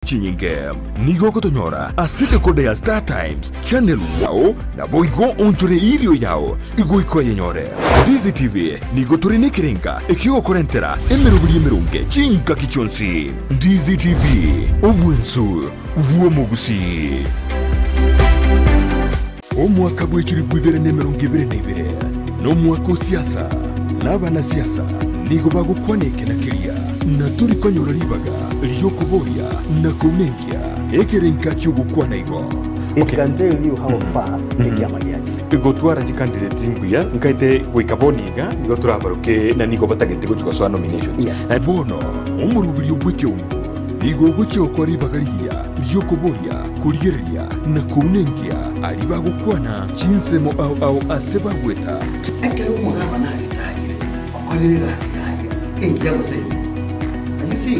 Chinyinge nigo ogotonyora ase decoder ya Star Times, channel yao, naboigo onchore erio yao goika oyenyore. Ndizi TV nigo tore nekerenga ekiogokorentera emeroberi emeronge chingaki chionsi. Ndizi TV, obwensu bw'omogusii. Omwaka bw'echilifu ibere na emerongo ebere na ibere nomwaka o siasa, na abanasiasa nigo bagokwana eke na keria, na tori konyora ribaga ri'okoboria na kounenkia ekerenka ki'ogokwana igo. It can tell you how far ekiama giachire. Gotwara chicandidate mbuya nkaete goika bono iga nigo torabaroke na nigo batagete gochia gosoa nominations. Yes. Bono omoroberio bw'ekeumbu nigo ogochia gokora ribaga rigiya ri'okoboria, korigereria, na kounenkia aria bagokwana chinsemo ao ao ase bagweta. Ekero omogabana aritayire, okorire egasi yaye engiya gose embe. And you see,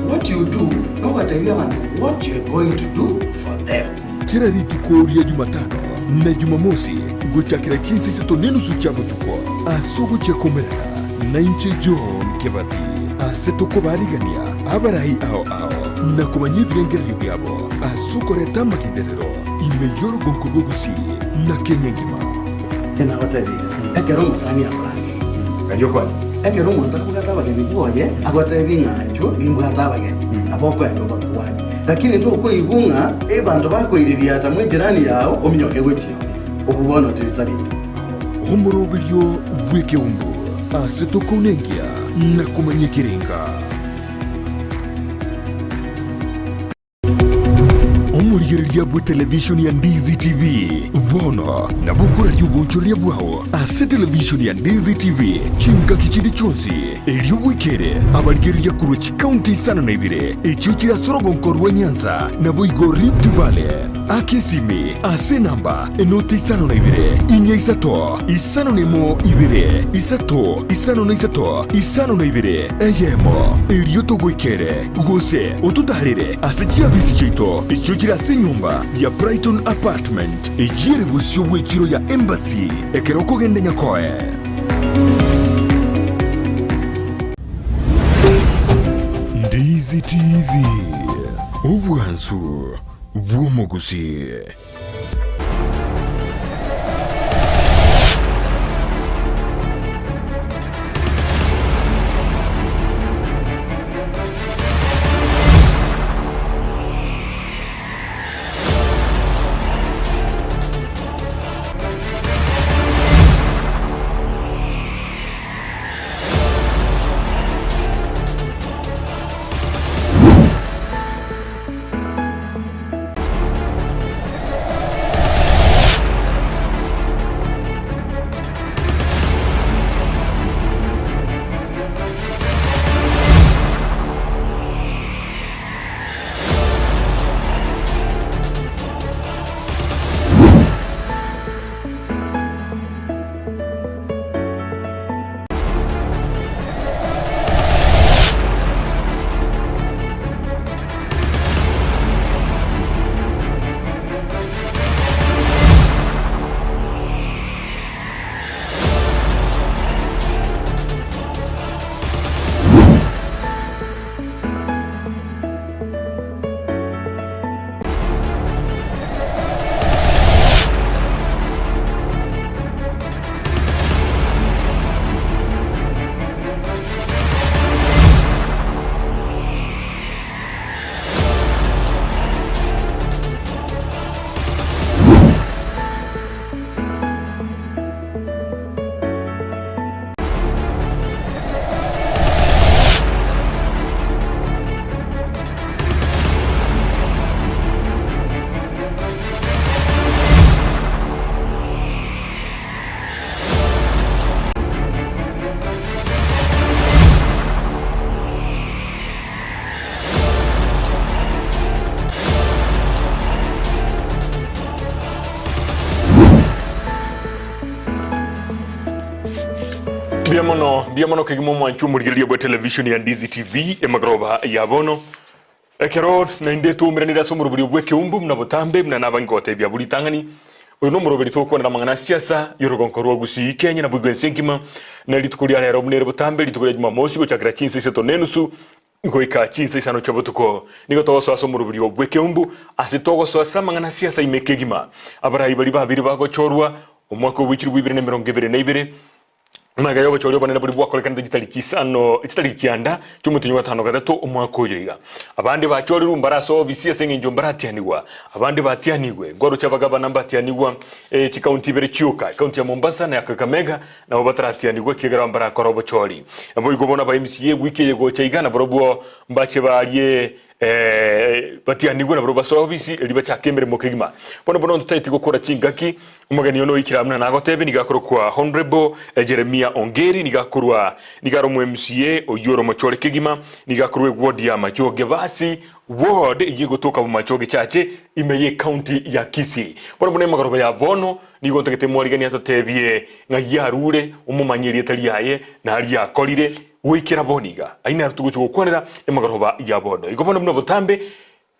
what you do, nogotebia abanto what you are going to do for them. Kera rituko ria Jumatano na Jumamosi gochakera chinsa isato nenusu chia botuko ase ogochia komerana nainche John Kebati ase tokobarigania abarai ao ao na komanya ebirengererio biabo ase okoreta amagenderero ime y'orogonko rwa Gusii na Kenya engima. Nagotebirie, ekero omosani akorangeirie, ekero omonto abwate abageni bwoye, agotebie ng'a inchuo nimbwate abageni, nabo okoenda obakwanie. Lakini tokoigwa ng'a abanto bakoiririata mw'ejirani yao ominyoke gochia oo, obwo bono teri tari engiya. Omoroberio bw'ekeumbu ase tokounenkia na komanya ekerenga. Omorigereria bw'etelevishoni ya Ndizi TV bono nabo okoraria obonchoreria bwao ase televishoni ya Ndizi TV chingaki chinde chionsi, erio bwekere abarigereria korwa chikaunti isano na ibere echio chire ase orogonko rwa Nyanza naboigo Rift Valley. Aka esimi ase enamba enoti isano na ibere, inya isato, isano na emo ibere, isato, isano na isato, isano na ibere, eyemo, erio togoikere, gose ototaarere ase chiabisi chiaito echio chire ase enyomba ya Brighton Apartment, eyio ere bosio bw'echiro ya Embassy, ekero okogenda Nyakoe. Ndizi TV, obwansu bw'omogusii. Mbuya mono, mbuya mono kegima omwanchi omorigereria bwa television ya Ndizi TV emagoroba ya bono. Ekero naende twaumeranire ase omoroberio bw'ekeumbu buna botambe buna nabange gotebia abwo ritang'ani, oyo nomoroberi togokwanera amang'ana a siasa y'orogonko rwa Gusii, Kenya naboigo ense engima, na rituko ria rero buna ere botambe rituko ria Jumamosi gochakera chinsa isato na enusu. Goika chinsa isano chia botuko nigo togosoa ase omoroberio bw'ekeumbu, ase togosoa ase amang'ana ase ime kegima. Abarai baria babere bagochorwa, omwaka o bwechiri bwa ibere na emerongo ebere na ibere, magega y'obochori obonene boria bwakorekanete chitariki isano chitariki kianda chi'omotienyi o gatano gatato omwaka oyo iga. Abande bachorirwe mbare ase obisi ase engencho mbaratianigwa, abande batianigwe, nkwaroche abagabana mbatianigwa eh, chikaunti ibere chioka, ekaunti ya Mombasa na ya Kakamega, Nabo bataratianigwe, ekiagera mbarakore obochori. Naboigo bono aba MCA ewiki eye gocha iga nabarobwo mbache barie batianigwe nabarobwo basoe obisi erio bachake emeremo kegima. Bono bono ntotaeti gokora chingaki, omogeni one oikire amo buna nagotebia nigo akorokwa Honourable Jeremiah Ongeri nigo akorwa nigo are omo MCA oyio ore omochore kegima nigo akorwa eward ya Machoge basi ward eyio egotoka Bomachoge Chache ime ye county ya Kisii. Bono bono emagoroba ya bono Nigo ntagete mwariganie atotebie ng'ai arure, omomanye erieta riaye, na aria akorire, goikera bono iga. Ayio naro togochia gokwanera emagoroba ya bono. Igo bono buna botambe,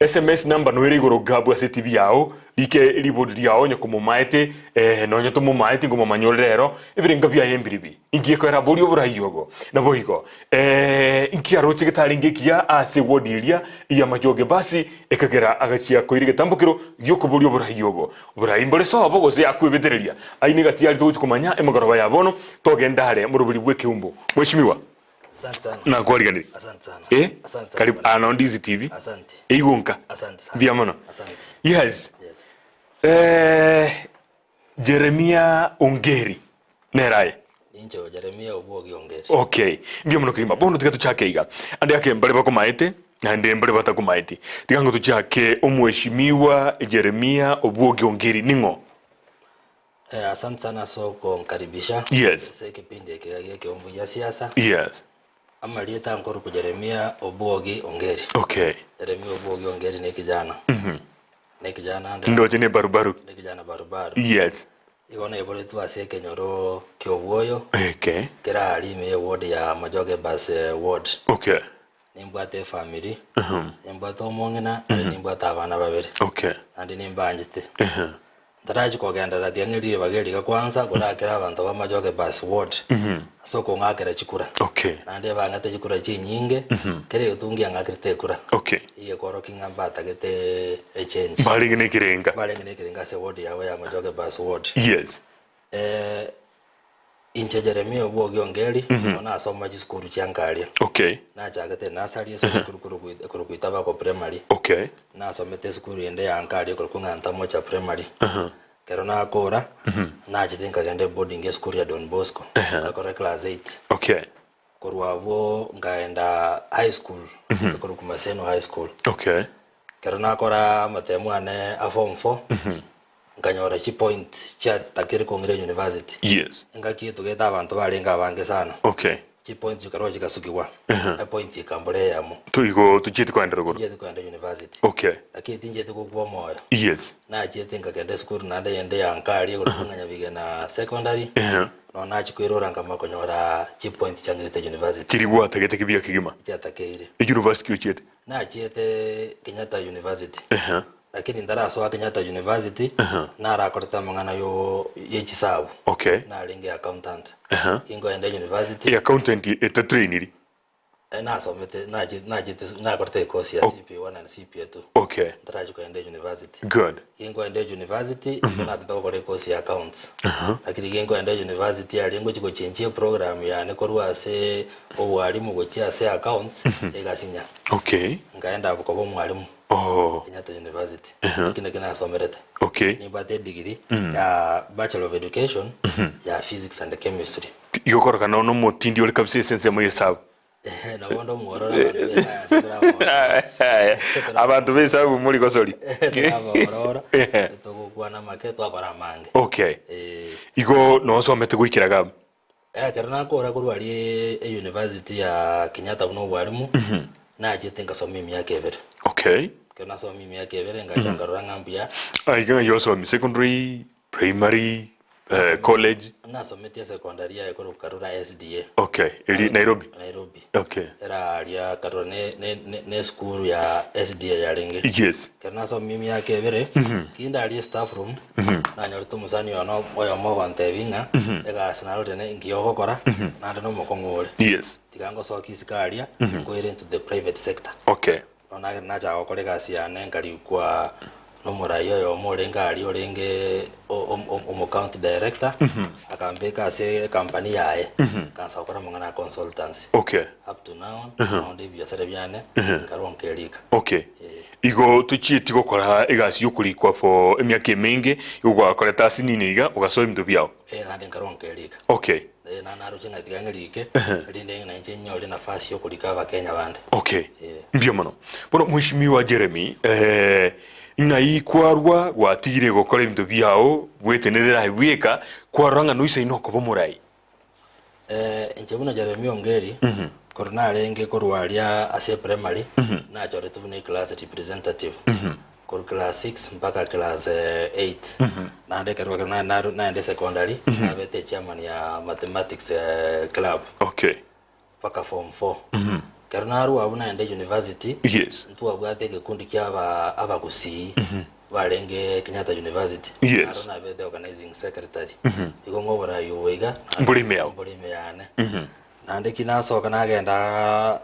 SMS number noere igoro gabu ase TV yao, rika ribori riao onye komomaete, eh, nonye tomomaeti ngomomanya ore rero, ebirenga biaye mbiribi. Inki gekoera boria oborai obo? Naboigo, eh, inki aroche getarenge ekiya ase ewodi eria y'amachoge basi ekagera agachia koira egetambokero gi'okoboria oborai obo. Oborai mbore sobo gose akwebetereria. Ayio negati yaria togochia komanya emegoroba ya bono togende are moroberi bw'ekeumbu. Mweshimiwa, Asante sana. nakwariganirie. Asante sana. Eh, Asante sana karibu bwana. ano Ndizi TV. Asante. Eigo nka. Asante sana. Mbuya mono. Asante. Yes. Yes. Eh, Jeremia Ongeri nere aye. Ninche oyo Jeremia obwogi Ongeri. Okay, mbuya mono kegima. Bono tiga tochake iga. Ande ake mbare bakomaete, naende mbare batakomaeti. Tiga ng'o tochake omweshimiwa Jeremia obwogi Ongeri ning'o? Eh, asante sana ase okonkaribisha Yes. ase ekipindi eke iga gia ekeombu gia siasa. Yes. Amarieta nkoruku Jeremia obwogi Ongeri. Okay. Jeremia obwogi Ongeri ne ekijana. Ne ekijana ande. Ndoche ne barubaru. Ne ekijana barubaru. Yes. Igo naiboretwe ase ekenyoro ki'obwoyo, Okay. kere aria ime y'eward ya Machoge Bus Ward. Okay. Nimbwate efamiri, nimbwate omong'ina, naende nimbwate abana babere, Okay. naende nimbanchete. Ntarachia kogenderera tiga ng'e ribaga eri iga kwanza korakera abanto ba Machoge Bus Ward ase okong'akera chikura. Okay. Naende bang'ete chikura chinyinge, kera egetungi ngiang'akerete ekura. Okay. Eyekorokia ng'a mbatagete echange. Mbarenge na ekerenga. Mbarenge na ekerenga ase eward yabo ya Machoge Bus Ward. Yes. Eh, inche Jeremia obwogi Ongeri, nigo nasoma chisukuru chia nkaria. Okay. Nachagete nursery ase esukuru korokwa korokwa Itabako Primary. Okay. Nasomete esukuru ende ya nkaria ekorokwa ng'a Ntamocha Primary. Ekero nakora, nachete nkagenda eboarding esukuru ya Don Bosco, ngakora class eight. Okay. Korwa abwo nkaenda high school, ekorokwa Maseno High School. Okay. Ekero nakora amatemu ane a form four, nkanyora chipoint chiatakire kong'ira university. Yes. Engaki etugete abanto barenge abange sana. Okay. Chipoint chikarwa chigasukigwa, epoint ekambora eyemo. Toigo tochieti koenda rogoro. Tinchieti koenda university. Okay. Lakini tinchieti gokwa omoyo. Yes. Nachiete nkagenda esukuru naende eyende ya nka aria igoro ng'a Nyabigena Secondary. Nonya nachia koirora nkamanya konyora chipoint chiang'irete university. Chiria gwatagete kibuya kegima. Chiatakeire. University ki ochiete? Nachiete Kenyatta University. Lakini ntarasoa Kenyatta University, narakorete amang'ana yo ye chisabu. Okay. Narenge accountant. Inkoenda university. E accountant etatrainiri? Nasomete nachi nachete nakorete ecourse ya CPA 1 and CPA 2. Okay. Ntarachia kogenda university. Good. Ginkoenda university, nigo natete gokora ecourse ya accounts. Lakini ginkoenda university aria ngochia gochenjia eprogram yane korwa ase obwalimu gochia ase accounts, egasinya. Okay. Nkaenda abwo koba omwalimu. Oh. Kenyatta University. Eki nakio nasomerete. Okay. Nimbwate edegree ya Bachelor of Education ya Physics and Chemistry. Igo okoroka nono omotindi ore kabisa ase ensemo y'esabu. Nabo onde omwororo abanto b'esayansi torabaorora. Abanto b'esabu mori gosori. Torabaorora, togokwana amake twakora amange. Okay. Eh. Igo nosomete goikera iga abwo? Ekero nakora korwa aria eyunivasiti ya Kenyatta buna obwalimu, nachete nkasoma emiaka ebere. Okay. Ekero nasoma emiaka ebere ngacha nkarora ng'a mbuya. Aiga ng'ai osomire? Secondary, primary? Eh, college? Nasometie secondary yaye korwa Karura SDA. Okay, eri Nairobi? Nairobi. Okay. Era aria Karura ne, ne, ne, ne esukuru ya SDA yarenge. Yes. Ekero nasomia emiaka ebere, kinde aria staff room, nanyorete omosani one oyomo ogontebia ng'a egasi narorire ne engiya ogokora, naende na omokong'u ore. Yes. Tiga ngosokie isiko aria, nkoire into the private sector. Okay. Bono nagenda nachaka gokora egasi yane nkarikwa nomorai oyomo orenge aria orenge omo county director, akambeka ase ecompany yaye, nkaansa gokora amang'ana a consultancy. Okay. Up to now, naonde ebiasara biane, nkarwa nkerika. Okay. Igo tochieti gokora egasi yokorikwa for emiaka emenge, igo gwakorete ase nini iga, ogasoa ebinto biao. Eh, naende nkarwa nkerika. Okay. Eh, na naroche ng'a tiga ng'erike, erinde ng'a nainche nyore nafasi yokorika Abakenya bande. Okay. Eh. Mbuya mono. Bono Mheshimiwa Jeremy, eh, ng'ai kwarwa gwatigire gokora ebinto biao bwetenerere aye bweka, kwarora ng'a noisaine okoba omorai? Eh, inche buna Jeremy Ongeri, korwa narenge korwa aria ase eprimary, nachoretwe buna eclass representative. Korwa class 6 mpaka class 8. Naende ekero ekero na- naru- naende secondary, nabete echairman ya mathematics club Okay. mpaka form 4. Ekero narwa abwo naende university, Yes. ntwabwate egekundi kia aba abagusii barenge Kenyatta University. Yes. Naro nabete organizing secretary. Igo ng'a oborai obo iga, Mbore ime yao. mbore ime yane. Naende ki nasoka nagenda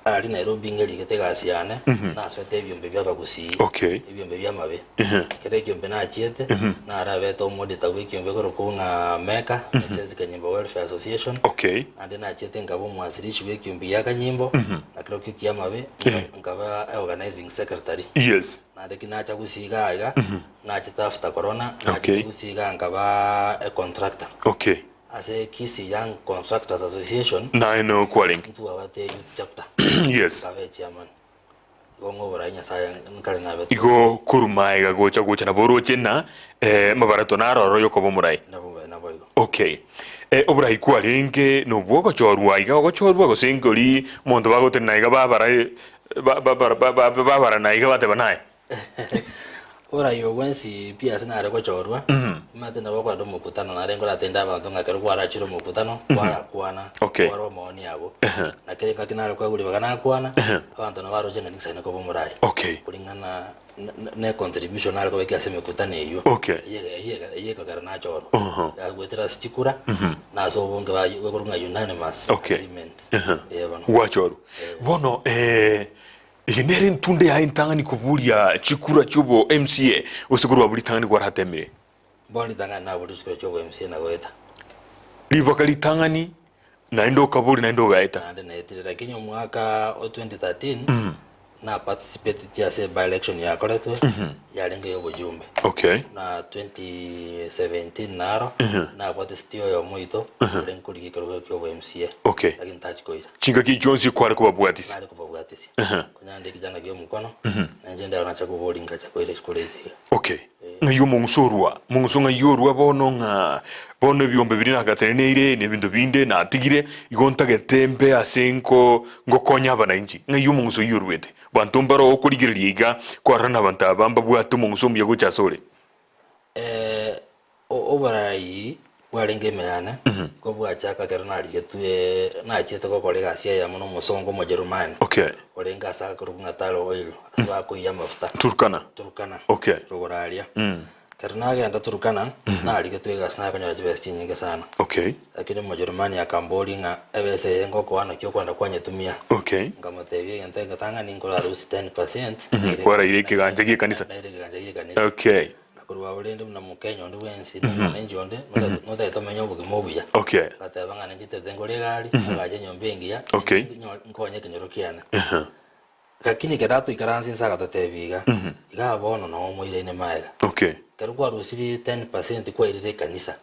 Aria Nairobi ngerigete egasi yane, nasoete ebiombe bi'abagusii, Okay. ebiombe bi'amabe. Kera ekiombe nachiete, narabete omodita bw'ekiombe korokwa ng'a Meka, Mrs Kanyimbo Welfare Association. Okay. Naende nachiete nkaba omwansilishi bw'ekiombe gia Kanyimbo, na kerokio ki'amabe, nkaba organizing secretary. Yes. Naende ki nacha gusii iga iga, nachete after corona, nachete Okay. gusii iga nkaba econtractor. Okay. Ase Kisii Young Contractors Association, Naye no kwarenge. ntwabate youth chapter, Yes. nkabe echairman. Igo ng'oborai Nyasaye nkare nabete. Igo korwa maega gocha gocha nabo oroche na eh, mabarato naro oro yokoba omorai. Nabo naboigo. Okay. Eh, oborai kwarenge nobwo ogochorwa iga ogochorwa gose nkori omonto bagotenena iga babara eh, ba- ba- ba- ba- ba- babara iga bateba naye. Oborai obo bwensi pi ase nare gochorwa, omanyete nabo okorenda omokutano nare nkoratende abanto ng'a ekero kwarachire omokutano, kwarakwana, Okay. kwarwa amaoni abo. Na kera engaki nare koegwa ribaga nakwana, abanto nabo baroche ng'a ninsaine koba omorai. Okay. Kuringana na- na- ne contribution nare kobeka ase emekutano eywo. Okay. Eywo eywo eywo ekogera nachorwa. Oho. Goetera ase chikura, na ase obonge baye ekorwa ng'a unanimous Okay. agreement. Eeh bono. Gwachorwa. Bono eh, Eye nere entunde yaye entang'ani koburia chikura chi'obo MCA gose korwa abwo ritang'ani gwaratemire. Bono ritang'ani naborie chikura chi'obo MCA na goeta. Riboka ritang'ani naende okaboria naende ogaeta. Naende naetire lakini omwaka o 2013 na participateti ase by election yakoretwe yarenge ya obojumbe. Okay. Na 2017 naro nabwate siti oyomo oito orenge korigia ekerogo kia obo MCA. Okay. Lakini tachikoira. Chingaki chionsi kware kobabwatisia. Nare kobabwatisia. Konya kijana kia omokono, na inche ndero nacha koboria ngacha koira chikura echi iga. Okay. Ng'ai omong'uso orwa? Omong'uso ng'ai orwa bono ng'a bono ebiombe biria nagateneneire na ebinto binde natigire, igo ntagete mbe ase nko ngokonya abanainchi. Ng'ai omong'uso oyio orwete? Banto mbare okorigereria iga kwarora nabanto aba mbabwate omong'uso omuya gocha asore. Eh, Oboraai bwarenge ime yane, nigo bwachaka ekero narigetwe nachiete gokora egasi eyemo na omosongo Omojerumani, Okay. orenge ase akorokwa ng'a Tullow Oil, ase bakoiyia amafuta. Turkana. Turkana. Okay. Rogoro aria. Ekero nagenda Turkana, narigetwe egasi nakonyora chibesa chinyinge sana. Okay. Lakini Omojerumani akamboria ng'a ebesa eye ngokoa naki okwenda kwanyetumia. Okay. Nkamotebia egento egetang'ani nkorarusie 10%, Kwaraire ekegancha gi'ekanisa. Naire ekegancha gi'ekanisa. Okay. Na korwa agwo rende buna Mokenya onde bwensi, na omwananchi onde, notagete omenye obogima obuya. Okay. Ngateba ng'a ninchitete ngore egari, agache enyomba engiya, Okay. nkonye ekenyoro kiane. Lakini ekero atoikaransa inse agatotebia iga, igaa bono noo omoiraine magega. Okay. Ekero kwarusirie 10% kwairire ekanisa,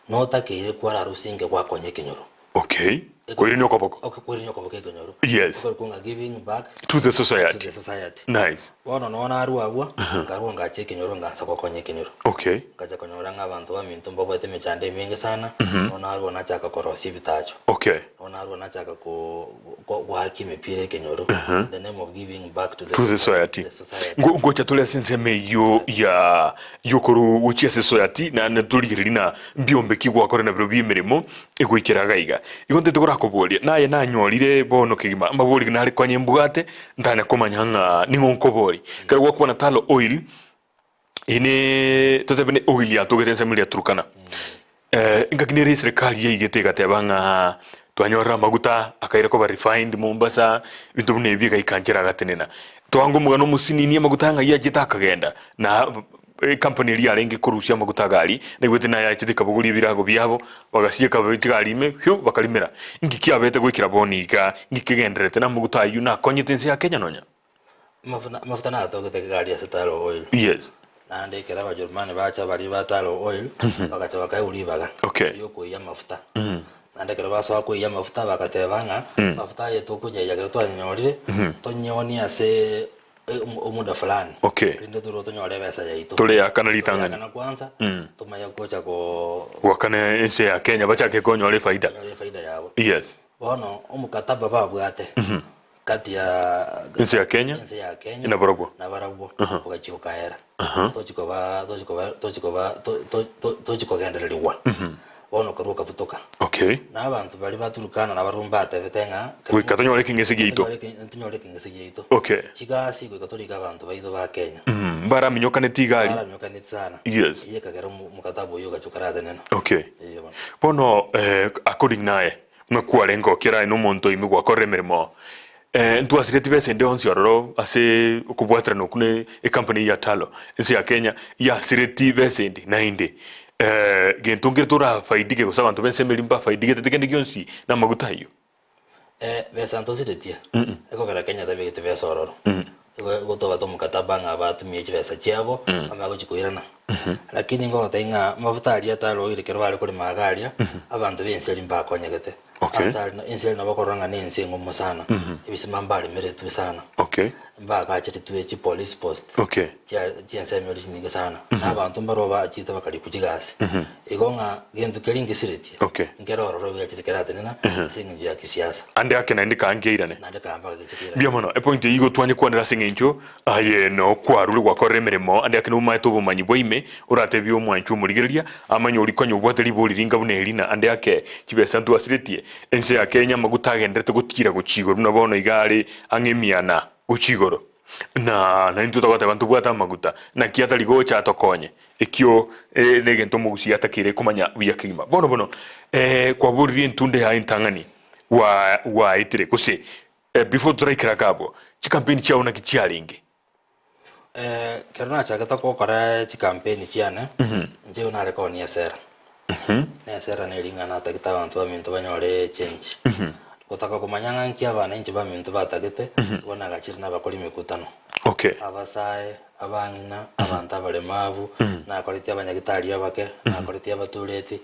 notakeire kwararusie inke gwakonya ekenyoro. Okay. Koirania okoboko. Ok, koirania okoboko ekenyoro. Yes. Okorokwa ng'a giving back To the to society. the society. Nice. Bono noo narwa abwo, nkarwa ngacha ekenyoro ngansa gokonya ekenyoro. Okay. Ngacha konyora ng'a abanto baminto mbabwate emechando emenge sana, noo narwa nachaka korosia ebitacho. Okay. Noo narwa nachaka ko ko goakia emepira ekenyoro, in the name of giving back to the To the society. the society. Ngo- Ngocha tore ase ensemo eyio ya yokoru gochia ase society na na torigereria na mbiombe ki gwakora na biro biemeremo egoikera iga iga. Igo ntete korakoboria, naye nanyorire bono kegima amabori nare konya mbwate ntanya komanya ng'a ning'o nkoboria. Ekero gwakwana Tullow Oil, eye ne totebe ne oil yatogete ensemo eria ya Turkana. Engaki nere eserekari yaigete egateba ng'a twanyorire amaguta akaira koba refined Mombasa, ebinto buna ebi egaika nchera agatenena. Twanga omogano omosinini amaguta ng'ai achete akagenda na Ecompany eria yarenge korusia amaguta agari, naigwete naye yachete ekabogoria ebirago biabo, bagasieka chigari ime, whew, bakarimera. Inki kiabete goikera bono iga? Inki kegendererete namaguta ayio nakonyete ense ya Kenya nonya? Amafuta amafuta natogete egari ase Tullow Oil. Yes. Naende ekero Abajerumani bacha baria ba Tullow Oil, bagacha bakaegwa ribaga Okay. riokoiyia amafuta. Naende ekero basoa koiyia amafuta bagateba ng'a, amafuta aye tokonyaiya ekero twanyorire, tonyeonie ase omuda fulani Okay. rinde torwe tonyore ebesa yaito Toreakana ritang'ani. Toreakana kwanza tomanye gocha ko Goakana ense ya Kenya bachake konyora efaida. konyora efaida yabo Yes. bono omokataba babwate kati ya Ense ya Kenya ense ya Kenya na barabwo. na barabwo ogachia okaera tochikoba tochikoba tochikoba to- to- to- tochikogendererigwa Bono okarua okabutoka. Okay. Na abanto baria ba Turukana nabarabwo mbatebete ng'a, Goika tonyore ekeng'ese giaito. Tonyore ekeng'ese giaito. Okay. Chigasi goika torike abanto baito ba Kenya. Mm, mbaraminyokaneti iga aria. Mbaraminyokaneti sana. Yes. Eyio ekagera omokataba oyio ogacha okaratenena. Okay. Eeh bono. Bono eh, according naye, ng'a kwarenge okera aye na omonto ime gwakorire emeremo Eh, ntwasireti besa ende yonsi ororo ase okobwaterana okwo ne ecompany eyio ya Tullow, ense ya Kenya yasireti besa ende naende. Eh, gento nkere torafaidike gose abanto b'ense emeria mbafaidigete kende gionsi namaguta ayio. Eh, besa ntosiretie, ekogera Kenya tabegete besa ororo. Igo igo tobwate omokataba ng'a batumie chibesa chiabo, bamanye gochia koirana. Lakini ngogotebia ng'a amafuta aria atarogire ekero bare korema iga aria, abanto b'ense eria mbakonyegete. Okay. Ase aria ense eria nabo okorora ng'a nense eng'omo sana, ebisima mbaremeretwe sana, Okay. mbagacheretwe chipolice post, Okay. chia chiensemo eria chinyinge sana, na abanto mbaroo bachete bakarikwa chigasi. Igo ng'a gento keria ngesiretie, Okay. nkere ororo giachete keratenena ase eng'encho ya kisiasa. Ande ake naende kaange eirane. Naende kaamba geche keirane. Mbuya mono, epoint eyio igo twanye kwanera ase eng'encho aye nokwarure gwakorire emeremo ande ake nomaete obomanyi bwa ime Oratebie omwanchwa omorigereria, amanye oria konya obwate ribori ringa buna eri, na ande ake chibesa ntwasiretie. Ense ya Kenya amaguta agendererete gotiira gochia igoro buna bono iga are ang'e emiana gochia igoro. Na naintwe togoteba ntobwate amaguta, naki atari gocha atokonye? Ekio negento omogusii atakeire komanya buya kegima. Bono bono kwaboririe entunda yaye entang'ani gwaetire gose before toraikera ake abwo, chikampeni chiao naki chiarenge? Ekero nachagete gokora chikampeni chiane, inche nigo nare koonia esera. Na esera nere ring'ana natagete abanto baminto banyore echange. Gotaka komanya ng'a nki abananchi baminto batagete, igo nagachire nabakora emekutano. Okay. Abasae, abang'ina, abanto abaremabu, nakoreti abanyagitari abake, nakoreti abatureti,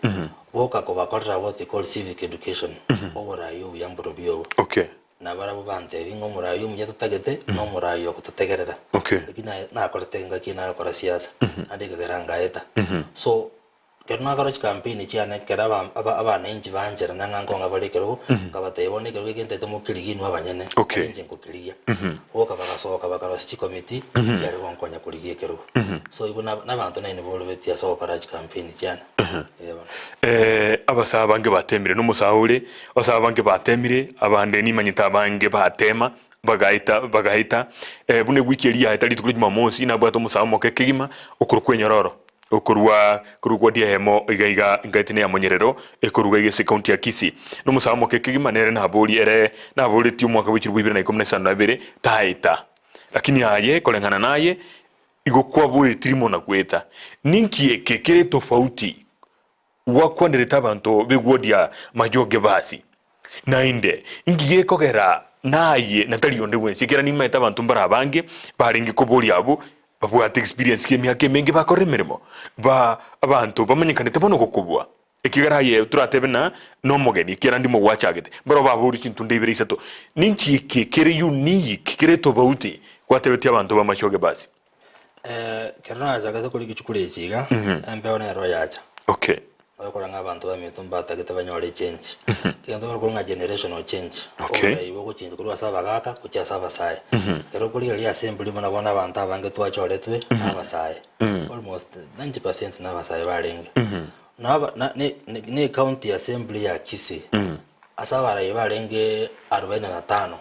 boka kobakorera what they call civic education, oborai obuya mborobio obo. Okay. Nabarabwo bantebia ng'a omorai omuya totagete nomorai ogototegerera. Okay. Lakini naye nakorete engaki nagokora siasa, naende ekagera ngaeta. So, ekero nakora chikampeni chiane ekero aba- aba- abananchi bancherana ng'a nkong'a bare ekerogo, nkabatebia bono ekerogo eke ntaete mokerigie inwe abanyene, Okay. tari inche nkokerigia. Boka bagasoka bakarosia chikomiti, chiare gonkonya korigia ekerogo. So igo na- na abanto nainwe borobetie ase ogokora chikampeni chiane. Eh, bono. Abasae abange batemire, nomosae ore, abasae abange batemire, abande nimanyete abange batema, bagaeta bagaeta, buna ewiki eria yaeta rituko ria jumamosi, nabwate omosae omoke kegima, okorokwa enyororo, okorwa korwa ward eyemo iga iga ngaete na eyamonyerero, ekoruga iga ase ecounty ya Kisii. Nomosae omoke kegima nere naborie ere naboretie omwaka bwa chilifu ibere na ikomi na isano na ibere, taeta. Lakini aye koreng'ana naye, Igo kwaboretiri mono na goeta. Ninki eke kere tofauti gwakwanerete abanto b'egwodi ya Majoge basi? Naende, inki gekogera naye na tari onde bwensi, ekiagera nimaete abanto mbare abange barenge koboria abwo babwate experience y'emiaka emenge bakorire emeremo, ba abanto bamanyekanete bono gokobua. Ekiagera aye toratebe ng'a nomogeni, ekiagera ndimo gwachagete. Barabwo baborie chintunda ibere isato, Ninki eke kere unique, kere tofauti, gwatebetie abanto b'amashoge basi? Ekero nachagete korigia chikura echi iga, embeo nero yacha. Okay. Ogokora ng'a abanto baminto mbatagete banyore echange. Egento kekorokwa ng'a generational change. Okay. Oborai bogochengi korwa ase abagaka gochia ase abasae. Ekero okorigereria ase embori buna bono abanto abange twachoretwe na abasae. Almost 90% na abasae barenge. Na aba na ne ne ecounty assembly ya Kisii, ase abarai barenge arobaini na tano,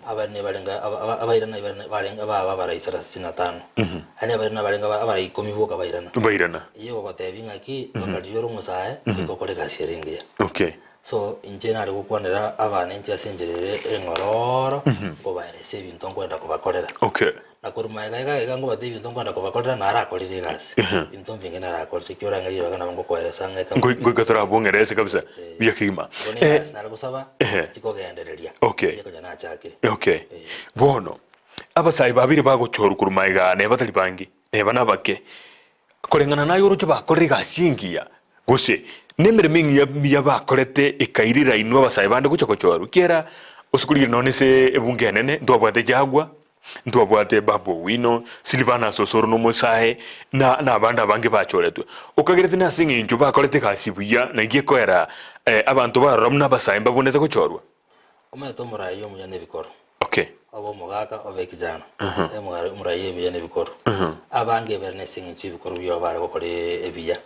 abarene barenge aba- aba- abairana ibarana barenge baba abarai sarasini na tano. Yaani abairana barenge aba- abarai ikomi boka bairana. Bairana. Eyio egogotebia ng'aki, baka riria ore omosae, goika okore egasi ere engiya. Okay. So, inche nare gokwanera abana inche ase enchera ere eng'ororo, nkobaeresia ebinto nkwenda kobakorera. Okay. Na korwa magega iga iga nkobatebi ebinto nkwenda kobakorera, narakorire egasi. Ebinto mbinge narakorire, ekio orang'e ribaga nabo ngokoeresa ng'a eka Ngoi- Ngoika torabwong'erese kabisa buya kegima. Igo Eh, negasi nare gosaba, ehe. chikogendereria. Okay. Inche konya nachakire. Okay. Bono, abasae babere bagochorwa korwa magega neba tari bange, neba nabake. Koreng'ana naye oroche bakorire egasi engiya, gose nemeremo engiya emiya bakorete ekairera inwe abasae bande gocha gochorwa, ekiagera ase korigereria nonye ase ebunge enene ntwabwate Jaguar, ntwabwate Babu Owino, Silvanus Osoro na omosae, na na abande abange bachoretwe. Okagerete nase eng'encho bakorete egasi buya naki ekoera abanto barora buna abasae mbabwenerete gochorwa. Omanyete omorai omuya nebikoro. Okay. Obe omogaka, obe ekijana. Omogara- Omorai ebiya nebikoro. Abange ebere nase eng'encho y'ebikoro biabo bare gokora ebiya.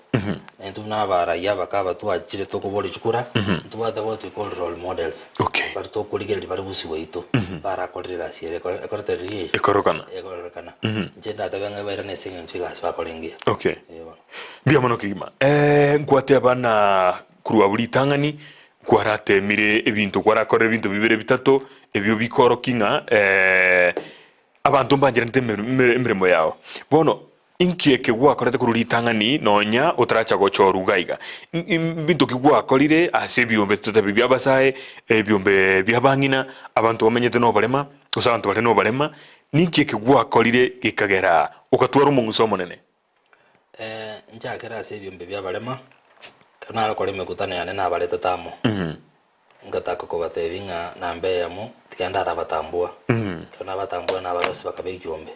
Na intwe buna abarai abake aba twachire tokoboria chikura, ntobwate what we call role models. Okay. Baria tokorigereria bare bosio bwaito, barakorire egasi ere ekore- ekorete riria eye. Ekorokana. Ekororekana. Inche ndatebe ng'a bairane ase eng'encho egasi bakora engiya. Okay. Eh, bono. Mbuya mono kegima. Eh, nkwateba na korwa abwo ritang'ani, Kwarateemire ebinto, kwarakorire ebinto bibere bitato, ebio bikorokia ng'a abanto mbancheranete emeremo yao. Bono inki eke gwakorete korwa ritang'ani nonya otaracha gochorwa iga iga? Mbinto ki gwakorire ase ebiombe totabe bi'abasae, ebiombe bi'abang'ina, abanto bamenyete noborema, gose abanto bare noborema, ninki eke gwakorire gekagera ogatwara omong'uso omonene? Nchakere ase ebiombe bi'abarema, ekero narakore emekutano yane nabaretete amo, ngataka kobatebia ng'a namba eyemo tiga ndarabatambua. Ekero nabatambua nabarosia bakaba ekiombe,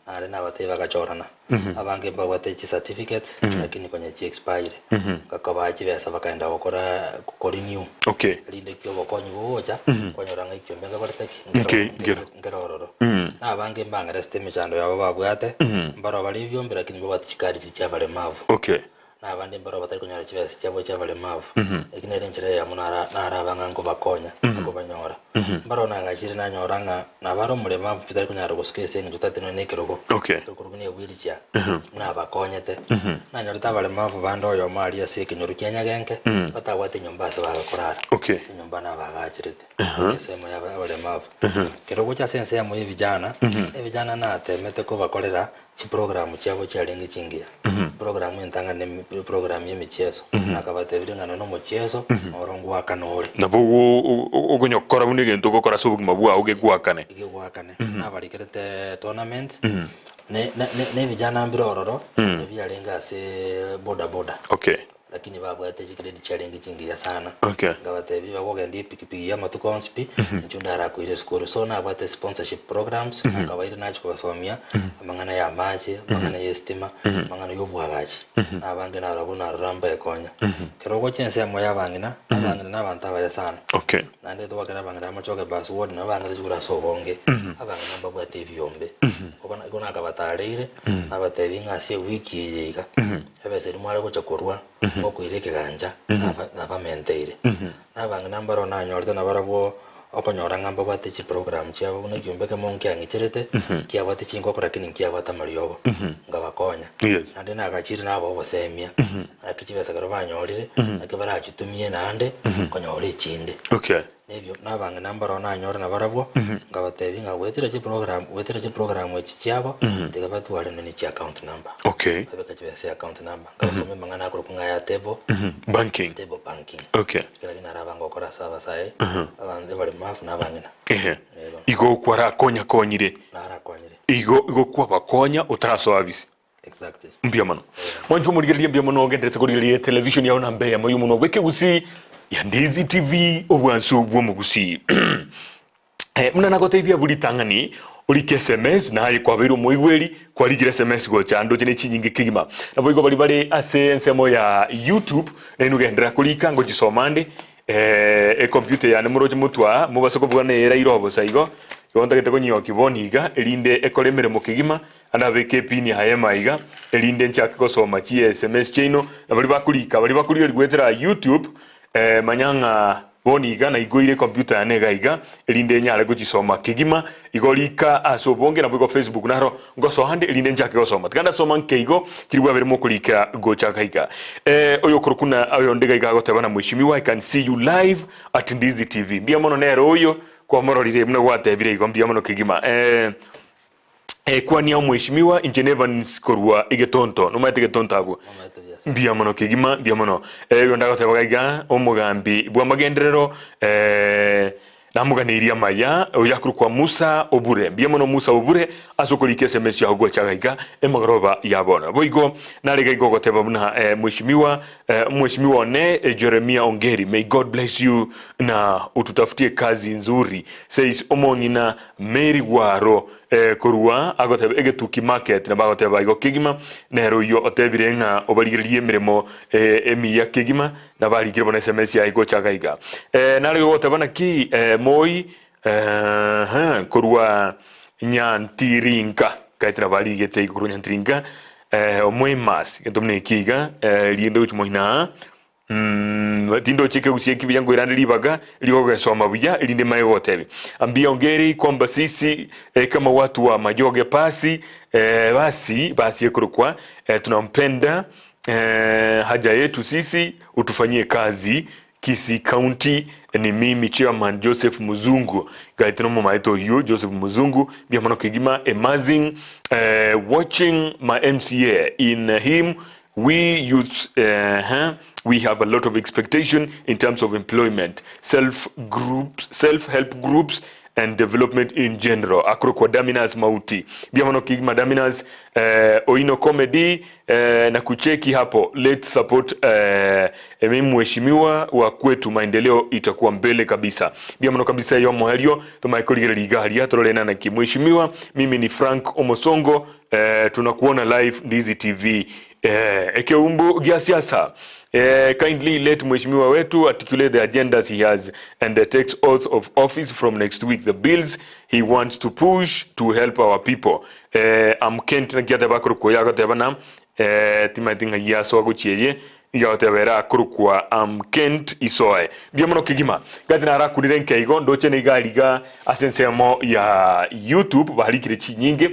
naende nabatebia bagachorana, abange mbabwate chicertificate lakini konya chi expire, ngakobaa chibesa bakaenda gokora korenew. Okay. Erinde ki obokonyi bogocha, kwanyora ng'a ekiombe ngekorete ki? Nke- nkero. Nkere ororo. Na abange mbang'eresete emechando yabo babwate, mbaroo bare ebiombe lakini mbabwate chikari chiria chi'abaremavu. Okay. Na abande mbaroo batari konyora chibesa chiabo chi'abaremavu. Lakini ere enchera eyemo nara naraba ng'a nkobakonya, na kobanyora. Mbaroo nagachire nanyora ng'a nabo are omoremavu pi tari konyara gosuka ase eng'encho tari nonya na ekerogo. Okay. Ekerogo na ewheelchair. Nabakonyete. Nanyorete abaremavu bande oyomo aria ase ekenyoro kia Nyagenke, batabwate enyomba ase bagakorara. Okay. Enyomba nabagacherete. Ensemo ya abaremavu. Ekero ogocha ase ensemo ya evijana, evijana natemete kobakorera chiprogramu chiabo chiarenge chingiya. Programu entang'ani ne program ya emicheso. Nakabatebirie ng'a nonya omocheso noro ngoakana ore. Nabo okonyokora buna egento ogokora ase obogima bwao gegoakane. Gegoakane. Nabarikerete tournament, ne ne ne evijana mbire ororo, ebiarenge ase boda boda. Okay. Lakini babwate chigrade chiarenge chingiya sana. Okay. Nkabatebia bagogendia epikipiki y'amatuko onsi pi, inchuo ndarakoire esukuru. So nabwate sponsorship programs, nakabaire nachia kobasomia amang'ana ya amache, amang'ana ya estima, amang'ana ya obwagachi. Na abange narobwo narora mbekonya. Ekero ogocha ensemo ya abang'ina, abang'ina na abanto abaya sana. Okay. Naende twakera abang'ina amachoge bus ward nabo bang'ina chikura ase obonge, abang'ina mbabwate ebiombe. Igo nakabatareire, nabatebia ng'a ase ewiki eye iga, Ebesa eria mware gocha korua mokoira ekegancha nabamenteire. Na abang'ina mbaroo nanyorete nabarabwo okonyora ng'a mbabwate chiprogram chiabo buna ekiombe ekemo nkiang'icherete, nkiabwate chingoko lakini nkiabwate amariogo, nkabakonya. Yes. Naende nagachire nabae obosemia, naki chibesa ekero banyorire, naki barachitumie naende, konyora echinde. Okay. Nebio nabang'ina mbaroo nanyore nabarabwo, nkabatebia ng'a goetera chiprogram goetera chiprogram echi chiabo, tiga batware nonye chi account number. Okay. Babeka chibesa account number, nkabasomia amang'ana akorokwa ng'a aya table, Banking. table banking. Okay. Ekero naki narabanga gokora ase abasae, abanto abaremafu na abang'ina. Ehe. Ego. Igo kwarakonya konyire. Narakonyire. Igo igo kwabakonya otarasoa bisi. Exactly. Mbuya mono. Mwanche omorigereria mbuya mono ogenderete korigereria etelevision yao namba eyemo y'omonwa bw'ekegusii ya Ndizi TV obwansu bw'omogusii. Eh, buna nagotebia abwo ritang'ani orike sms naye kwabeire omoigweri kwarikire sms gocha ndoche ne chinyinge kegima. Naboigo baria bare ase ensemo ya YouTube nainwe genderera korika ngochisoma ande eh, ecomputer yane moroche motwe aa mobase kobuga neyera ire obosa igo igo ntagete konyigokia bono iga erinde ekore emeremo kegima Anabeke epini yaye maiga, erinde nchake gosoma chi sms chiaino, na baria bakorika, baria bakorigereria goetera YouTube, eh, manya ng'a bono iga naigoire ecomputer yane iga iga, erinde nyare gochisoma kegima, igo rika ase obonge, naboigo Facebook naro ngosoa ande erinde nchake gosoma. Tiga ndasoma nke igo, chiri bwabere mokorika gochaka iga. Eh, oyo okorokwa na oyonde iga iga agoteba na Mheshimiwa, I can see you live at Ndizi TV. Mbuya mono nere oyo, kwamororire buna gwatebire igo, mbuya mono kegima. Eh, Ekwania omweshimiwa inche n'Evans korwa egetonto. Nomaete egetonto abwo? Nomaete buya sana. Mbuya mono kegima, mbuya mono. Eh, oyo ndagoteba iga iga, omogambi bw'amagenderero, eh, namoganeirie amaya, oyo akorokwa Musa Obure. Mbuya mono Musa Obure ase okorika esemesi yao gocha iga iga emagoroba ya bono. Boigo nare iga iga ogoteba buna eh, mweshimiwa, eh, omweshimiwa one eh, Jeremia Ongeri, may God bless you na ututafutie kazi nzuri, says omong'ina Mary Gwaro korwa agoteba egetuki market nabo agoteba igo kegima nere oyio otebire ng'a obarigererie emeremo emiya kegima nabo arikire bono sms yaye gocha iga iga. Nare goteba naki Moi korwa Nyantiringa kaete nabo arigete igo korwa Nyantiringa Omoimas gento buna eki iga rinde gochia moino aa. Tindochi ekegusii eki buya nkoirande ribaga ri'ogesoma buya erinde manye gogotebia. Ambia ongeri kwamba sisi eh, kama watu wa Majoge pasi eh, basi basi ekorokwa eh, tunampenda eh, haja yetu sisi utufanyie kazi Kisii County ni mimi chairman Joseph Muzungu gaete nomomaete oyio Joseph Muzungu mbuya mono kegima amazing eh, watching my MCA in him We youths eeh we have a lot of expectation in terms of employment, self groups, self help groups and development in general. Akorokwa Daminas Mauti. Mbuya mono kigima Daminas eh, Oino Comedy eh, na kucheki hapo. Let's support eh, mimi mheshimiwa wa kwetu, maendeleo itakuwa mbele kabisa. Mbuya mono kabisa yomoerio tomae korigereria iga aria torore naki. Mheshimiwa, mimi ni Frank Omosongo Eh, tunakuona live Ndizi TV. Eh, ekeumbu gia siasa. Eh, kindly let mheshimiwa wetu articulate the agendas he has and uh, takes oath of office from next week. The bills he wants to push to help our people. Eh, am Kent na giateba akorokwa oyo agoteba na eh, timaeti ng'ai yasoa gochia eye nigo agoteba ere akorokwa am Kent Isoe. Mbuya mono kegima. Gati narakunire nke igo ndoche niga ariga ase ensemo ya YouTube barikire chinyinge.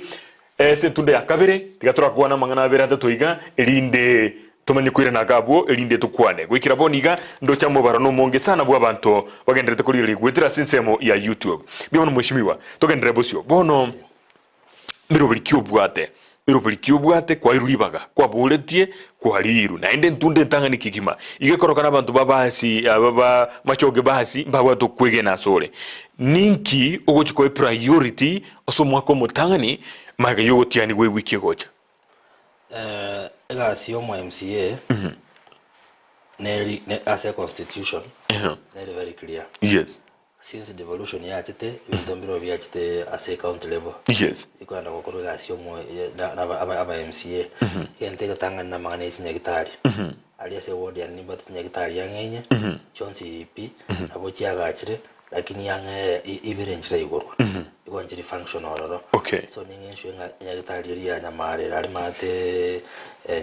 Ase entunda ya kabere, tiga torakwane amang'ana abere atato iga, erinde tomanye koirana aka abwo, erinde tokwane. Goikera bono iga, ndoche amobaro nomonge sana bw'abanto bagendererete korigereria goetera ase ensemo ya YouTube. Mbuya mono mweshimiwa, togenderere bosio. Bono meroberi ki obwate? Meroberi ki obwate kwairwe ribaga, kwaboretie, kwarirwe. Naende entunda entang'ani kegima, iga ekorokana abanto babasi aba ba machoge basi mbabwate okwegena asore. Ninki ogochi koa epriority Ase omwaka omotang'ani, magega y'ogotianigwa ewiki egocha. Egasi y'omo MCA neri ne ase econstitution neri very clear. Yes. Since devolution yachete ebinto mbirobio biachete ase ecounty level. Yes. Bikoenda gokorwa egasi y'omo na na aba aba MCA. Egento egetang'ani na amang'ana ya chinyagitari. Aria ase eward yane nimbwate chinyagitari ang'e inye, chionsi pi, nabo chiagachire. Lakini ang'e ibere nchire igorwa, igo nchiri function ororo. Okay. So ning'enchwe ng'a nyagetari eria ya Nyamare ere aria maate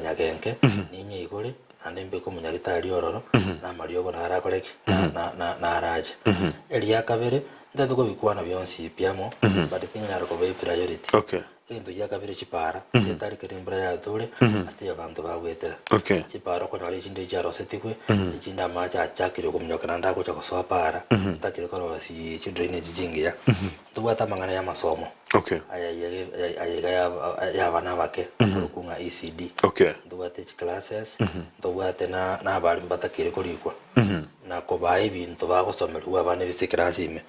Nyagenke, ninyeigore naende mbeke omonyagitari ororo, na amariogo naro akore ki? Na- na- narache. Eria kabere, ntagete kobikwana bionsi pi amo, but tinyara koba epriority. Okay. Egento gia kabere chipara, ase ekero embura yature, ase taiyo abanto bagwetera. Okay. Chipara okonyora echinde chiarosetigwe, echinde amache achakire kominyoka naende agocha gosoa para, ntakire korosia chidrainage chingiya. Ntobwate amang'ana ya amasomo, Okay. aya aya aya iga ya ya abana abake, akorokwa ng'a ECD. Okay. Ntobwate chiclasses, ntobwate na na abarimu batakire korikwa. na kobaa ebinto bagosomerigwa abana ase ekerasi ime.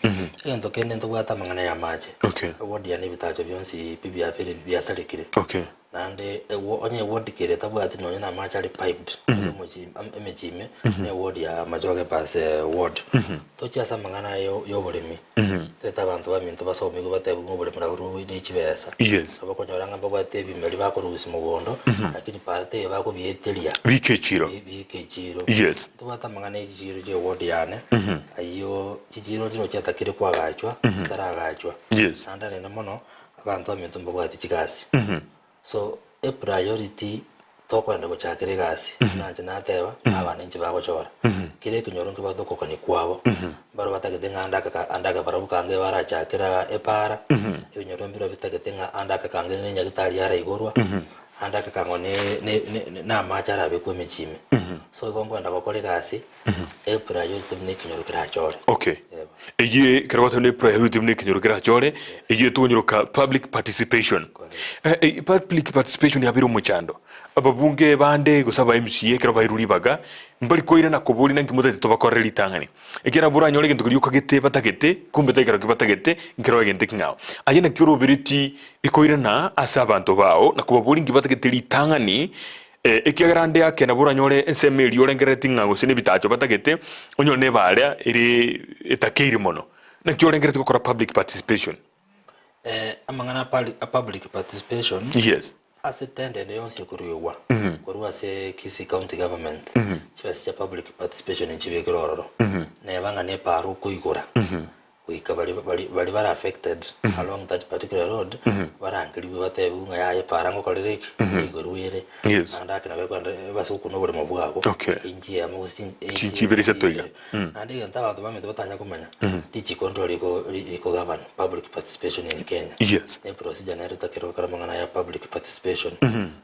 Egento kende ntobwate amang'ana y'amache. Okay. Eward yane ebitacho bionsi pi biabeire biasarekire. Okay. Naende ewo onye eward kere etabwati nonye na amache are piped ase omochi am- emechie ime, na eward ya Machoge bus ward. Tochie ase amang'ana ayo ya oboremi, tete abanto baminto basomigwe batebiwe ng'a oboremi nabo rwo ne chibesa. Yes. Nabo okonyora ng'a mbabwate ebimeri bakorusia mogondo, lakini part eye bakobieteria, Bika echiro. bi- bika echiro. Yes. Ntobwate amang'ana ya chichiro chia eward yane, ayio chichiro nchire chiatakire koagachwa, chitaragachwa. Yes. Naende anene mono, Abanto baminto mbabwati chigasi. So e priority tokoenda gochakera egasi, buna inche nateba, na abana inche bagochora. Kera ekenyoro nkebwate okogania kwabo. Mbaro batagete ng'a ande aka ande akabarabwo kange barachakera epara, ebinyoro mbiro bitagete ng'a ande aka kange ne enyagitari yaraigorwa, ande aka kang'o ne ne ne na amache arabekwe emechie ime. So igo nkoenda gokora egasi, e priority buna ekenyoro kerachore. Okay. Eyio ekero gwateba ne priority buna ekenyoro kerachore, eyio etonyoroka public participation. Eh, eh, public participation yabeire omochando. Ababunge bande gose aba MCA ekero bairwe ribaga, mbari koirana koboria naki motagete tobakorere ritang'ani. Ekiagera boranyore egento keria okagete batagete, kumbe tari kerokio batagete, nkero egento ekeng'ao. Aye naki orobereti ekoirana ase abanto bao na kobaboria nki batagete ritang'ani, Ekiagera ande ake nabo oranyore ensemo eria orengereretie ng'a gose nebitacho batagete, onyore nebaria ere etakeire mono. Naki orengereretie gokora public participation? Amang'ana a pali- a public participation Yes. ase tender ende yonsi ekoruegwa korwa ase Kisii County Government, chibesa chia public participation nchibekire ororo. Neba ng'a nepara okoigora, Goika baria baria baria bare affected along that particular road barangerigwe batebiwe ng'a yaya para ngokorere ki igoro ere Yes. naende ake nabo ekorenda base gokuna oboremo bwabo Okay. inchi eyemo gose chin- Chinchi ibere isato iga. Naende egento abanto bamanyete batanya komanya richiko ndiro riko ri- riko govern public participation in Kenya. Yes. Ne procedure nere totakire gokora amang'ana ya public participation.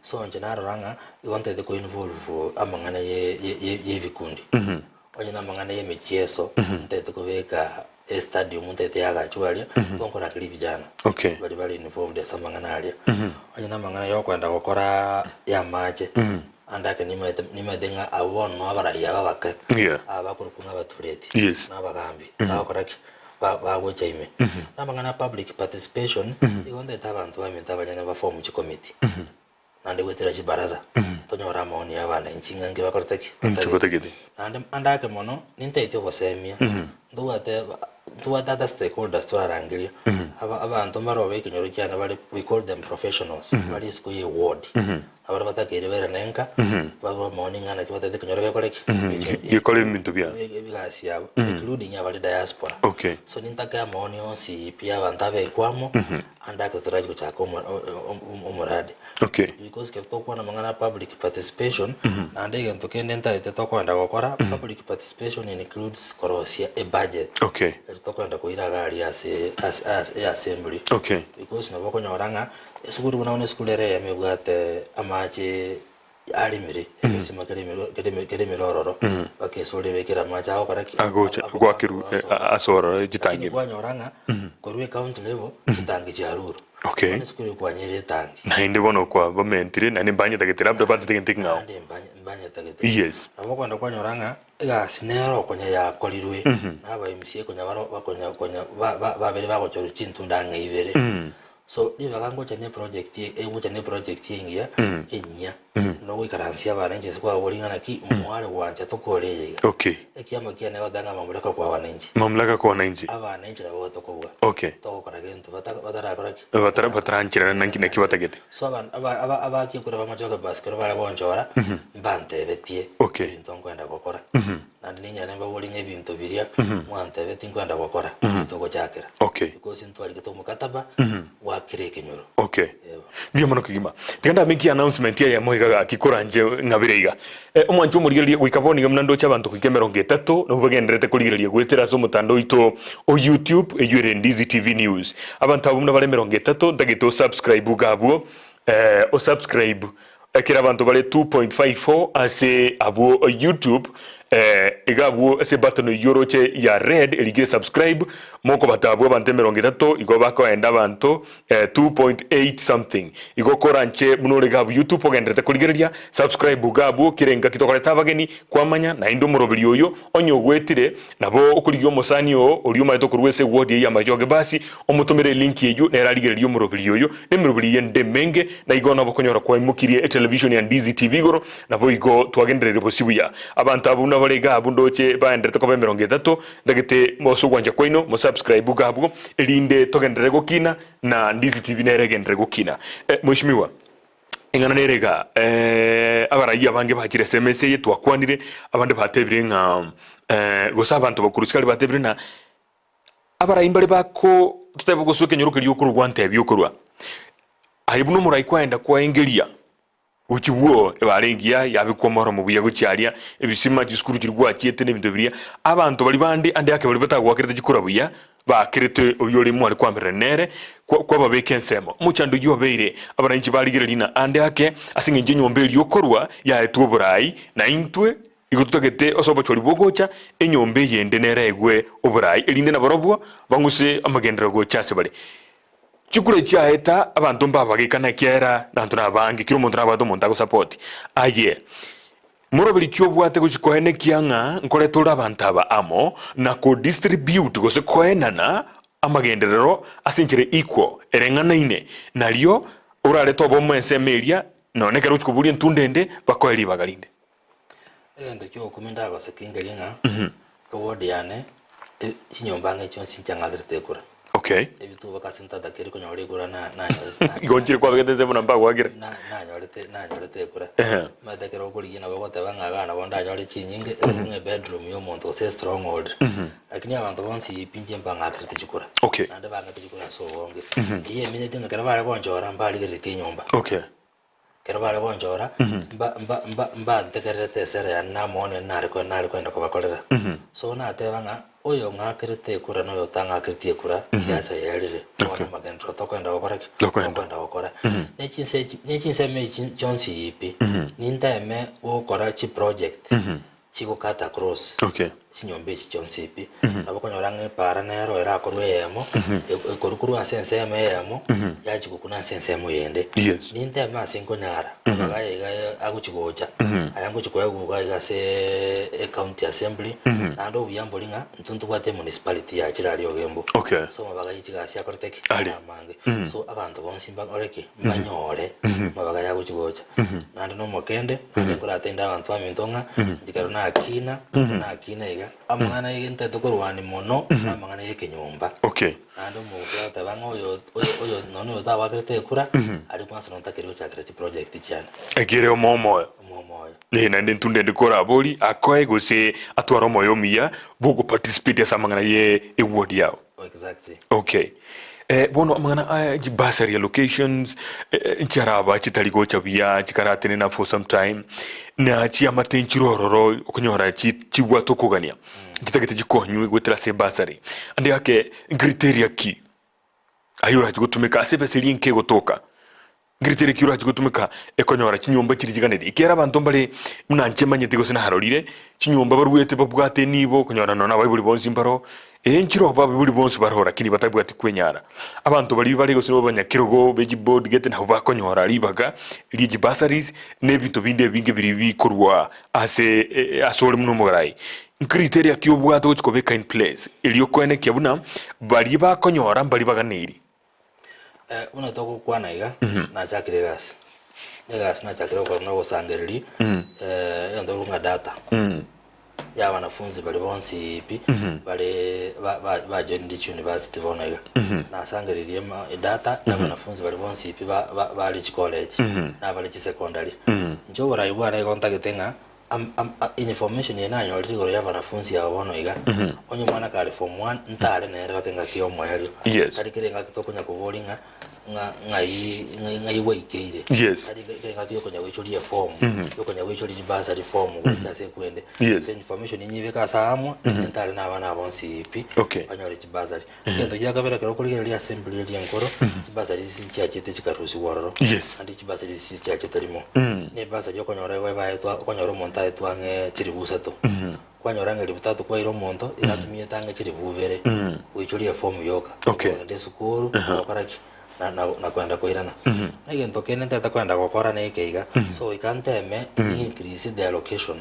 So inche narora ng'a igo ntaete ko involve amang'ana ye ye ye ye ebikundi. Onye namang'ana y'emechieso, ntaete kobeka estadium ntaete yagachwa aria, igo nkorakeria vijana Okay. baria bare involved ase amang'ana aria. Onye namang'ana yokoenda gokora y'amache, ande ake nimaete nimaete ng'a abwo bono no abarai aba abake, Yeah. aba bakorokwa ng'a abatureti, Yes. na abagambi, bagokora ki? Ba- bagocha ime. Namang'ana ya public participation, igo ntaete abanto baminto abanyene baform chicommittee. Naende goetera chibaraza tonyore amaoni y'abananchi ng'a nki bakorete ki? Nki batagete. Naende ande ake mono nintaeti ogosemia, ntobwate ntobwate other stakeholders torarangeria, aba abanto mbaro ba ekenyoro kiane bare we call them professionals, bare isiko ya eward, abaria batakeire bairane nka, barue amaoni ng'a naki batagete ekenyoro gekore ki? Gekore ebinto biabo. Egasi yabo, including abare diaspora. Okay. So nintake amaoni onsi pi abanto abekwe amo, Ande ake torachi gochaka omoradi. Okay. Because ekero tokwana amang'ana a public participation, naende egento kende ntaete tokoenda gokora, public participation includes korosia ebudget. Okay. Eri tokoenda koira iga aria ase ase ase eassembly. Okay. Because nabo okonyora ng'a esukuru buna bono esukuru ere eyemo ebwate amache aremire, egesima keremire keremire keremire ororo, mpaka esore ebekere amache agokora ki? Agocha Ago- gwakerwa ago- asoa. ase ororo Lakini chitangi ime. kwanyora ng'a korwa ecounty level chitangi chiarurwe. Okay. Bono esukuru ekwanyera etangi. Naende bono kwabamentire naende mbanyetagete labda bantete gento ekeng'ao. Naende mbanye- mbanyetagete. Yes. Nabo okogenda kwanyora ng'a egasi nero konya yakorirwe na aba MCA konya baro bakonya konya ba- ba- babere bagochorwa chintunda ang'e ibere. So ribaga ngocha ne project egocha ne project engiya enyia nogoikaransia abananchi ase kwaboria ng'a naki mware gwancha tokore eye iga. Okay. Ekiama kiane goteba ng'a mamlaka kwa wananchi. Mamlaka kwa wananchi. Abananchi nabo tokobua. Okay. Togokora gento bata batarakora ki? Batara batarancherana naki naki batagete. So aba aba aba abakia kura bamachoke basi ekero bare gonchora mbantebetie Okay. ebinto nkoenda gokora. Naende ninyare mbaborie ng'a ebinto biria mwantebetie nkoenda gokora ntogochakera. Okay. Because ntwarigete omokataba bwa kera ekenyoro. Okay. Eba. Mbuya mono kegima. Tiga ndameke announcement eyemo iga gaki koranche ng'abere iga. Eh, omwanche omorigereria goika bono iga buna ndoche abanto goika emerongo etato nabwo bagendererete korigereria goetera ase omotandao oito o YouTube eywo ere Ndizi TV News. Abanto abwo buna bare emerongo etato ntagete osubscribe iga abwo eh, osubscribe Ekero abanto bare 2.54 ase abwo YouTube. Iga abwo ase ebutton eyio oroche ya red erikire subscribe, mokobata abwo abanto emerongo etato igo bakoenda abanto 2.8 something. Igo koranche buna ore iga abwo YouTube ogenderete korigereria, subscribe iga abwo kera engaki tokoreta abageni kwamanya naende omoroberi oyo onye ogwetire nabo okorigia omosani oo oria omanyete okorwa ase eward eyio y'amachoge basi omotomere elink eyio nere arigererie omoroberi oyo na emeroberi eyende emenge na igo nabo okonyora kwaimokirie etelevision ya Ndizi TV igoro Naboigo twagendereire bosio buya. Abanto abwo buna bare iga abwo ndoche baenderete koba emerongo etato, ntagete ase ogwancha kwaino mosubscribe iga abwo, erinde togenderere gokina na Ndizi TV nere egenderere gokina. Mweshimiwa, eng'ana nere iga, abarai abange bachire ase emesa eye twakwanire, abande batebire ng'a gose abanto bakorwa isiko aria batebire ng'a abarai mbare bako totebe gose ekenyoro keria okorwa gwantebia okorwa, aye buna omorai kwaenda kwaengeria. Gochia bwoo ebara engiya yabekwa omoromo buya gochia aria, ebisima, chisukuru chiria gwachiete na ebinto biria. Abanto baria bande ande ake baria batagwakerete chikura buya, baakerete oyio ore mware koamererania nere, kwa- kwababeka ensemo. Omochando oyio obeire, abananchi barigereria ng'a ande ake, ase eng'encho enyomba eria okorwa yaetwe oborai, na intwe igo totagete ase obochori bogocha, enyomba eyende nere egwe oborai, erinde nabarobwo bang'use amagenderero gocha ase bare. Chikura chiaeta, abanto mbabagekana ekiagera abanto nabange, kera omonto nabwate omonto agosapoti. Aye, moroberi ki obwate gochia koenekia ng'a nkoreta ore abanto aba amo na kodistribute gose koenana amagenderero ase enchera equal, ereng'anaine, nario orarete obomo ensemo eria, nonye ekero ogochia koboria entunda ende, bakoe ribaga rinde. Egento ki'ogokumia ndagoseke nkeria ng'a eward yane chinyomba ang'e chionsi nchiang'aserete ekura. Okay. Ebituo mpaka ase ntatakeri konyora ekura na- nanyorete na- Igo nchire kwabegete ensemo na mbagoakire. na- nanyorete nanyorete ekura. Ehe. Omanyete ekero okorigia nabo ogoteba ng'a igaa nabo ndanyore chinyinge, ere buna ebedroom ya omonto gose estronghold. Lakini abanto bonsi pi inche mbang'akerete chikura. Okay. Naende bang'ete chikura ase obonge. Eyio emenyete ng'a ekero bare gonchora mbarigereretie enyomba. Okay. Ekero bare gonchora, mba- mba- mba- mbantegererete esere yane namoonire nare ko- nare koenda kobakorera. So nateba ng'a oyo ong'akerete ekura na oyo otang'akereti ekura, siasa yerire. Bono amagenderero tokoenda gokora ki? Tokoenda. Tokoenda gokora. Ne chinse echi ne chinsemo echi chionsi pi, ninteme gokora chiproject chigokata across Okay. chinyomba echi chionsi pi, nabo okonyora ng'a epaara nero erakorwe eyemo, ekorwa korwa ase ensemo eyemo, yachia gokuna ase ensemo eyende. Yes. Ninteme ase nkonyara, amaga aya iga agochi gocha, aya ngochi koegwa iga iga aseeee ecounty assembly, naende obuya mbori ng'a intwe ntobwate emunicipality yachire aria Ogembo. Okay. So amabaga ye chigasi akorete ki? Aria. Amange. So abanto bonsi mbakore ki? Mbanyore amabaga aya agochi gocha. Naende na omokende, naende nkoratende abanto baminto ng'a inche ekero nakina, nakina iga, amang'ana iga ntaete korwania mono, na amang'ana ya ekenyomba. Okay. Naende omonto agoteba ng'a oyo oyo oyo nonye oyo otagoakerete ekura, aria kwansa nontakeri gochakera chiproject chiane. Ekere omoyo. Omoyo. Eh, naende intwe ndende korabori akoe gose atware omoyo omuya bwogoparticipate ase amang'ana ye eward yao. Exactly. Okay. Eh, bono amang'ana aya chibursary allocations eh, nchiaraba chitari gocha buya chikaratenena for some time na chiamate nchire ororo okonyora chi- chibwate okogania chitagete chikonywe goetera ase ebursary ande ake ncriteria ki aye orache gotumeka ase ebesa eria enke egotoka Ngeriteri ki orache gotumeka ekonyora chinyomba chiria chiganetie? Ekiagera abanto mbare buna inche manyete gose narorire, chinyomba baruete babwate enibo okonyora nonya abaibori bonsi mbaro, ee nchire obo abaibori bonsi baroo lakini batabwati kwenyara. Abanto baria bare gose abanyakerogo be chiboard gete nabo bakonyora ribaga rie chibursaries na ebinto binde ebinge biria bikorwa ase asore buna omogarai. Ncriteria ki obwate gochia kobeka in place erio okoenekia buna baria bakonyora mbaria baganeiri? Buna togokwana iga, nachakire egasi. Egasi nachakire gokora na ogosangereria, egento korwa ng'a data, ya wanafunzi baria bonsi pi, bare ba- ba- bajoinire chiuniversity bono iga. Nasangereirie ema edata ya wanafunzi baria bonsi pi ba- ba- bare chicollege, na abare chisecondary. Inche oborai bwane igo ntagete ng'a am- am- a- information eye nanyorire igoro ya abanafunzi aba bono iga, onye omwana kare form one, ntare nere mpaka engaki ya omoerio. Yes. Tari kera engaki tokonya koboria ng'a. Ng'a ng'ai ng'ai ng'ai gwaikeire. Yes. Tari ekero engaki yokonya goichoria eform, yokonya goichoria chibursary form gocha ase ekwende. Yes. So information ninyebeke ase amo, naende ntare na abana aba bonsi pi, Okay. banyore chibursary. Egento gia kabere ekero okorigereria assembly eria enkoro, chibursary isi nchiachete chikarusiwa ororo. Yes. Naende chibursary isi chiachete rimo. Na ebursary okonyora igo ebaetwa okonyora omonto aetwe ang'e chilifu isato. Kwanyora ng'a elifu tatu kwaire omonto, iga atumiete ang'e chilifu ibere goichoria efomu yoka. Okay. Kogenda esukuru, gokora ki? Na- na- na kwenda koirana. Na egento kende ntagete kwenda gokora neke iga, so goika nteme increase the allocation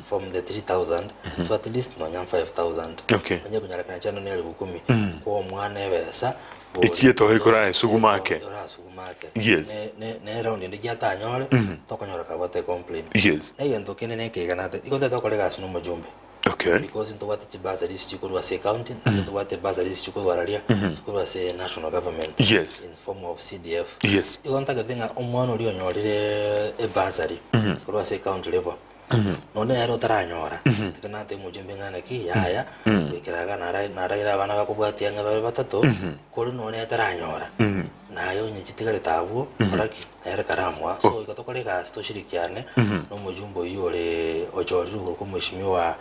from the 3000 to at least nonya 5000. Okay. Onye konyarekana chiano ne elifu kumi, koa omwana ebesa, bori- Echietoe korasuguma ake. Orasuguma ake. Yes. Ne- ne- ne round ende giatanyore, tokonyora kabwate complain. Yes. Na egento kende nekeiga nate, igo ntagete gokora egasi na omojumbe. Okay. Because ntobwate chibursaries chikorwa ase ecounty, naende ntobwate bursaries chikorwa araria, chikorwa ase national government. Yes. In form of CDF. Yes. Igo ntagete ng'a omwana oria onyorire ebursary korwa ase ecounty level, nonye nere otaranyora, tiga natebe omojumbe ng'a naki, yaya, goikera iga nara naraire abana bakobwatia ang'e babe batato, kore nonye ataranyora, naye onye chitigarete abwo, kora ki? Nere karamoa. So goika tokore egasi toshirikiane na omojumbe oyio ore ochorirwe korokwa Mheshimiwa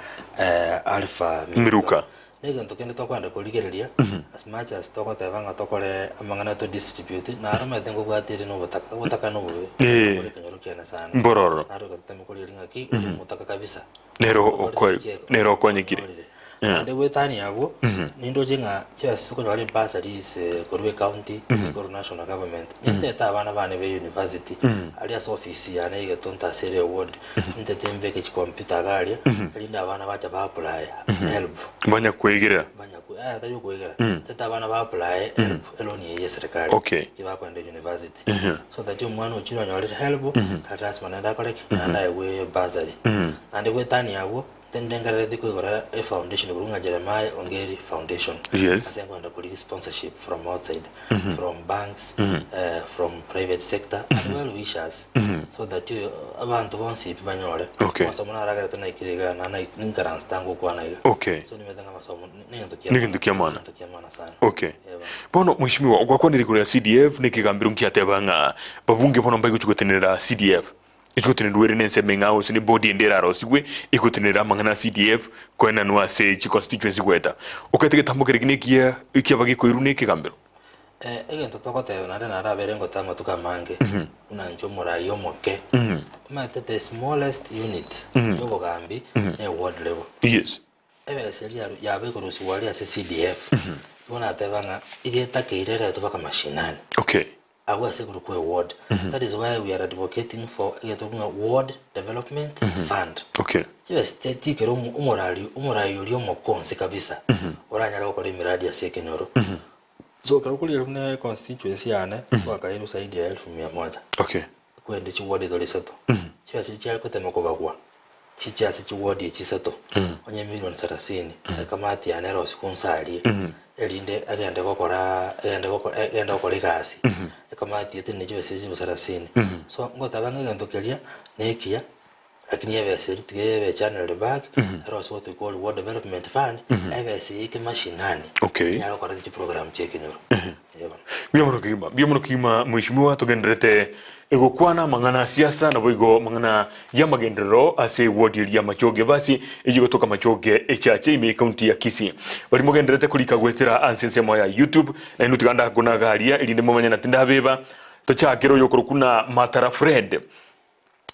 Alpha Miruka. Na egento kende tokoenda korigereria, as much as togoteba ng'a tokore amang'ana to distribute, naro omanyete nkobwate ere na obotaka, obotaka na obobe, Eh. bore ekenyoro kiane sana. Mbororo. Naro goika toteme korigereria ng'aki, ore omotaka kabisa. Nero okwe- nero okonyekire. Naende goetania abwo, nindoche ng'a chibesa tokonyora ebursaries korwa ecounty, gose korwa national government, nintete abana bane be university, aria ase office yane ya Egetonto ase ere eward, nintete mbeke chicomputer iga aria, erinde abana bacha ba apply help. Banya koegerera. Banya kwe- eh, tari okoegera, ntete abana ba apply help, eloni eye ya eserekari, Okay. kibakoenda university. So that omwana ochire onyorire help, tari lasima naende akore ki? Naende aegwe bursary. Naende goetania abwo, Tindengerereti koigora efoundation korwa ng'a Jeremiah Ongeri Foundation. Yes. Ase nkoenda korigia sponsorship from outside, from banks, eh, from private sector and well wishers so that abanto bonsi pi banyore. Okay. Amasomo naragerete naikire iga na nai- ninkaranse tangokwana iga. Okay. So nimanyete ng'a amasomo negento kia Negento kia maana. Negento kia maana sana. Okay. Eba. Bono mheshimiwa gwakwanire igoro ya CDF na ekegambero nkiateba ng'a babunge bono mbaigochi gotenenera CDF. Egotenerwa ere nensemo eng'ao gose ne body ende erarosigwe egotenenera amang'ana a CDF koenanwa ase chi constituency goeta. Okaete egetambo keria kina ekiya ekiaba gekoirwa na ekegambero. Eh, egento togoteba naende narabere ngote amatuko amange buna inche omorai omoke omanyete the smallest unit yobogambi ne ward level. Yes. Ebesa eria yaba ekorusigwa aria ase CDF igo nateba ng'a iga etakeire eretwe mpaka mashinani. Okay. Agwo ase ekorokwa eward. That is why we are advocating for egento buna ward development fund. Okay. Chibesa tikere omorari omorai oria omokonsi kabisa oranyare gokora emiradi ase ekenyoro. So ekero okorigereria buna econstituency yane twakairwe zaidi ya elfu mia moja. Okay. Kwende chiward tore isato. Chibesa echi chiare gotema kobagwa chiche ase chiward echi isato onye million sarasini ekamati yane erosie konsarie erinde egende gokora egende goko egende gokora egasi ekamati etenene chibesa echi sarasini. So ngoteba ng'a egento keria nekiya lakini ebesa eria tiga ebe channeled back erosie what we call ward development fund ebesa eye eke mashinani Okay. enyare gokora chiprogram chia ekenyoro. Eeh bono. Mbuya mono kegima, mbuya mono kegima mheshimiwa togendererete egokwana amang'ana a siasa naboigo amang'ana y'amagenderero ase eward eria y'Amachoge basi eyio egotoka Machoge echache ime y'ecounty ya Kisii. Baria mogendererete korika goetera ase ensemo ya YouTube nainwe tiga ndakone iga aria erinde momanye na tindabeba tochakere oyokorokwa na Matara Fred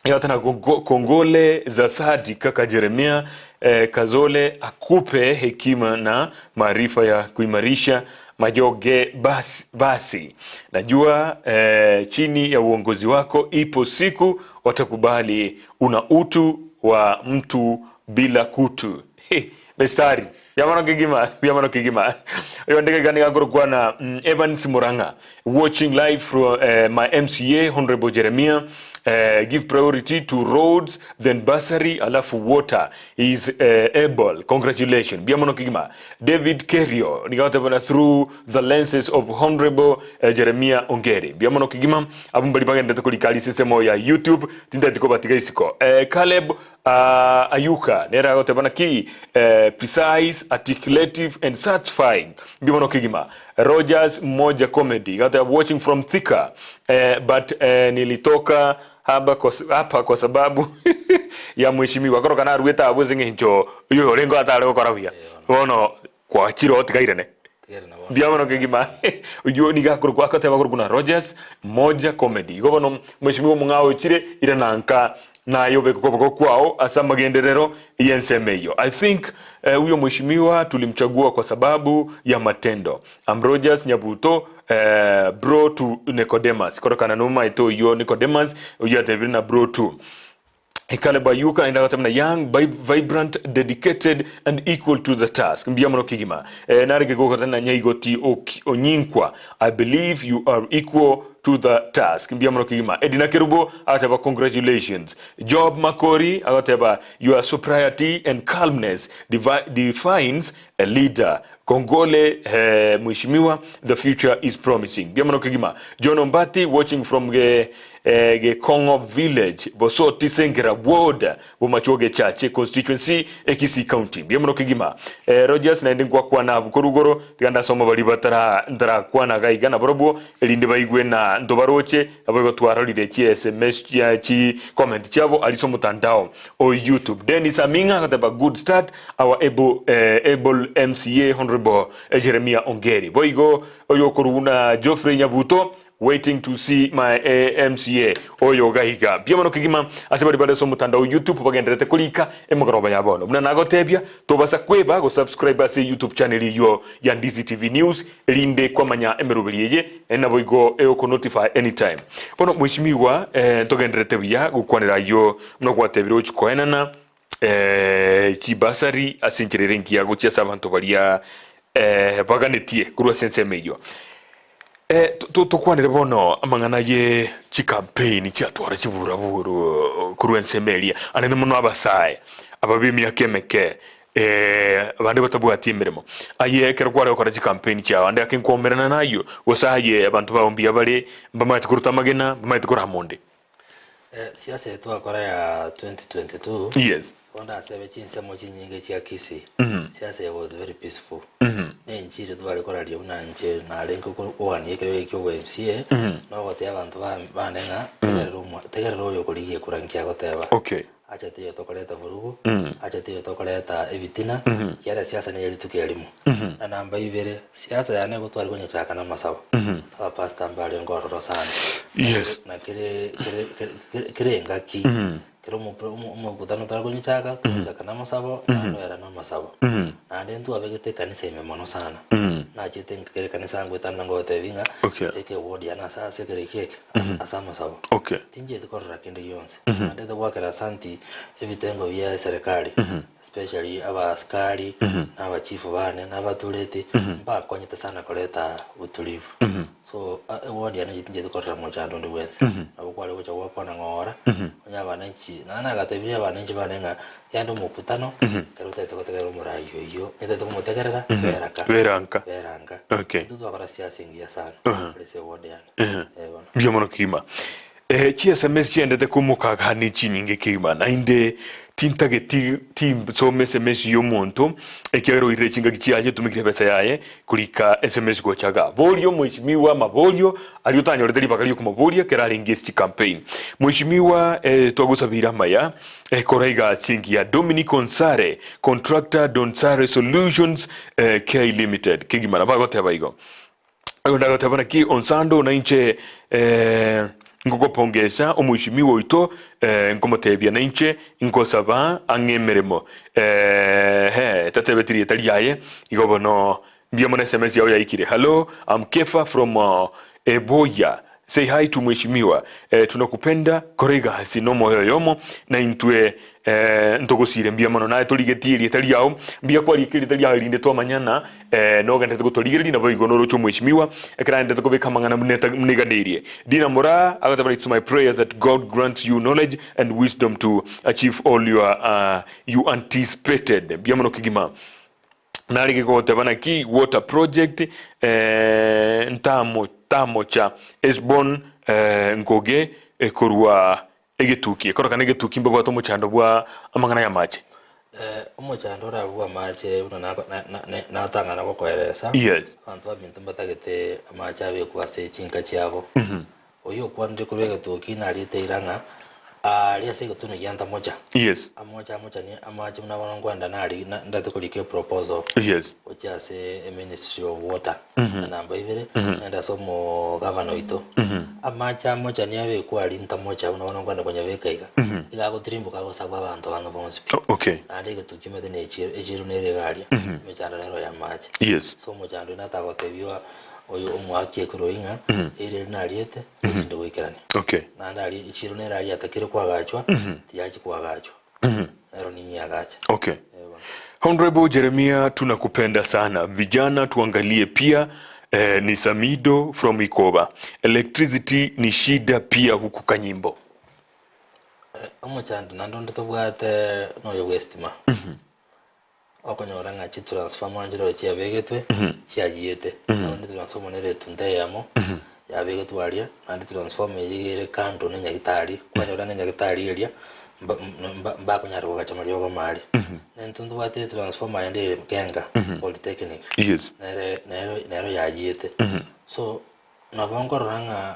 Yatana Kongole za dhati kaka Jeremia eh, Kazole akupe hekima na maarifa ya kuimarisha Majoge basi, basi. Najua eh, chini ya uongozi wako ipo siku watakubali una utu wa mtu bila kutu. He, mistari yamano kigima yamano kigima oyo ndege gani gakoro mm, Evans Murang'a watching live from uh, my MCA Honorable Jeremiah uh, give priority to roads then bursary alafu water is uh, able congratulations biamono kigima David Kerio nigatebana through the lenses of Honorable uh, Jeremiah Ongeri biamono kigima abo mbari bagendete korikari sisemo ya YouTube tindeti kobatiga isiko uh, Caleb uh, Ayuka nere agoteba naki uh, precise. articulative and satisfying. Mbuya mono kegima. Rogers Moja Comedy iga watching from Thika eh, but eh, nilitoka haba kwa, hapa kwa sababu ya mheshimiwa koroka naruete abwo ase eng'encho oyo orenge atare gokora buya bono kwachire otigairene Tigere nabo. mbuya mono kegima oywo nigo akorokwa agoteba akorokwa na Rogers Moja Comedy igo bono mheshimiwa omong'ao ochire ira nanka naye obeke okoboko kwao ase amagenderero y'ensemo eyio. I think eh, huyo mheshimiwa tulimchagua kwa sababu ya matendo. I'm Rogers Nyabuto eh, bro to Nicodemus. Korokana nomaete oyio Nicodemus oyio atebire na bro to. Caleb Ayuka aende agoteba na young, vibrant, dedicated and equal to the task. Mbuya mono kegima. Eh, narenge gokota na Nyaigoti Onyinkwa. I believe you are equal to the task. Mbuya mono kegima. Edina Kerubo agateba congratulations. Job Makori agateba your sobriety and calmness defines a leader. Kongole eh, mheshimiwa the future is promising. Mbuya mono kegima. John Ombati watching from ge eh, Gekongo village Bosoti Sengera ward Bomachuo Gechache constituency Ekisii county. Mbuya mono kegima. Eh, Rogers naende ngwakwana abwo korugoro tiga ndasoma baria batara ntarakwana iga iga nabarobwo erinde baigwe na ntobaroche Naboigo twarorire chi sms chia chi comment chiabo aria ase omotandao o YouTube. Dennis Aming'a agateba good start our able, eh, able MCA Honorable Jeremiah Ongeri. Boigo oyokorwa na Geoffrey Nyabuto waiting to see my eh, MCA oyo gaiga. Mbuya mono kegima ase baria bare ase omotandao o YouTube bagendererete korika emegoroba ya bono. Buna nagotebia tobasa kweba gosubscribe ase YouTube channel eyio ya Ndizi TV News erinde kwamanya emeroberi eye, naende naboigo egokonotify anytime. Bono mweshimiwa eh, ntogendererete buya gokwanera ayio buna gwatebire gochia koenana eh, chibasari ase enchera ere engiya gochia ase abanto baria eh, baganetie korwa ase ensemo eyio. Eh, to- to- tokwanere bono amang'ana ye chicampaign chiatwara chiburaburu korwa ensemo eria, anene mono abasae aba b'emiaka emeke Ee, abande batabwati emeremo. Aye ekero kware gokora chikampeni chiao, ande ake nkwomerana nayio, gose aye abanto bao mbuya bare, mbamaete koruta amagena, mbamaete korama onde. Eh, siasa eye twakora ya 2022 Yes. bono ndasebe chinsemo chinyinge chia Kisii siasa eye was very peaceful ne enchiri tware koraria buna inche narenge ko- kogania ekero eke obo MCA nogotebia abanto ba- bane ng'a tegerera omwa tegerera oyo okorigia ekura nki agoteba Okay. Acha tiyo tokoreta vurugu, acha tiyo tokoreta ebitina, ekiagera siasa neye rituko erimo. Na namba ibere, siasa yane nigo tware konyechaka na amasabo. Abapastor mbarenge ororo sana. Yes. Na kere kere kere kere engaki, kere omope omo omokutano tware konyechaka, twachaka na amasabo, naende oera na amasabo. Naende ntwabegete ekanisa ime mono sana. Nachete kere ekanisa ngoetana ngotebi ng'a, Okay. eke eward yane ase ase ekero eke eke, ase amasabo. Okay. Tinchieti korora kende gionsi. Naende togoakera asanti ebitengo bia eserekari, especially abaaskari, na abachifu bane, na abatureti, mbakonyete sana koreta utulivu. So a- eward yane inche tinchieti korora mochando onde bwensi. Nabo kware gocha gwakwana ng'ora, onye abananchi, naende nagatebirie abananchi bane ng'a genda omokutano, ekero otagete gotegerera omorai oyio, onye otagete komotegerera, beraka. Beranka. Beranka. Okay. Intwe twakora siasa engiya sana, ase eward yane. Eh, bono. Mbuya mono kegima. Eh, chi sms chiendete komokaga ne chinyinge kegima naende tintageti tinsome sms y'omonto ekiagera oirire chingaki chiaye otumekire ebesa yaye korika sms gocha igaa. Boria omweshimiwa amaborio aria otanyorete ribaga riokomoboria ekero arenge ase chicampaign. Mweshimiwa eh, twagosabeire amaya eh, kora egasi engiya Dominic Onsare, contractor Donsare Solutions eh, K Limited kegima nabo agoteba igo. Oyo ndagoteba naki onsando na inche eh, ngogopongesa omweshimiwa oito eh, nkomotebia na inche nkosaba ang'e emeremo eh, he tatebeti rieta riaye igo bono mbuya mono sms yao yaikire hello I'm Kefa from uh, Eboya say hi to mweshimiwa eh, tunakupenda kora egasi nomoyo oyomo na intwe Eh, ntogosire mbuya mono naye torigetie erieta riao mbuya kwariika erieta riao erinde twamanyana eh, nogenderete gotorigereria naboigo noroche omweshimiwa ekero agenderete kobeka amang'ana buna eta- buna eganeirie Dina Moraa agoteba it's my prayer that God grants you knowledge and wisdom to achieve all your uh, you anticipated mbuya mono kegima Narenge goteba naki water project eh, ntamo tamocha Esbon eh, nkoge eh, korwa Egetuki, ekorokana egetuki mbabwate omochando bwa amang'ana y'amache. Omochando orabe bw'amache buna natang'ana gokoeresa, Yes. abanto baminto mbatagete amache abekwe ase chinka chiabo. Oyio okwanire korwa egetoki nariete eira ng'a aaria ase egetunwa gia Ntamocha, Yes. amoche amochanie amache buna bono nkwenda nari ndate korika eproposal Yes. gochia ase eministry of water na namba ibere naende ase omogavana oito. Amache amochanie abekwe aria Ntamocha buna bono nkwenda konyabeka iga, iga agotirimboka agosabwa abanto bang'e bonsi pi. Okay. Naende egetuki omanyete na echiro, echiro nere iga aria, emechando nero ya amache. Yes. So omochando oyio natagotebia oyo omoaki ekeroi ng'a eira eri nariete totinde goikerania. Okay. Naende aria echiro nere aria yatakire koagachwa, tiyachi koagachwa. Nero ninyiagache. Okay. Eh, bono. Honorable Jeremia tunakupenda sana. Vijana tuangalie pia eh, ni Samido from Ikoba. Electricity ni shida pia huku Kanyimbo. Eh, omochando naende onde tobwate noyo bw'estima. Okonyora ng'a chitransformer nchireo chiabegetwe, chiayiete. Naende transformer nere etunta eyemo, yabegetwe aria, naende transformer eyio iga ere kando na enyagitari, kwanyora ng'a enyagitari eria, mba- mba- mbakonyara kogacha mariogo amo aria. Na intwe ntobwate etransformer ende ere Genga Polytechnic, Yes. nere nero nero yayiete. So, nabo nkorora ng'a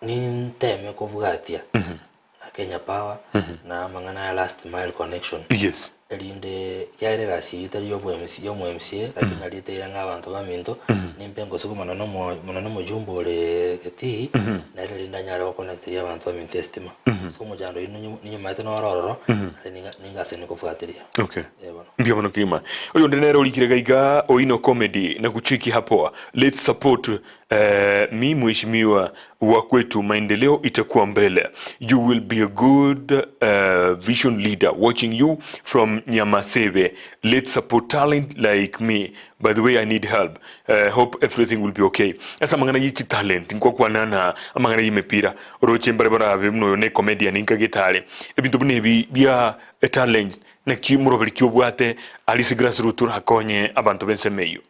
ninteme kobwatia na Kenya Power, na amang'ana ya last mile connection. Yes. Erinde ekiagera egasi eyio tari y'obo MC y'omo MCA, lakini nari eteire ng'a abanto baminto, nimpe ngosukuma nonye omo nonye omojumbe ore Getii, nere erinde anyare goconnecteria abanto baminto estima. So omochando oyio ninye ninyomaete noro ororo, nari ninga ningaseni kofuatilia. Okay. Eh bono. Mbuya mono kegima. Oyonde nere orikire iga iga Oino Comedy na kucheki hapoa. Let's support Eh, mi mheshimiwa wa kwetu maendeleo itakuwa mbele you will be a good uh, vision leader watching you from Nyamasebe let's support talent like me by the way I need help uh, hope everything will be okay ase amang'ana ye chitalent nkokwanana amang'ana y'emepira oroche mbare barabe buna oyo ne comedian nkagete are ebinto buna ebi bia etalent naki moroberi ki obwate aria ase grassroot orakonye abanto b'ensemo eyio.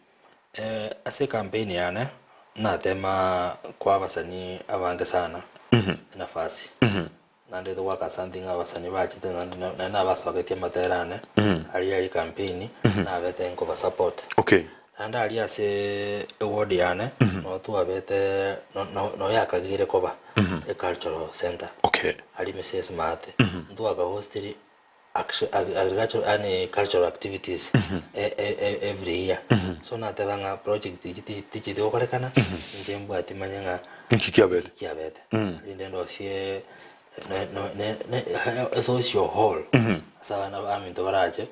Ase ecampaign yane natema koa abasanii abange sana enafasi, naende togoaka asante ng'a abasanii bachete naende naende nabasogetie amatera ane aria aria ecampaign nabete nkoba support. Okay. Naende aria ase eward yane noo twabete no- no- noo yakagire koba ecultural centre Okay. aria Mrs Maate, ntwakahostiri Agricultural yaani cultural activities every year. So nateba ng'a project echi tichiti gokorekana, inche mbwati manye ng'a Nki kiabete? nki kiabete. Rinde ndosie esocial hall ase abana baminto barache,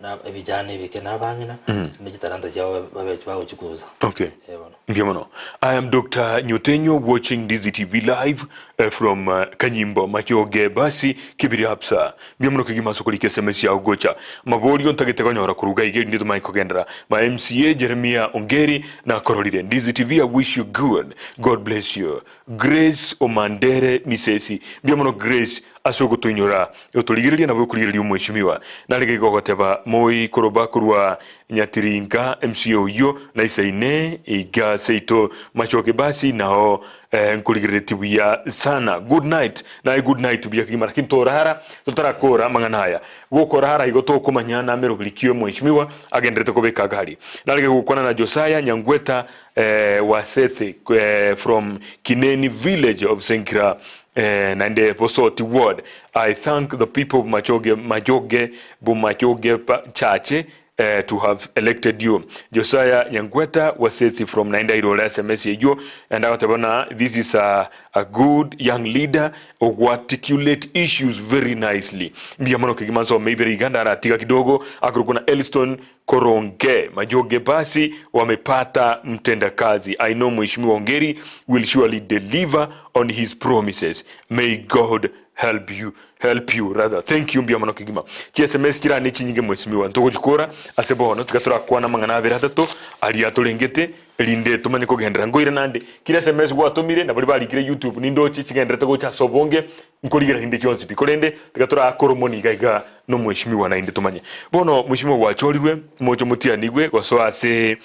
na ebijana ebike na abang'ina, ne chitalanta chiabo babe bagochikuza. Okay. Eh bono. Mbuya mono. I am Doctor Nyotenyo watching Ndizi TV live eh, from uh, Kanyimbo Machoge basi kibiri absa. Mbuya mono kegima ase okorika SMS yao gocha. Maborio ntagete konyora koruga iga erinde tomanye kogendera. Ma MCA Jeremia Ongeri nakororire. Ndizi TV I wish you good. God bless you. Grace Omandere Misesi. Mbuya mono Grace ase ogotoinyora otorigereria nabo okorigereria omweshimiwa. Narege iga ogoteba moi koroba korwa Nyatiringa MCA oyio naisaine iga seito machoke basi nao eh, nkorigereretie buya sana good night naye good night buya kegima lakini torara totarakora amang'ana aya gokorara igo tokomanya nameroberi ki omweshimiwa agenderete kobeka gari narege gokwana na Josiah Nyangweta eh, wa Sethe eh, from Kineni village of Senkira eh, naende Bosoti ward I thank the people of Machoge, Majoge, Bumachoge Church eh, to have elected you. Josiah Nyangweta wa Sethi from naende airore SMS eyio and agoteba na this is a, a good young leader ogo articulate issues very nicely. Mbuya mono kegima nsome ibere iga ndaratiga kidogo akorokwa na Elston Koronge Majoge basi wamepata mtendakazi. I know Mheshimiwa Ongeri will surely deliver on his promises. May God help you help you rather. Thank you mbuya mono kegima. Chi SMS chirane chinyinge mheshimiwa ntogochikora ase bono tiga torakwana amang'ana abere atato aria atorengete erinde tomanye kogenderera. Nkoira nande kira SMS gwatomire na baria barikire YouTube nindoche chigendererete gocha ase obonge nkorigereria rinde chionsi pi korende tiga torakore omoni iga iga nomweshimiwa naende tomanye. Bono mweshimiwa gwachorirwe moche motianigwe gosoa ase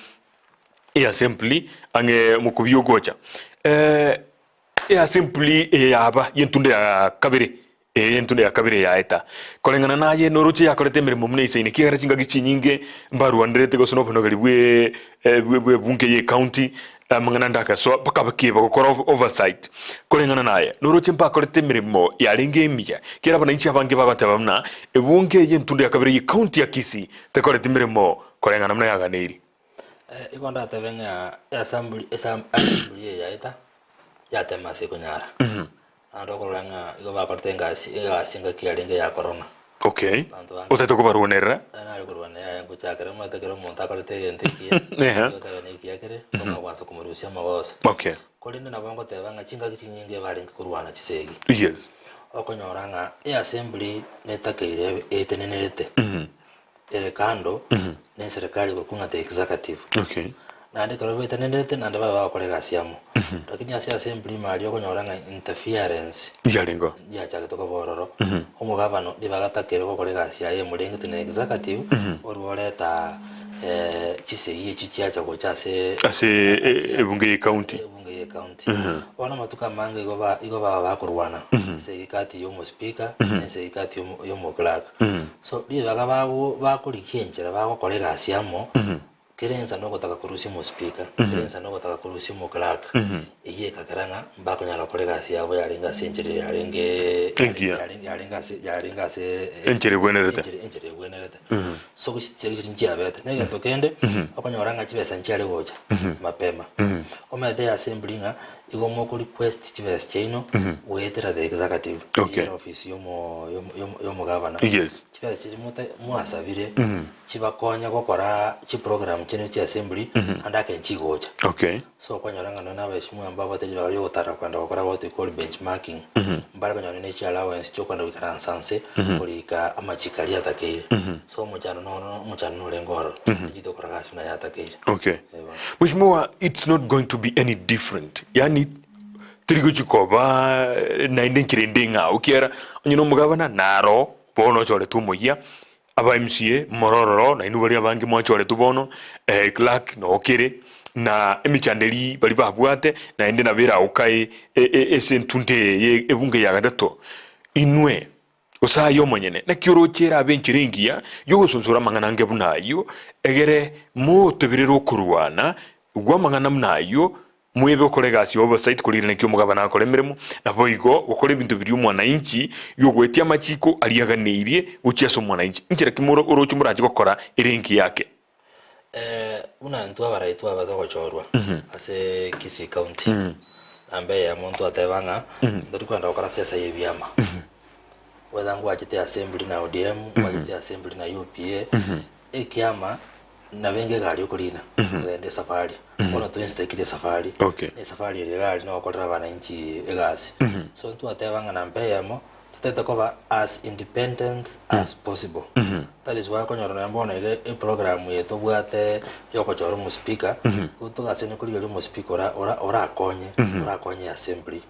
eassembly ang'e mokobia ogocha. Eassembly eye yaba yentunda ya kabere. Eye entunda ya kabere yaeta. Koreng'ana naye noroche yakorete emeremo buna eisaine, ekiagera chingaki chinyinge mbarwanerete gose nobonogeri bwe bw'ebunge y'ecounty, amang'ana ande agasoa bakabakeba gokora oversight. Koreng'ana naye noroche mbakorete emeremo yarenge emiya, ekiagera abanainchi abange bagoteba buna ebunge eye entunda ya kabere y'ecounty ya Kisii tekoreti meremo koreng'ana buna yaganeiri. Igo ndatebe ng'a assembly assembly eye yaeta yatema ase ekonyara. Naende okorora ng'a igo bakorete engasi egasi engaki yarenge ya corona. Okay. Abanto bande Otagete kobarwanerera? Nari nare korwana yaya ngochakera omanyete ekero omonto akorete egento ekiya, Ehe. ogoteba na ekiya kere, okonyara kwansa komorusia amagoso. Okay. Korende nabo ngoteba ng'a chingaki chinyinge barenge korwana chisegi. Yes. Okonyora ng'a eassembly netakeire ebe etenenerete, ere kando na eserekari ekorokwa ng'a the executive. Okay. Naende ekero betenenerete naende babe bagokora egasi amo. Lakini ase assembly ime aria okonyora ng'a interference Yarengeo. yachagete koba ororo, omogabano ribaga atakere gokora egasi yaye emorengete na executive, orwo oreta chisegi echio chiacha gocha ase Ase ebunge ye county. ebunge ye county. Bono amatuko amange igo ba igo baba bakorwana, esegi kati ya omospeaker, na esegi kati ya omo ya omoclerk. So ribaga bago bakorigia enchera bagokora egasi amo, kera ensa nogotaka korusia omospeaker, kera ensa nogotaka korusia omoclerk, eyio ekagera ng'a mbakonyara gokora egasi yabo yarenge ase enchera yarenge Engiya. yarenge yarenge ase yarenge ase Enchera ebwenerete. enchera enchera ebwenerete. So chisegi chiria nchiabete. Na egento kende, okonyora ng'a chibesa nchiare gocha mapema. Omanyete eassembly ng'a igo moko request chibesa chiaino goetera the executive, Okay. eyere ofisi ya omo ya omogavana. Yes. Chibesa chiria mote mwasabire chibakonye gokora chiprogram chiaino chia assembly ande ake nchigocha. Okay. So okonyora ng'a nonye abaheshimiwa mbabwate ribaga riogotara kogenda gokora what we call benchmarking, mbare konyora nonye ne chiallowance chiokogenda goikaransa nse korika amachiko aria atakeire. So omochando noro omochando norenge ororo, tichiti gokora gasi buna yatakeire. Okay. Eh bono. Mheshimiwa, it's not going to be any different. Yaani teri gochi koba naende enchera ende eng'ao ekiagera onye na omogabana naro bono ochoretwe omoyia, Aba MCA morororo nainwe baria abange mwachoretwe bono, eh, clerk noo kere, na emechando eria baria babwate, naende nabo eraokae e- e- ase entunto eye ye ebunge ya gatato. Inwe, gose aye omonyene, naki oroche erabe enchera engiya yogosonsora amang'ana ange buna ayio, egere motoberere okorwana gw'amang'ana buna ayio, Mwebe gokora egasi ya oversight korende naki omogabana akore emeremo, naboigo gokora ebinto biria omwananchi bi'ogoetia amachiko aria aganeirie gochia ase omwananchi. Inchera ki more oroche morache gokora ere engiya yake? Buna intwe abarai twabete ogochorwa ase Kisii County, namba eyemo ntwateba ng'a ntori kogenda gokora siasa ya ebiama. Whether ngwachete assembly na ODM, ngwachete assembly na UPA, ekiama Nabo enga egari okorina kogenda esafari, bono twensi esafari, Okay. na esafari ere egari nogokorera abananchi egasi. So ntwateba ng'a namba eyemo, totagete koba as independent as possible. That is why okonyora nonya bono iga eprogram eye tobwate ya ogochora omospeaker, igo togasenia korigereria omospeaker ora ora orakonye, orakonye assembly,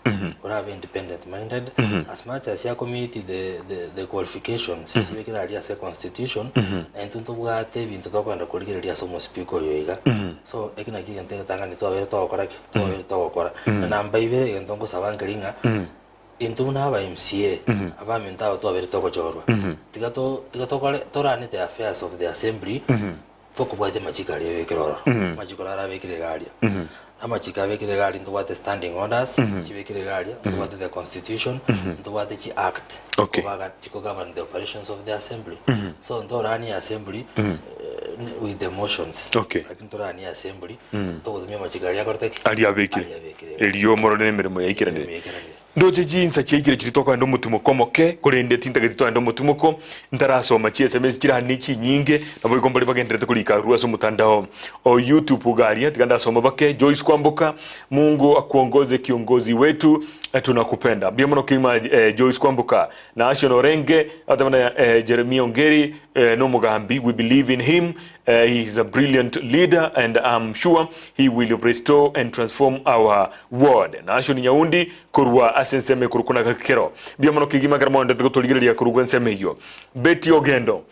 orabe independent minded, as much as akomeet the the the qualifications chibekire aria ase econstitution, na intwe ntobwate ebinto tokogenda korigereria ase omospeaker oyo iga. So eki nakio egento egetang'ani twabeire togokora ki? Twabeire togokora. Na namba ibere egento ngosaba nkeri ng'a, intwe buna aba MCA, abaminto aba twabeire togochorwa, tiga to tiga tokore torane the affairs of the assembly, tokobwatia amachiko aria abekire ororo. Amachiko naro abekire iga aria. Amachiko abekire iga aria ntobwate standing orders, chibekire iga aria, ntobwate the constitution, ntobwate chi act Okay. chikobaga chikogovern the operations of the assembly. So ntoranie assembly with the motions. Okay. Lakini toranie assembly, togotumia amachiko aria akorete ki? Aria abekire. Aria abekire iga. Erio morore nemeremo Emeremo yaikeranire. yaikeranire. Ndoche chinsa chiaikire chiria tokogenda omotimoko omoke, korende tintageti togende omotimoko, ntarasoma chi sms chirane chinyinge, naboigo mbare bagendererete korika arwo ase omotandao o YouTube iga aria, tiga ndasoma bake. Joyce Kwamboka, Mungu akuongoze kiongozi wetu, tunakupenda. Mbuya mono kegima eh, Joyce Kwamboka. Nashon Orenge, atabana eh, Jeremia Ongeri eh, nomogambi, we believe in him, eh, he is a brilliant leader and I'm sure he will restore and transform our world. Nashon Nyaundi korwa ase ensemo ekorokwa na Gakero. Mbuya mono kegima ekero moendete gotorigereria korwa ensemo eyio. Betty Ogendo,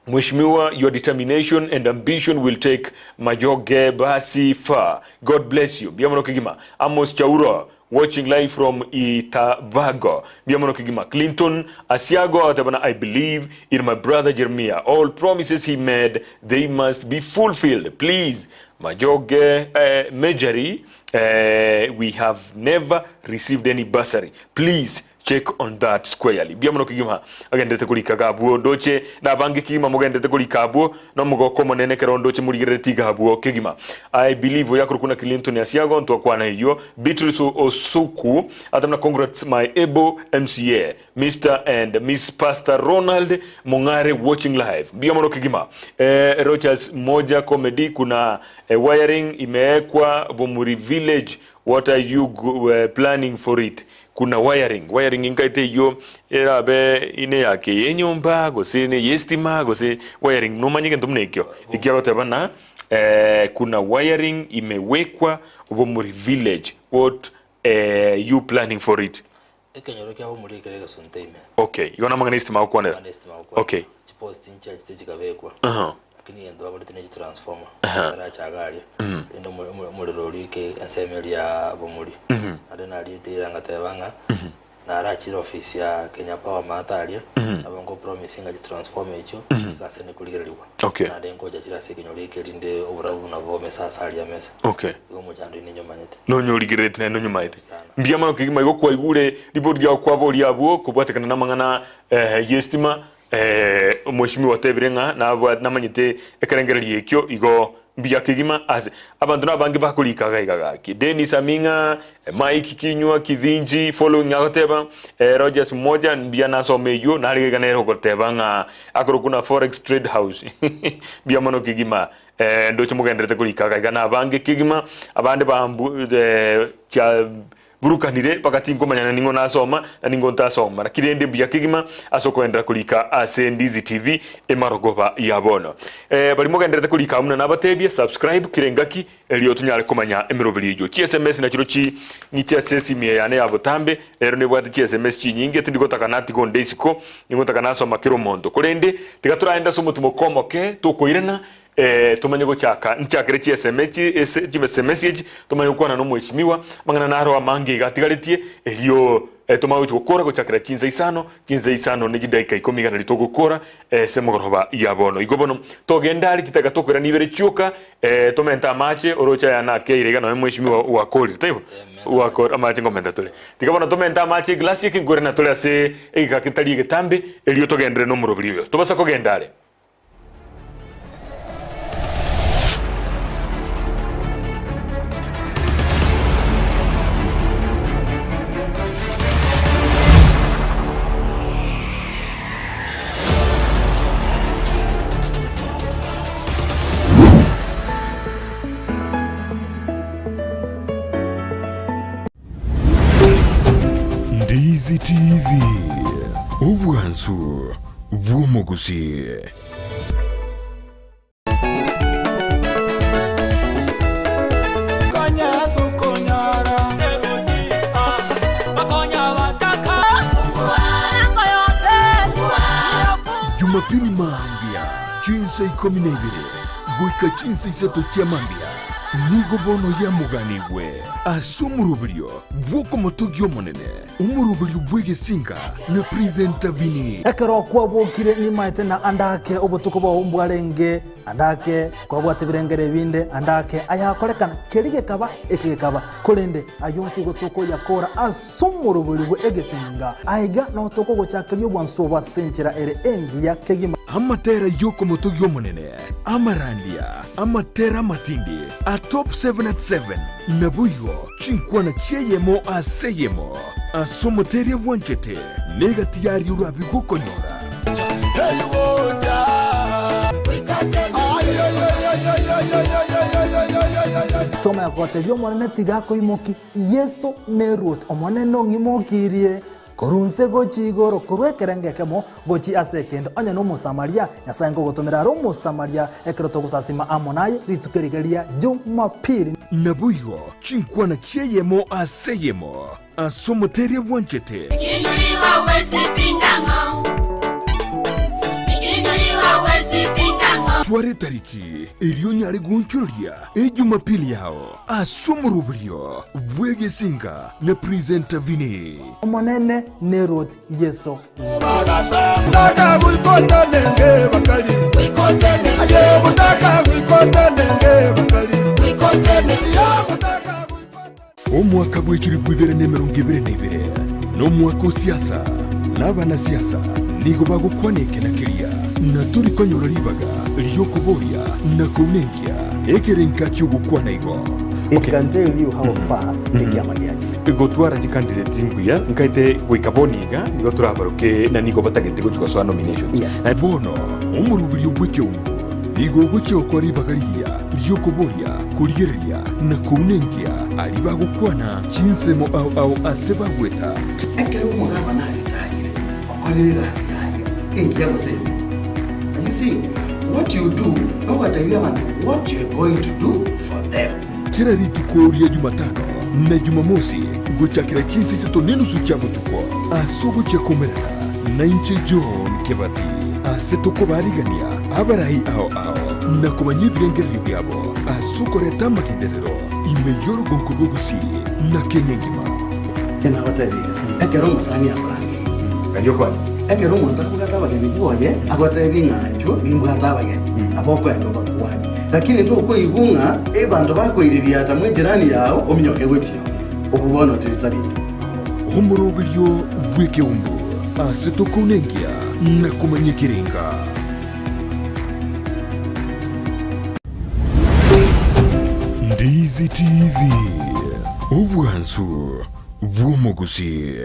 Mheshimiwa, your determination and ambition will take Majoge Basi far. God bless you. Mbuya mono kegima. Amos Chauro, Watching live from Itabago. Mbuya mono kegima. Clinton Asiago agoteba buna I believe in my brother Jeremiah. All promises he made they must be fulfilled. Please Majoge eh, Majory eh, we have never received any bursary. Please check on that squarely. Mbuya mono kegima agenderete korika iga abwo ndoche nabange kegima mogenderete korika abwo nomogoko omonene ekero ndoche morigerereti iga abwo kegima. I believe oyo akorokwa na Clinton Asiago ntwakwana eyio. Beatrice Osuku ate buna congrats my able MCA Mister and Miss Pastor Ronald Mong'are watching live. Mbuya mono kegima. Eh, Rochas Moja Comedy kuna eh, wiring imeekwa Bomuri village what are you planning for it? Kuna wiring, wiring inkaete eyio erabe ine yake yenyomba gose ne yestima gose wiring nomanye gento buna ekio. Ekio agoteba na eh, kuna wiring imewekwa Bomuri village what eh, you planning for it? Ekenyoro kia Bomuri ekere egesunte ime. Okay, igo namang'ana estima agokwanera. Amang'ana estima agokwanera. Okay. Chipost nchiachete chikabekwa. Aha. Lakini egento bakorete ne chitransformer. Bataracha iga aria. Rende omorero oria oike ensemo eria ya Bomuri. Naende nariete ira ngateba ng'a narachire office ya Kenya Power maate aria, nabo nko promise ng'a chitransformer echio chigasene korigererigwa. Okay. Naende nkocha chire ase ekenyoro eke erinde oborabu buna bomesa ase aria amesa. Okay. Igo omochando oino inyomanyete. Nonyorigerereti naende onyomaete. Sana. Mbuya mono kegima igo kwaigure ribori riao kwaboria abwo kobwatekana namang'ana eh, y'estima eh, omweshimiwa otebire ng'a nabwa namanyete ekerengererio ekio igo mbuya kegima ase abanto nabange bakorika iga iga gaki. Dennis Aming'a, Mike Kinyua Kithinji following agoteba eh, Rogers Mmoja mbuya nasoma eyio nare iga iga nere ogoteba ng'a akorokwa na Forex Trade House mbuya mono kegima eh, ndoche mogenderete korika iga iga nabange kegima abande bambu eh, chia burukanire mpaka tinkomanya na ning'o nasoma na ning'o ntasoma. Naki rende mbuya kegima ase okoenderera korika ase Ndizi TV emarogoba ya bono. Eh, baria mogendererete korika buna nabatebie subscribe kera engaki erio tonyare komanya emeroberi eyio. Chi SMS nachiro chi ng'iche ase esimi eye yane ya botambe rero nebwate chi SMS chinyinge tindi gotaka natiga onde isiko ningotaka nasoma kera omonto. Korende tiga toraende ase omotimoko omoke tokoirana Eh, tomanye gochaka nchakere chieseme chi echi tomanye gokwana nomweshimiwa amang'ana naro amange iga atigaretie erio eh, tomanye gochi gokora gochakera chinsa isano chinsa isano ne chidaika ikomi iga nario togokora ase emogoroba ya bono igo bono togenda are chidaka tokoirana ibere chioka eh, tomente amache oroche aya nakeire iga nonya mweshimiwa wakorire taibo wakore amache nkomenta tore tiga bono tomente amache eglasi eke nkoirana tore ase egeka ketari egetambe erio togenderere nomoroberi oyo tobasa kogenda are. Ndizi TV, obwansu bw'omogusi. Konya ase okonyora. Jumapili mambia chinsa ikomi na ibere goika chinsa isato chia mambia nigo bono yamoganigwe ase omoroberio bw'okomotogia Omonene, omoroberio bw'egesinga na Presenter Vinny. Ekero kwabokire nimaete na ande ake obotuko bwao mbwarenge, ande ake kwabwate ebirengero ebinde, ande ake ayakorekana, keria gekaba, eke gekaba. Korende ayio onsi igo tokoyakora ase omorobori bwe egesinga. Aiga nao tokogochakeria obwansu obo ase enchera ere engiya kegima. Amatera y'okomotogia Omonene, amarandia, amatera amatindi, a Top 7 at 7, naboigo chinkwana chi'eyemo ase eyemo, ase omoteria bwanchete, negati yaria orabe gokonyora. Tomanya gotebia Omonene tiga akoimokie, Yeso neruoti, Omonene ong'imokirie korwa inse gochia igoro, korwa ekerengo ekemo gochia ase ekende. Onye n'Omosamaria, Nyasae nkogotomera are Omosamaria ekero togosasima amo naye rituko eriga ria Jumapili. Naboigo chinkwana chi'eyemo ase eyemo ase omoteria bwanchete. Twara etariki eria onyare goonchoreria Ejumapili yao ase omoroberio bw'egesinga na Presenter Vinny. Omonene neruoti Yeso. Omwaka bw'echilifu ibere na emerongo ebere na ibere nomwaka o siasa, na abanasiasa nigo bagokwana eke na keria, na tori konyora ribaga ri'okoboria na kounenkia ekerenka ki'ogokwana igo. It can tell you how far ekiama giachire. Gotwara chicandidate mbuya nkaete goika bono iga nigo torabaroke na nigo batagete gochia gosoa nominations. Yes. Bono omoroberio bw'ekeungo nigo ogochia gokora ribaga rigiya ri'okoboria, korigereria, na kounenkia aria bagokwana chinsemo ao ao ase bagweta. Ekero omogabana aritayire, okorire egasi yaye engiya gose embe. And you see, what you do, nogotebia abanto what you are going to do for them. Kera rituko ria Jumatano na Jumamosi gochakera chinsa isato nenusu chia botuko ase ogochia komerana nainche John Kebati ase tokobarigania abarai ao ao na komanya ebirengererio biabo ase okoreta amagenderero ime y'orogonko rwa Gusii na Kenya engima. Nabatebirie, ekero omosani akorangeria, ekero omonto abwate abageni bwoye, agotebie ng'a inchuo nimbwate abageni, nabo okoenda obakwanie. Lakini tokoigwa ng'a abanto bakoiririata mw'ejirani yao ominyoke gochia oo, obwo bono tiri tari engiya. Omoroberio bw'ekeumbu ase tokounenkia na komanya ekerenga. Ndizi TV, obwansu bw'omogusii.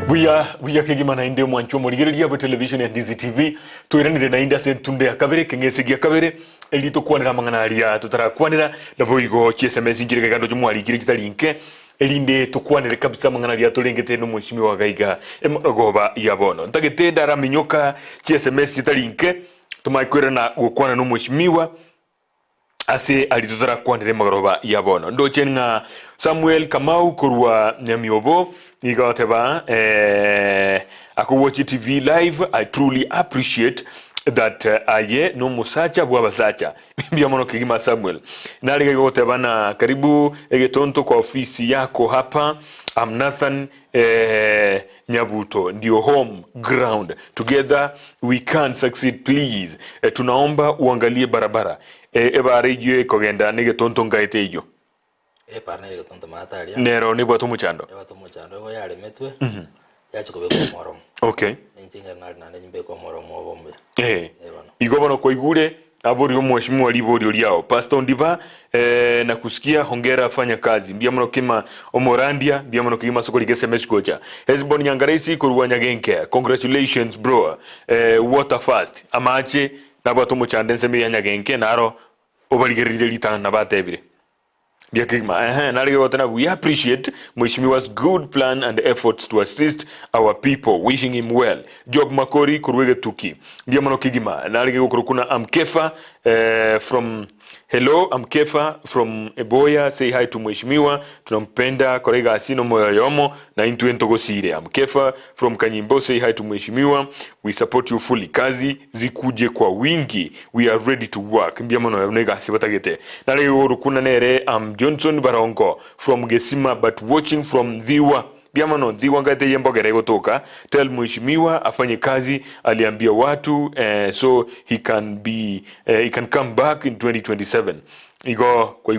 Buya buya kegima naende omwanchi omorigereria bwe television ya Ndizi TV toiranire naende ase entundo ya kabere ekeng'ese gia kabere Erio tokwanere amang'ana aria totarakwanera, naboigo chiSMS nchire iga ndoche mwarikire chitari inke, erinde tokwanere kabisa amang'ana aria torengete nomweshimiwa iga iga emorogoba ya bono. Ntagete ndaraminyoka chiSMS chitari inke, tomanye koirana gokwana nomweshimiwa ase aria totarakwanera emagoroba ya bono. Ndoche ng'a Samuel Kamau korwa Nyamiobo nigo agoteba eh, akowatch TV live, I truly appreciate that aye nomosacha bw'abasacha. Mbuya mono kegima Samuel. Nare iga goteba na karibu egetonto kwa ofisi yako hapa. I'm Nathan eh, Nyabuto ndio home ground. Together we can succeed please. Eh, tunaomba uangalie barabara. Eh, ebara eyio ekogenda negetonto nkaete eyio. Epara nere egetonto maate aria. Nero nebwate omochando. Ebwate omochando igo yaremetwe, yachia kobekwa omoromo. Okay. Ninche ing'ira nare naende nyimbeke omoromo obe omuya. Eh. Eh bono. Igo bono kwaigure naborie omweshimiwa riborio riao. Pastor Ondiba eh, nakusikia hongera fanya kazi. Mbuya mono kima omorandia, mbuya mono kegima ase okorika SMS gocha. Hesbon Nyangaresi korwa Nyagenke. Congratulations bro. Eh, water fast. Amache nabwate omochando ensemo ya Nyagenke naro obarigererie ritang'ani nabatebire. Mbuya kegima ehe narege gotena we appreciate mweshimiwa's good plan and efforts to assist our people wishing him well Job Makori korwa egetuki mbuya mono kegima narege gokorokwa na am Kefa eh, from hello am Kefa from Eboya say hi to mweshimiwa tunampenda kora egasi nomoyo oyomo na intwe ntogosire am Kefa from Kanyimbo say hi to mweshimiwa we support you fully kazi zikuje kwa wingi We are ready to work mbuya mono buna egasi batagete nare gorokuna nere am Johnson Barongo from Gesima but watching from Dhiwa mbuya mono Dhiwa ngaete ye mbogere egotoka tell mweshimiwa afanye kazi aliambia watu eh, so he can be eh, he can come back in 2027 igo kwa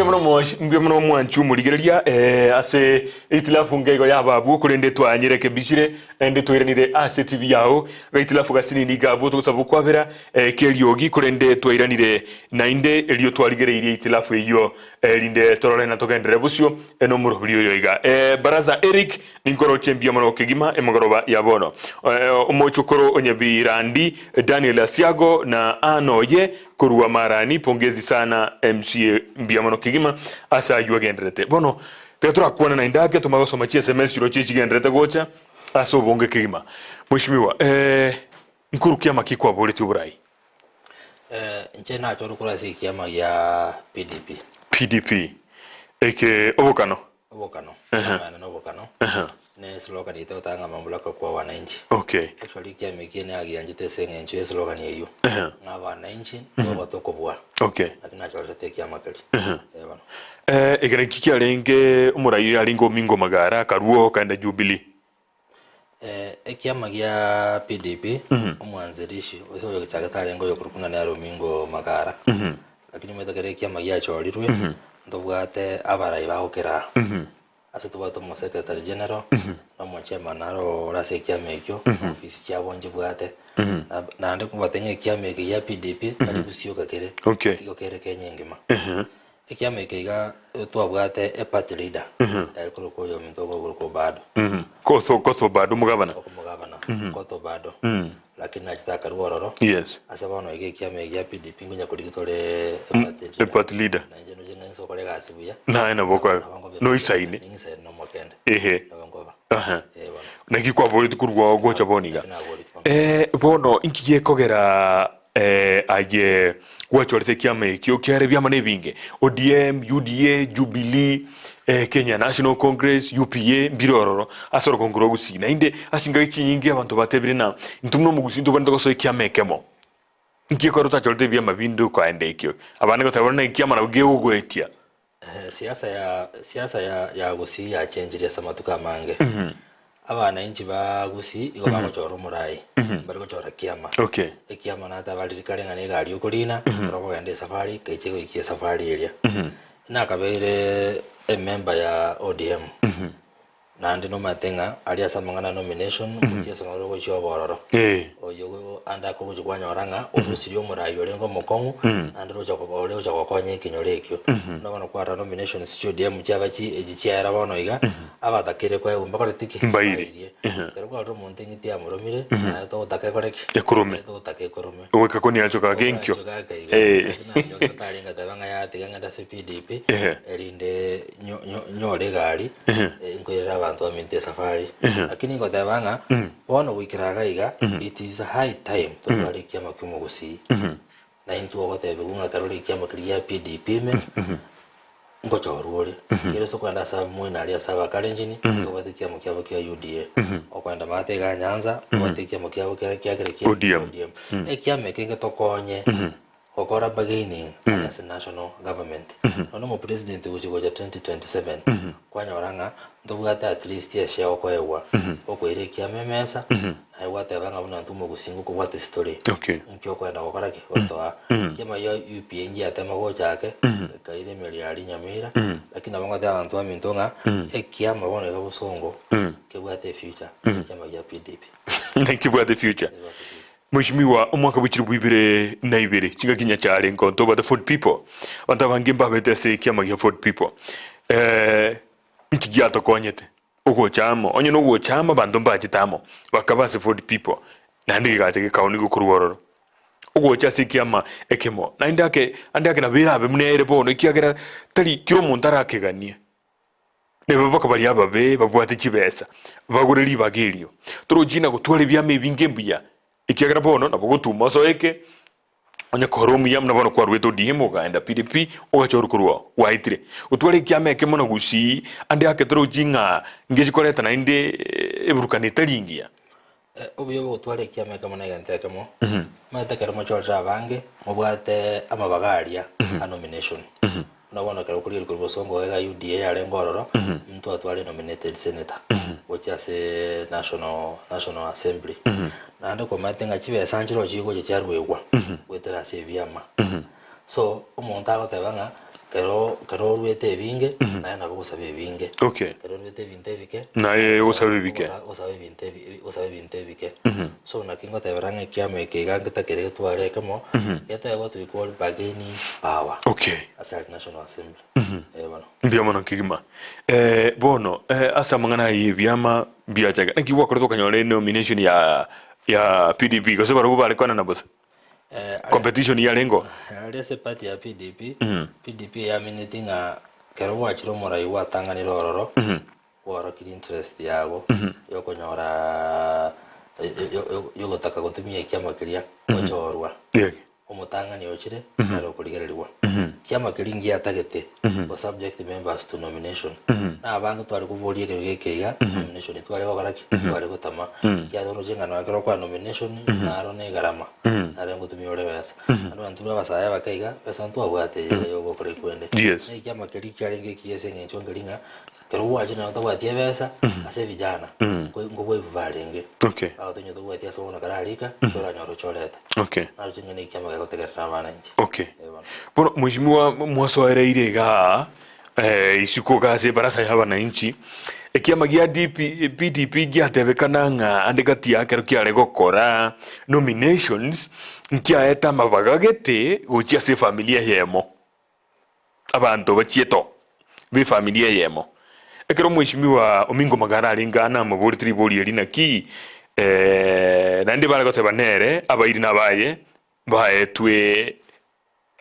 Mbuya mono mwa- mbuya mono mwanchi omorigereria eh, ase itilafu ngeigo y'ababwo korende twanyire kebisire naende twairanire ase TV yao gaitilafu gasinini gabwo togosaba okwabera eh, keriogi korende twairanire naende erio twarigereirie itilafu eyio erinde torore na togenderere bosio eh, nomorobiri oyo iga eh, baraza Eric ninkoroche mbuya mono kegima emogoroba ya bono eh, omochokoro onyabirandi Daniel Asiago na Ann oye Korwa marani pongezi sana MCA mbuya mono kegima ase aywo agenderete. Bono tiga torakwane naende ake tomanye gosoma chi sms chirochio chigenderete gocha ase obonge kegima. Mweshimiwa eh nkoru kiama ki kwaboretie oborai? Eh, inche nachore korwa ase ekiama gia PDP. PDP eke obokano. Obokano, amang'ana na obokano, ne eslogan eye togotanga ng'a mamlaka kwa wananchi. Okay. Actually ekiama ekie nagianchete ase eng'encho ya eslogan eyio, ng'a abananchi nigo batokobua. Okay. Naki nachorerete ekiama keria. Eh bono. Eh, eke naki kiarenge omorai oyo arenge Omingo Magara akarua okaenda Jubilee. Eh, ekiama gia PDP, omwanzirishi ase oyochagete arenge oyokorokwa ng'a nere Omingo Magara. Lakini omanyete ekero ekiama giachorirwe, ntobwate abarai bagokera aa. Ase tobwate omo secretary general, na omo chairman naro ore ase ekiama ekio, ofisi chiabo nchibwate. Na- Naende kobwate ng'a ekiama eke gia PDP, tari gosioka kere, Okay. igo kere Kenya engima. Ekiama eke iga twabwate e party leader ere korokwa oyominto okorokwa Obado. Koso koso Obado omogabana. Okomogabana Koto Obado. Lakini nachete akarua ororo. Yes. Ase bono iga ekiama eke gia PDP nkonya korigia tore e party leader. E party leader. Na inche ndoche ng'a inse okore egasi buya. Naye nabo okoe. Noisaine. Ning'isaine na omokende. Ehe. Nabo nkoba. Aha. Eh bono. Naki kwaboretie korwa gocha bono iga. Naki naboretie bono. Eh bono inki gekogera Aye gwachorete ekiama ekio kiare ebiama nebinge, ODM, UDA, Jubilee, Kenya National Congress, UPA, mbire ororo ase orogongo rwa Gusii. Naende ase chingaki chinyinge abanto batebire ng'a intwe buna omogusii ntobwenerete gosoa ekiama ekemo. Inki ekero otachorete ebiama binde okoenda ekio? Abande goteba buna ekiama nabo kegogoetia. Siasa ya siasa ya ya Gusii yachenchirie ase amatuko amange. Abananchi ba Gusii igo bagochora omorai, mbari gochora kiama. Okay. Ekiama natabariri kare ng'a na egari okorina, ekero okogenda esafari, kaiche goikia esafari eria. Nakabeire emember ya ODM. Naende nomanyete ng'a aria ase amang'ana a nomination, ogochiesa noro ogochia obororo. Oyio ande akogochia kwanyora ng'a orusirie omorai orenge omokong'u, naende orocha ore gocha gokonya ekenyoro ekio. Buna bono kwarora nominations chia ODM chiaba chi echi chiaera bono iga, abatakire koegwa mbakoreti ki? Mbairie. Ekero kwarora omonto eng'iti yamoromire, naye togotaka ekore ki? Ekorome. Naye togotaka ekorome. Goika koniachoka ake enkio. Ogoachoka ake igo. Lakini naye otarenge ateba ng'a yaya tiga ng'ende ase PDP, erinde nyore egari nkoirere abanto baminto esafari. Lakini ngoteba ng'a bono goikera iga iga it is high time totware ekiama kia omogusii. Na intwe ogotebigwa ng'a ekero ore ekiama keria gia PDP ime ngochorwa ore. Ekero ase okogenda ase abamwene aria ase abakalenjin obwate ekiama kiabo kia UDA. Okoenda maate igaa Nyanza obwate ekiama kiabo kia kia kere kia ODM. ODM. Ekiama eke ngetokonye Gokora bargaining ase national government. Nonya omo president gochia gocha 2027 kwanyora ng'a ntobwate at least eshare okoegwa okoira ekiama emesa naye gwateba ng'a buna intwe omogusii ngokobwate story Okay. inki okoenda gokora ki gotoa. Ekiama gia UPA ngiatema gocha ake ekaira emeria aria Nyamira lakini nabo ngoteba abanto baminto ng'a ekiama bono iga bosongo kebwate efuture ekiama gia PDP. Kebwate future. Kebwate future. Mweshimiwa, omwaka bwe chilifu ibere na ibere, chingaki nyachare nkonto obate Ford People. Abanto abange mbabete ase ekiama gia Ford People. Eh, nki giatokonyete? Ogocha amo. Onye nogocha amo abanto mbachete amo, bakaba ase Ford People, naende gegacha gekaonigwa korwa ororo. Ogocha ase ekiama ekemo, naende ake, ande ake nabo erabe buna ere bono, ekiagera tari kera omonto arakeganie. Nabo bakabaria ababe babwate chibesa, bagore ribaga erio. Torochie na gotwara ebiama ebinge mbuya, ekiagera bono nabo ogotuma osoeke, onye kore omuya buna bono kwaruete ODM okaenda PDP ogachorwa korwa oo, gwaetire. Gotwara ekiama ekemo na gusii ande ake torochi ng'a ngechi koreta naende eburukano etari engiya. Obuya bwa gotwara ekiama ekemo na egento ekemo, omanyete ekero mochorire abange, mobwate amabaga aria a nomination. Buna bono ekero okorigereria korwa bosongo iga iga UDA yarenge ororo, ntwatware nominated senator gochia ase national national assembly. Naende komanyete ng'a chibesa nchiroo chigocha chiaruegwa goetera ase ebiama. So, omonto agoteba ng'a. Kero kero oruete ebinge, naye nabo ogosaba ebinge. Okay. Kero oruete ebinto ebike, Naye ogosabe ebike. ogosa- ogosaba ebinto ebi- ebi- ogosaba ebinto ebike. So naki ngotebera ng'a ekiama eke iga ngetakere getware ekemo, getebe what we call bargaining power Okay. ase ari National Assembly. Eh bono. Mbuya mono kegima. Eh, bono eh, ase amang'ana aya ebiama mbiachake naki gwakorete okanyora enomination ya ya PDP gose barobwo bare koenana bosa? Competition yarengeo. Aria ase party ya PDP, PDP yamenyeti ng'a kero gwachire omorai gwatang'anire ororo, kworokirie interest yago yokonyora yogotaka gotumia ekiama keria gochorwa. Omotang'ani ochire nere okorigererigwa. Kiama keria ngiatagete go subject members to nomination. Na abange tware koboria ekero geke iga, nomination tware gokora ki? Tware gotama. Ekiagera oroche ng'a nonya ekero okoa nomination, naro na egarama, naro ngotumia ore besa. Naende onye ntwe abasae abake iga, besa ntwabwate eye iga ya ogokora ekwende. Yes. Na ekiama keria kiarenge ekiya ase eng'encho nkeri ng'a, ekero gwachire nonya tabwati ebesa, ase vijana, nkobwaibu barenge. Okay. Bagotonya tobwati ase bono kararika, toranyore ochorete. Okay. Naroche ng'a nekiama gegotegerera abana inche. Okay. Eh, bono. Bono mheshimiwa mwasoereire igaa eh, isiko iga ase ebarasa ya abananchi, ekiama gia DP, PDP giatebekana ng'a ande gati ya ekero kiare gokora nominations, nkiaete amabaga gete gochia ase efamilia eyemo. Abanto bachiete oo, b'efamilia eyemo. Ekero omweshimiwa Omingo Magara arenge aa namoborete ribori eri naki, naende bare goteba nere abairi nabaye baetwe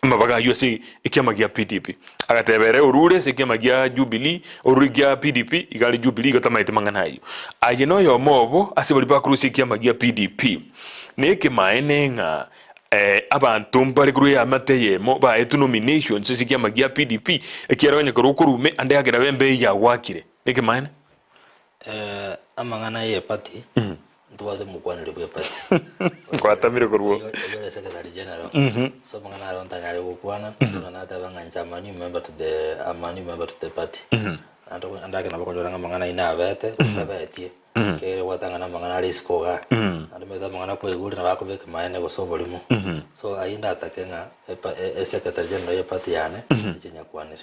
amabaga aywo ase ekiama gia PDP. Agateba ere orure ase ekiama gia Jubilee, orure gia PDP, iga are Jubilee igo tamaeti mang'ana ayio. Aye noyomo obo ase baria bakorwa ase ekiama gia PDP. Na ekemaene ng'a Abanto mbare korwa eamate eyemo baetwe nominations ase ekiama gia PDP, ekiagera onye korwa okorume ande agera bembe eyio yagwakire. Nekemaene? Amang'ana ye party, ntobwate omokwaneri bwe party. Gwatamire korwa oo. Oyio ore secretary general. So amang'ana aro ntanyare gokwana, buna nateba ng'a inche am a new member to the, am a new member to the party. Naende ande ake nabo okonyora ng'a amang'ana ayio nabete, gose tabetie. Ekiagera gwatang'ana amang'ana are isiko igaa, naende omanyete amang'ana kwaigure nabo akobeka maene gose oborimo. So ayio ndatake ng'a epa- e- esecretary general ya eparty yane, inche nyakwanere.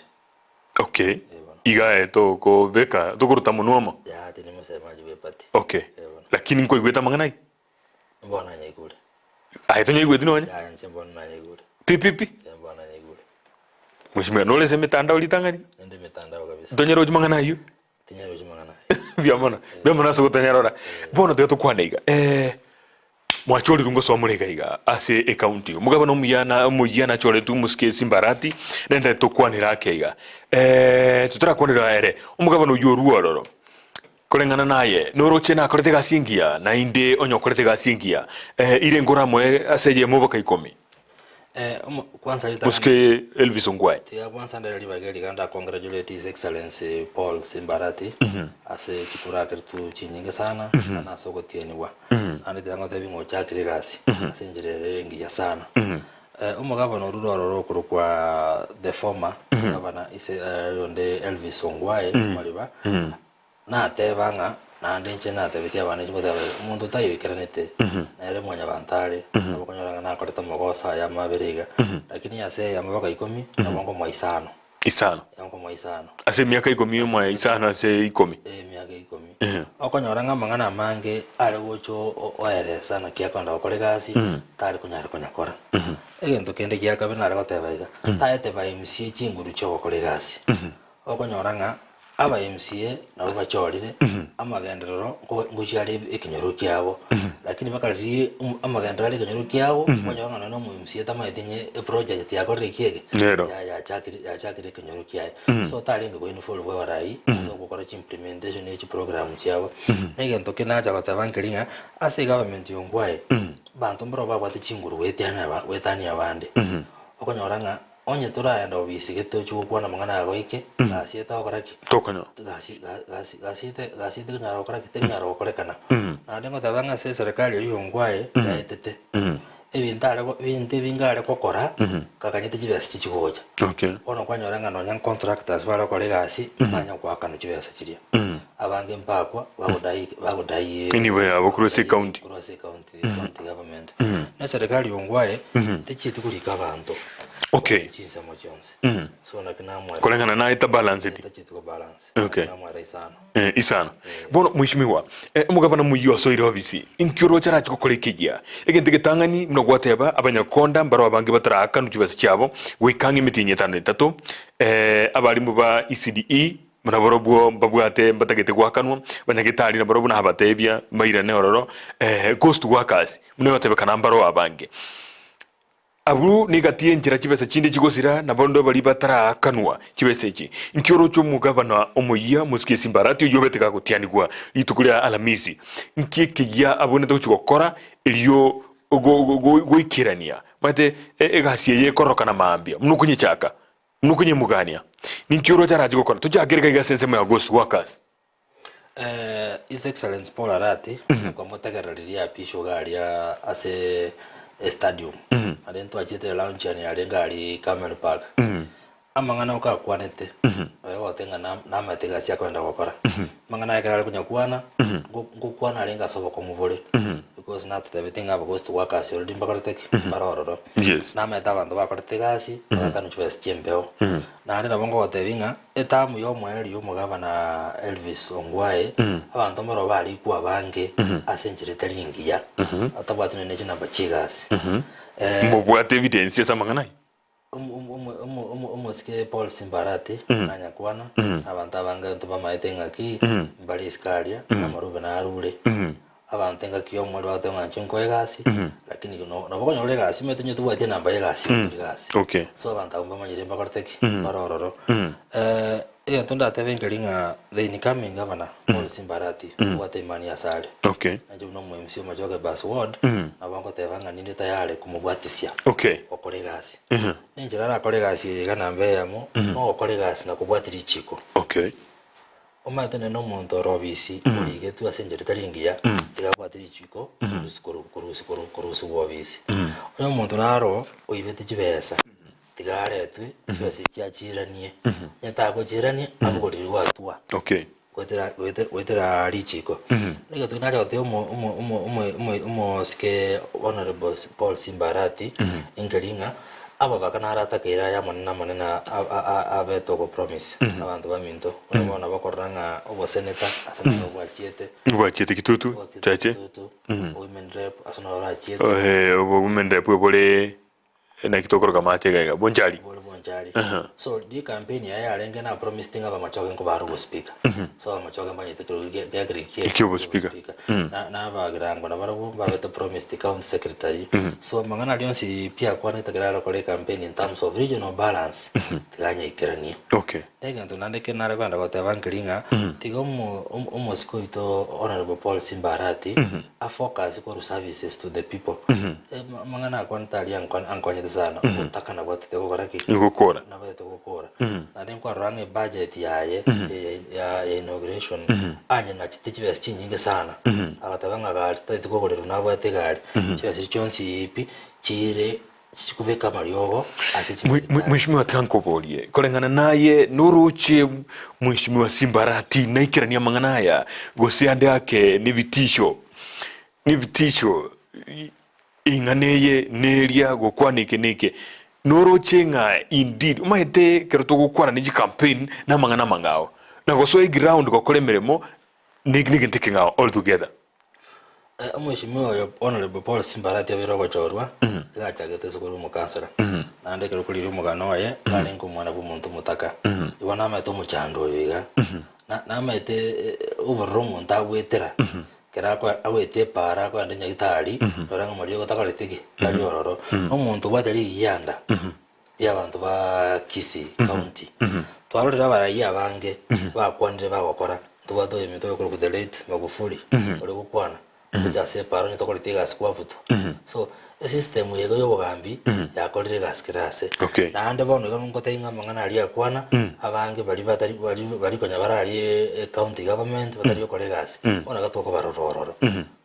Okay, Eh, bono. iga aye tokobeka tokoruta monwe omo? Yaya tindi mosemaji bwa eparty. Okay, Eh, bono. lakini nkoigwete amang'ana ayio? Mbono nanyaigure. Aye tonyaigweti nonye? Yaya inche mbono nanyaigure. Pi pi pi? Eh, mbono nanyaigure. Mheshimiwa, nore ase emitandao ritang'ani? Ninde emitandao kabisa. Tonyarochi mang'ana ayio? Tinyarochi mang'ana aye. Mbuya mono, mbuya mono ase gotonyarora. Bono tiga tokwane iga, eh, mwachorirwe ngosoa more iga iga ase ecounty. Omogabana omuya na omoyia nachoretwe omosike Simbarati, rende tokwanere ake iga. Eh, totarakwanera ere, omogabana oyio orue ororo, koreng'ana naye, noroche nakorete egasi engiya, naende onye okorete egasi engiya, eh, ire nkoramoe ase eyemo boka ikomi. Eh, omo- kwanza ritang'ani- Mosike Elvis Ongwae. Tiga kwanza ndere ribaga eri iga nda congratulate His Excellency Paul Simbarati ase chikura akeretwe chinyinge sana na ase ogotienigwa. Naende tiga ngotebi ng'a ochakire egasi ase enchera ere engiya sana. Eh, omogabana orure ororo okorokwa the former governor ise eh, oyonde Elvis Ongwae Omariba Nateba ng'a, naende inche natebetie abana inche ngoteba iga, omonto taiikeranete, nere mwanyabanto are, nabo okonyora ng'a nakorete amagoso aya amabere iga, lakini ase amaboko ikomi, nabo nkomoa isano. Isano. Nabo nkomoa isano. Ase emiaka ikomi omoe isano ase ikomi. Eh, emiaka ikomi. Okonyora ng'a amang'ana amange are gocha o- oeresa naki akoenda gokora egasi, tari konyara konyakora. Egento kende gia kabere nare goteba iga, taete ba MCA chinguru chia ogokora egasi. Okonyora ng'a aba MCA nabwo bachorire amagenderero ngochia are ekenyoro kiabo, lakini bakaririe amagenderero are ekenyoro kiabo, okonyora ng'a nonye na omo MCA tamanyeti ng'a eproject yakorire ki eke? Nero. Yachakire yachakire ekenyoro kiaye. So tarenge ko involve abarai ase ogokora chiimplementation ya chiprogram chiabo. Na egento kende nacha goteba nkeri ng'a ase egovernment ya Ongwae, abanto mbaro babwate chinguru goetiana aba goetania abande. Okonyora ng'a Onye toragenda obisi gete tochie gokwana amang'ana aya goike, gasi etagokora ki? Tokonyora. Gasi ga- gasi gasi ete gasi etekonyara gokora ki? Tekonyara gokorekana. Naende ngoteba ng'a ase eserekari eywo yongwae yaetete, ebinto are go ebinto ebinge are gokora, kakanyete chibesa chichi gocha. Okay. Bono kwanyora ng'a nonya contractors bare gokora egasi, mbanya goakanwa chibesa chiria. Abange mbakwa, bagodai bagodai Enibo yabo korwa ase ecounty. korwa ase ecounty, county government. Na eserekari yongwae, techieti korika abanto. Okay. Chinsemo chionsi. So naki namwera. Koreng'ana naye tabalanceti. Tacheti ko balance. Okay. Namwera isano. Eh, isano. Bono mheshimiwa, eh, omogabana moyio osoire obisi, inki oroche arache gokora ekeyia? Egento egetang'ani buna gwateba, abanyakonda mbaro abange bataraakanwa chibesa chiabo, goika ang'e emetienyi etano na etato, eh, abalimu ba ECDE nabarobwo mbabwate mbatagete goakanwa, abanyagetari nabarobwo nabatebia mbairane ororo, eh, ghost workers buna egotebekana mbaro abange. Abwo negati y'enchera chibesa chinde chigosira, na bondo baria bataraakanwa chibesa echi. Inki oroche omogabana omoyia mosike Esimbarati oyio obete gagotianigwa rituko ria Alamisi? Nki ekeyia abwenerete gochia gokora erio goikerania? Omanyete egasi eye ekororokana mambia, buna okonyechaka, buna okonyemugania. Ninki oroche arache gokora? Tochakere iga iga ase ensemo ya ghost workers. His Excellency Paul Arati nkomotegerera riria apishwe iga aria ase estadium aria ntwachete elaunch yani yarenge aria Camel Park amang'ana oka akwanete oyo ogoteba ng'a na- namaete egasi akoenda gokora amang'ana aye ekero are konyakwana nko- nkokwana arenge ase obokong'u bore because natotebeti ng'a abagosi togwaka ase already mbakorete ki mbare ororo Yes. namaete abanto bakorete egasi bagakanwa chibesa chia embeo naende nabo nkogotebia ng'a Etamu y'omoerio y'omogabana Elvis Ongwae, abanto mbarabwo barikwe abange ase enchera etari engiya, batabwati nonya ne chinamba chi'egasi. Mobwate evidence ase amang'ana aya? Omosike Paul Simbarati nanyakwana, abanto abange ntobamaete ng'aki mbare isiko aria, amarube narure. Abanto engaki y'omoerio bagoteba ng'a inche nkoe egasi, lakini no nabo okonyora egasi omanyete onye tobwati enamba y'egasi gotori gasi. Okay. So abanto abwo mbamanyire mbakorete ki? Mbare ororo. Egento ndatebe nkeri ng'a the incoming governor, Paul Simbarati, tobwate imani ase are. Okay. Nainche buna omo MC omochoge Bas Ward, nabo nkoteba ng'a ninde tayari komobwatisia Okay. gokora egasi. Na enchera arakore egasi eye iga namba eyemo, nogokora egasi na kobwatia richiko. Okay. Omanyete nere nomonto ore obisi origetwe ase enchera etari engiya, tiga abwate richiko korusi koru korusi koru korusigwa obisi. Onye omonto naro oibete chibesa, tiga aretwe chibesa echi achiranie, onye tagochirania abogorirwe atua Okay. goetera goete goetera richiko. Egento nacha gotebia omo omo omo omo omo omosike honourable Paul Simba Arati, nkeri ng'a. Ababaka naratakeire aya amanene amanene abete ogopromise abanto baminto, buna bono bakorora ng'a oboseneta ase noro bwachiete, Bwachiete kitutu, chache. kitutu, women rep ase noro orachiete, Eh, obo women rep bore naki tokoroka amache iga iga, bonchari. bore bonchari. So ricampaign yaye yarenge na promised ng'a abamachoge nkobare obospika. So abamachoge mbanyete ekerogo gia gia kia Ekiobospeaker. Na na abagirango nabarabwo mbabete promised county secretary. So amang'ana aria onsi pi akwanete ekero are gokora ecampaign in terms of regional balance, tiga anyaikeranie. Okay. Na egento naende ekero nare kogenda goteba nkeri ng'a, tiga omo omo omosike oito Honourable Paul Simba Arati, afocus korwa services to the people. Amang'ana akwanete aria anko ankonyete sana, ogotaka nabo atete gokora ki? Gokora. Nabo atete gokora. Naende nkwarora ng'a ebudget yaye ya ya inauguration, anyeng'achete chibesa chinyinge sana, agateba ng'a gari totagete kogorerwa nabwate egari, chibesa echio chionsi pi, chire chikobeka amariogo ase chinyagitari. Mheshimiwa tiga nkoborie, koreng'ana naye noroche Mheshimiwa Simba Arati naikeranie amang'ana aya gose ande ake nebitisho nebitisho Ing'ana eye neria gokwana eke na eke, noroche ng'a indeed omanyete ekero togokwana ne chicampaign na amang'ana amang'ao, na gosoa eground gokora emeremo ne negento ekeng'ao altogether. Omweshimiwa oyo Honourable Paul Simbarati obeire ogochorwa, iga achagete ase korwa omokansara. Naende ekero okorire omogano oye, narenge omwana bwa omonto omotaka. Igo namaete omochando oyo iga. Na namaete obororo omonto agwetera. Ekero akoe agoeta epaara akoenda nyagitari, ore ng'a mariogo takoreti ki? Tari ororo. Na omonto obwate rigianda ri'abanto ba Kisii county. Twarorire abaraia abange bakwanire bagokora, ntobwate oyominto oyokorokwa the late Magufuli, ore gokwana gocha ase epaara onye tokoreti egasi kwabutwa. So, esystem eye iga ya obogambi yakorire egasi kera ase. Okay. Naende bono iga nkotebi ng'a amang'ana aria akwana, abange baria batari baria baria konya bararie ecounty government batari gokora egasi, bono iga tokobarora ororo.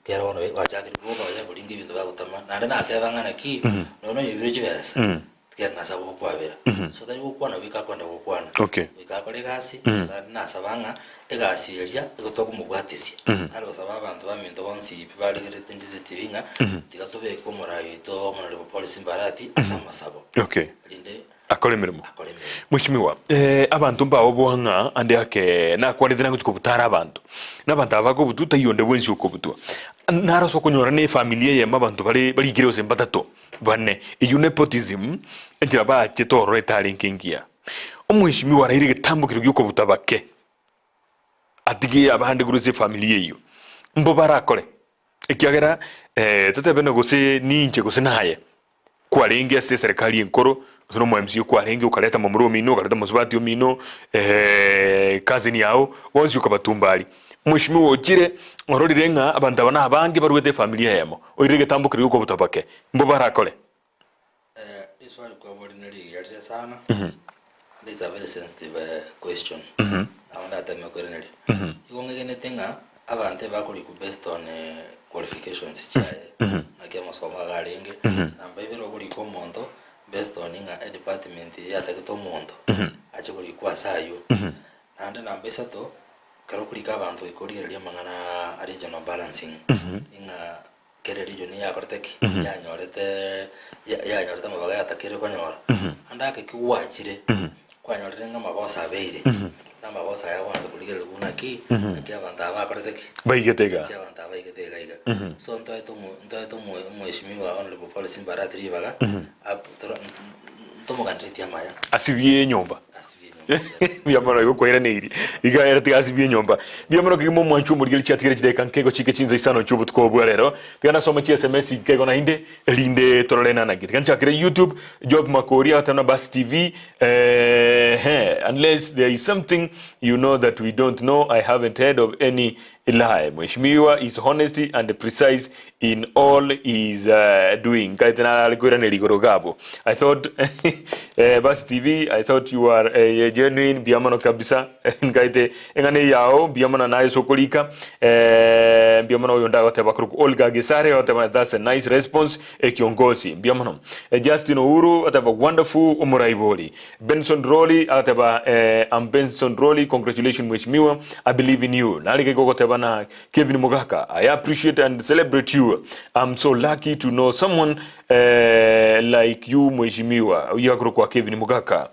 Ekero bono bachakire boka bachake koringa ebinto bagotama, naende nateba ng'a naki, nonya oyoibire chibesa, Kera nase agokwabera. So tari gokwana goika akwenda gokwana. Okay. Goika akore egasi, naende nasaba ng'a egasi eria igo tokomobwatesia. Nare gosaba abanto baminto bonsi pi barigerete Ndizi TV ng'a tiga tobeke omorai oito Honourable Paul Simba Arati ase amasabo. Okay. Erinde. Akore emeremo. Akore emeremo. Mweshimiwa, eh, abanto mbao boa ng'a ande ake nakwanete nagochia kobutara abanto. Na abanto aba bakobutwa taiyo onde bwensi okobutwa. Naro ase okonyora na efamiri eyemo abanto bare barikire gose mbatato, bane. Eyio nepotism, enchera bachete ororo etarenge engiya. Omweshimiwa araire egetambo keria giokobuta bake, atige abande korwa ase efamiri eyio, mbo barakore. Ekiagera totebe ng'a gose ninche gose naye, kwarenge ase eserekari enkoro, gose na omo-MCA kwarenge okareta momura omino, okareta mosubati omino, cousin yao, bonsi okabatumba aria. Omweshimiwa ochire, ororire ng'a abanto aba nabange barwete efamiri eyemo, oirire egetambo keria okobuta bake, mbo barakore? Riswali kwabori nerigiya rire sana, and it's a very sensitive question. Nabo ndateme koiraneria. Igo ng'egenete ng'a abanto ebakorikwa based on qualifications chiaye, naki amasomo iga arenge, namba ibere okorikwa omonto based on ng'a edepartment eye yatagete omonto ache korikwa ase aywo. Naende namba isato, ekero okorika abanto goika origereria amang'ana a regional balancing, ng'a Kera region yakorete ki? Yanyorete ya- yanyorete amabaga yatakeire konyora. Ande ake ki gwachire, kwanyorire ng'a amagoso abeire, na amagoso aya gwansa korigereria buna ki, naki abanto aba bakorete ki? Baigete iga. Naki abanto aba baigete iga iga. So ntoete omo ntoete omo omweshimiwa Honourable Paul Simba Arati ribaga, ap tora ntomoganeretie amaya. Asibie enyomba. Asibie enyomba. Mbuya mono igo kwairaneirie. Iga ere tiga asibie enyomba. Mbuya mono kegima omwanchi omorigeri chiatigere chidakika nke igo chike chinsa isano chi'obotuko obwa rero. Tiga nasome chi sms nke igo naende erinde torore nanaki. Tiga nchakere YouTube, Job Makori agateba na Basi TV, eeh unless there is something you know that we don't know, I haven't heard of any lie. Mheshimiwa is honesty and precise in all his doing. Nkaete nare koiraneria igoro iga abwo. I thought eh, Basi TV, I thought you are eh, genuine, mbuya mono kabisa. Nkaete eng'ana eye yao mbuya mono naye ase okorika. Eh, mbuya mono oyo ndagoteba korokwa Olga Gesare ogoteba that's a nice response ekiongozi. Mbuya mono. Eh, Justin Ouru oteba wonderful omoraibori. Benson Roli agateba eh, I'm Benson Roli, congratulations mheshimiwa, I believe in you. Nare gaiga ogoteba na Kevin Mogaka, I appreciate and celebrate you. I'm so lucky to know someone eh, like you mheshimiwa. Oyio akorokwa Kevin Mogaka.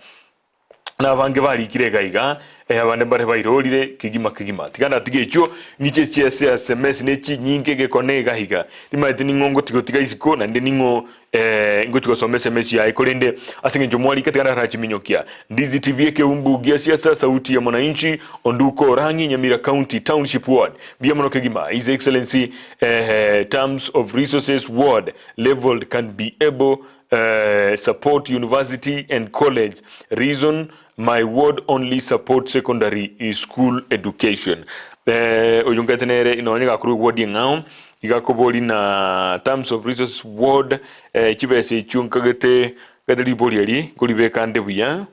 Na abange barikire iga iga, eh, abande mbare bairorire kegima kegima. Tiga ndatiga echio, ng'iche chia SMS ne chinyinge gekone iga iga. Timaeti ning'o ngotigotiga isiko naende ning'o Ee, ngochia gosoma SMS yaye, korende ase engencho mwarika tiga narachiminyokia. Ndizi TV ekeumbu gia siasa sauti ya mwananchi Onduko Orangi Nyamira County Township Ward mbuya mono kegima His Excellency eh, terms of resources ward leveled can be able eh, support university and college reason my ward only support secondary school education eh, oyo nkaete nere nonye gakorwa eward eng'ao iga akobori na terms of resources ward eh, chibesa echio nkagete nkagete ribori eri nkoribeka nde buya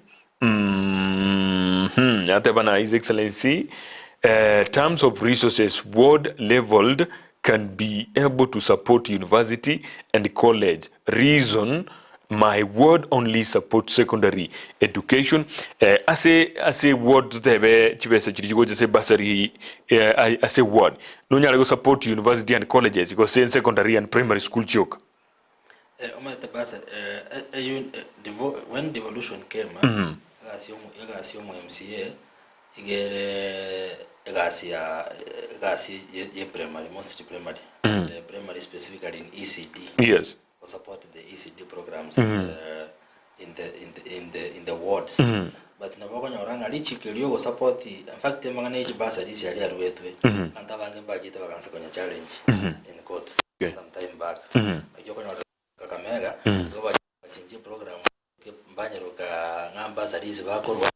mm ateba na his excellency eh, terms of resources ward leveled can be able to support university and college reason my ward only support secondary education eh, ase ase ward totebe chibesa chiria chigocha ase bursary eh, ai- ase ward nonyare go support university and colleges gose secondary and primary school chioka Eh, omanyete basa eh, eh, eh, eh, devo, when devolution came eh, egasi yomo egasi yomo MCA Iga ere egasi ya egasi ye ye primary mostly primary and primary specifically in ECD Yes. go support the ECD programs in the in the in the in the in the wards but nabo okonyora ng'a richiko erio ogosupport in fact amang'ana ya chibursary ase aria aruetwe abanto abange mbachete bagansa konya challenge in court Okay. some time back naki okonyora Kakamega nigo bachenchie program mbanyeroka ng'a bursaries bakorwa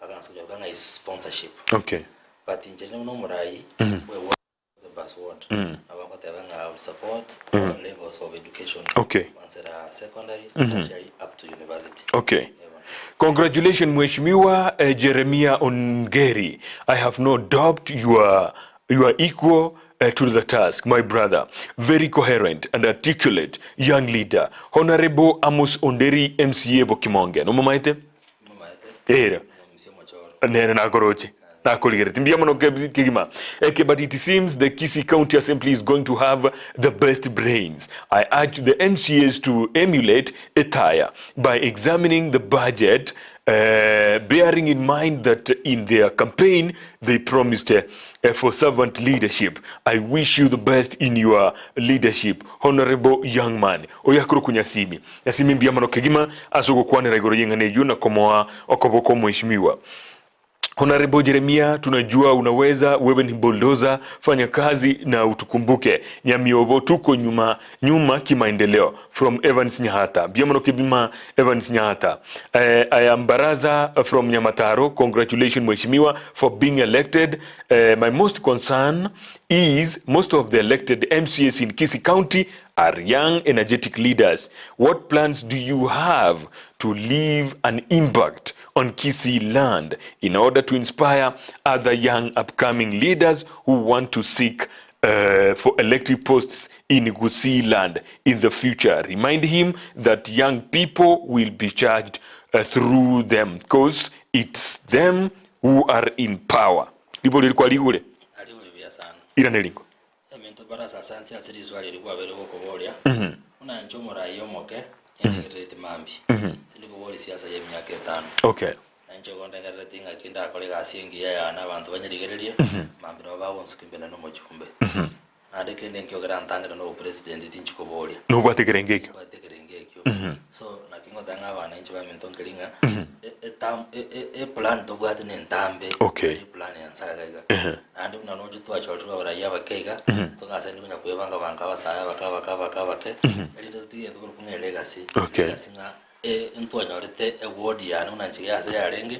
bagansa konyeroka ng'a is sponsorship Okay. but inche rende buna omorai bwe ward the bus ward nabo ngoteba ng'a I will support all levels of education Okay. kwanzera secondary, tertiary up to university. Okay. Eeh. Congratulations Mheshimiwa eh, Jeremiah Ongeri. I have no doubt you are, you are equal eh, to the task, my brother. Very coherent and articulate young leader. Honorable Amos Onderi MCA Bokimonge. Nomomaete? Momaete Ere. omomisia omochoro. Nere nakoroche. Nakorigeretie mbuya mono kegima eke but it seems the Kisii County Assembly is going to have the best brains. I urge the MCAs to emulate Ethaya by examining the budget bearing in mind that in their campaign they promised for servant leadership. I wish you the best in your leadership honourable young man. Oyo akorokwa Nyasimi. Nyasimi mbuya mono kegima ase ogokwanera igoro y'eng'ana eyio na komoa okoboko omweshimiwa. Honorable Jeremia, tunajua unaweza, wewe ni bulldozer, fanya kazi na utukumbuke. Nyamiobo tuko nyuma nyuma kimaendeleo. From Evans Nyahata. Mbuya mono kegima Evans Nyahata. Eh, I am Baraza from Nyamataro. Congratulations mheshimiwa for being elected. Eh, my most concern is most of the elected MCAs in Kisii County are young energetic leaders. What plans do you have to leave an impact on Kisii land in order to inspire other young upcoming leaders who want to seek uh, for elective posts in Gusii land in the future? Remind him that young people will be charged through them cause it's them who are in power. Ribori eri kwarigure? Narigure buya sana. Irane ringo. Ebinto barasa ase anse ase riswali eri kwabeire gokoboria, buna inche omoraia omoke, nintegerereti mambia, tindi koboria siasa y'emiaka etano. Okay. Na inche igo ndengerereti ng'aki ndakore egasi engiya yane abanto banyerigererie, mambia nabo bagonsuka imbe naende omochumbe. Naende kende nkio kerantangere na obopresident tinchi koboria. Nobwate ekerengo ekio. Nobwate ekerengo ekio. So naki ngoteba ng'a abana inche baminto nkeri ng'a e- e- e- eplan tobwate nentambe, Okay. tari eplan ya nse iga iga. Naende buna nonya twachorirwe abaraiyo abake iga, togasendi konya kwebanga banga abasae abake abake abake abake, erinde totige egento korokwa ng'a elegacy. Okay. Legacy ng'a ntwanyorete eward yane buna inche ase yarenge,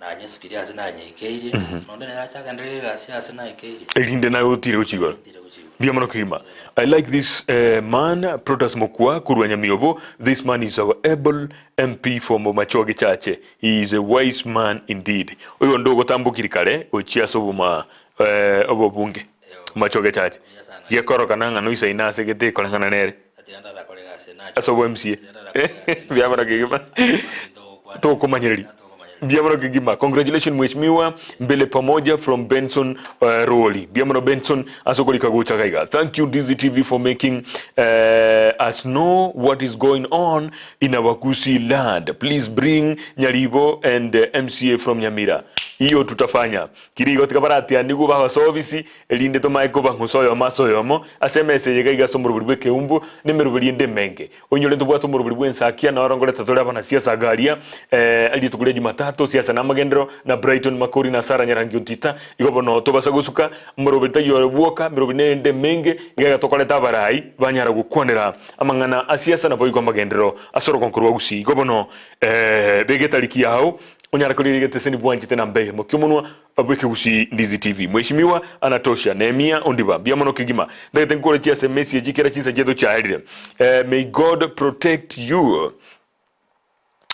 nanyesukirie ase nanyeikeirie, nonde nere ache agendererie egasi ase naikeirie. Erinde naye otire gochia igoro. Ntire gochia igoro. Mbuya mono kegima. I like this eh, man Protas Mokua korwa Nyamiobo. This man is our able MP for Bomachoge Chache. He is a wise man indeed. Oyo onde ogotambokiri kare gochia ase oboma eh, obobunge Bomachoge Chache. Mbuya sana. Gekorokana ng'a noisaine ase gete ekoreng'ana nere Atiga ndarakore egasi nache. ase obo MCA. Atiga ndarakore egasi Mbuya mono kegima. Togokwana. Tokomanyereria. Mbuya mono kegima. Congratulations mheshimiwa mbele pamoja from Benson uh, Roli. Mbuya mono Benson ase okorika gocha gaiga. Thank you DZTV for making uh, us know what is going on in our Gusii land. Please bring Nyaribo and uh, MCA from Nyamira. Hiyo tutafanya. Kiri igo tiga baratianigwe babasobisi erinde tomae kobang'usa oyomo ase oyomo ase emesa eye gaiga ase omorobori bw'ekeumbu na emeroberi ende emenge. Oinyore ntobwate omorobori bw'ensakia na oro ngoreta tore abanasiasa iga aria rituko ria Jumatatu, siasa na amagenderero, na Brighton Makori na Sarah Nyarangi Ontita. Igo bono tobasa gosuka moroberi taiyo ore bwoka, meroberi neyende emenge, iga iga tokoreta abarai banyara gokwanera amang'ana a siasa naboigo amagenderero ase orogonko rwa Gusii. Igo bono beka etariki yao onyare korigereria egeteseni bwanchete na mbehe mokia omonwa Bw'ekegusii Ndizi TV. Mheshimiwa anatosha. Nehemia Ondiba. Mbuya mono kegima. Ntagete nkore chiase mesi echi kera chinsa chiaito chiaerire. Eh, may God protect you.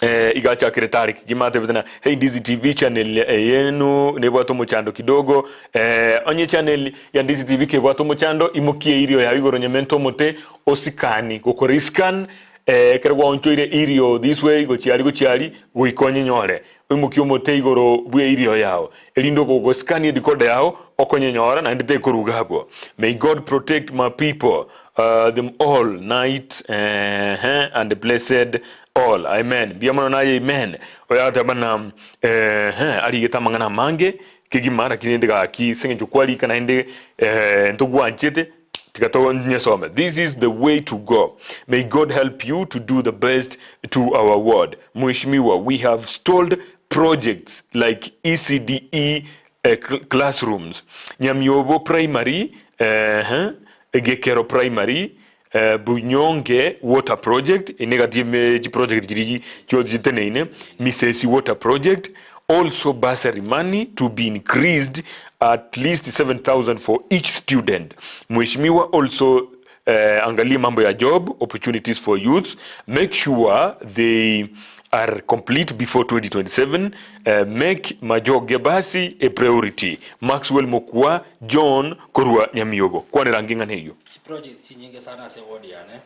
Eh, iga achakire tari kegima atebete na hey Ndizi TV channel eyenu nebwate omochando kidogo eh, onye channel ya Ndizi TV kebwate omochando imokie irio yao igoro nyemente omote osikani gokora iscan eh, ekero gwaonchoire irio this way gochia aria gochia aria goika onyenyore Oimokie omote igoro bw'eirio yao, erinde ogogosikania edikoda yao okonyenyora naende tekoruga abwo. May God protect my people uh, them all night eh, and blessed all. Amen. Mbuya mono naye amen. Oyo agateba na eh, arigete amang'ana amange kegima lakini rende gaki ase eng'encho kwarika naende eh, ntogwanchete Tiga tonyesome. This is the way to go. May God help you to do the best to our ward. Mheshimiwa, we have stalled projects like ECDE eh, classrooms, Nyamiobo Primary, eh, Gekero Primary, eh, Bunyonge Water Project, ine gati ime chiproject chiri chiochiteneine, Misesi Water Project, Also bursary money to be increased at least 7000 for each student. Mheshimiwa also eh, angalie mambo ya job opportunities for youth make sure they are complete before 2027 eh, make majoge basi a priority Maxwell Mokua John korwa Nyamiobo kwanera nging'ana eyio. Chiproject chinyinge sana ase ward yane.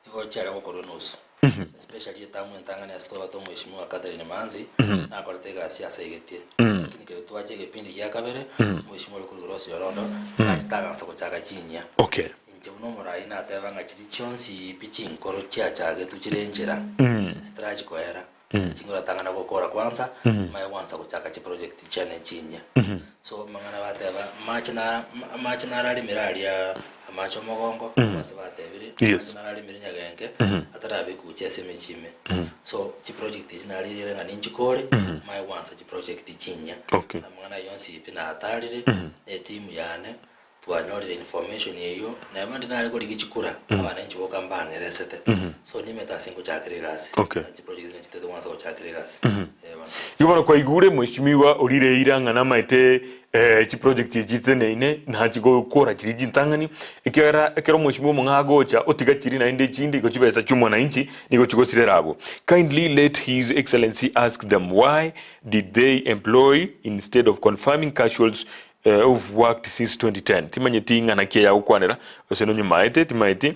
Igo chiare gokorwa enusu, especially etamu entang'ani ase twabate omweshimiwa Catherine Manzi, nakorete egasi ase aigetie. Lakini kero twacha egepindi gia kabere, omweshimiwa oria korwa Rose Orondo, nachete agansa gochaka chinyia. Okay. Inche buna omorai nateba ng'a chiria chionsi pi chinkoro chiachagetwe chire enchera, chitarachi koera, chingoro tang'ana gokora kwanza, manye gwansa gochaka chiproject chiane chinyia. So amang'ana bateba, amache na amache nararemire aria amache omogongo, ase batebire, Yes. amache nararemire nyagenge, atarabekwa gochia ase emechie ime. So chiproject echi naririre ng'a ninchikore, manye gwansa chiproject chinyia. Okay. Amang'ana ayio onsi pi natarire, na etimu yane, Twanyorire information eyio, neba ndi nare korigia chikura, abananchi boka mbang'eresete. So nimete ase ngochakera egasi. Okay. Na chiproject nachitete kwansa gochakera egasi. Eh bono. Igo bono kwaigure mheshimiwa orire eira ng'a namaete eh, chiproject echi chiteneine nachi gokora chiria chintang'ani, ekiagera ekero omweshimiwa omong'ao agocha otiga chiria naende echinde igo chibesa chia omwananchi nigo chigosirera abwo. Kindly let his excellency ask them why did they employ instead of confirming casuals Who've worked since 2010 timanyeti ing'ana ki eyagokwanera gose nonyomaete timaeti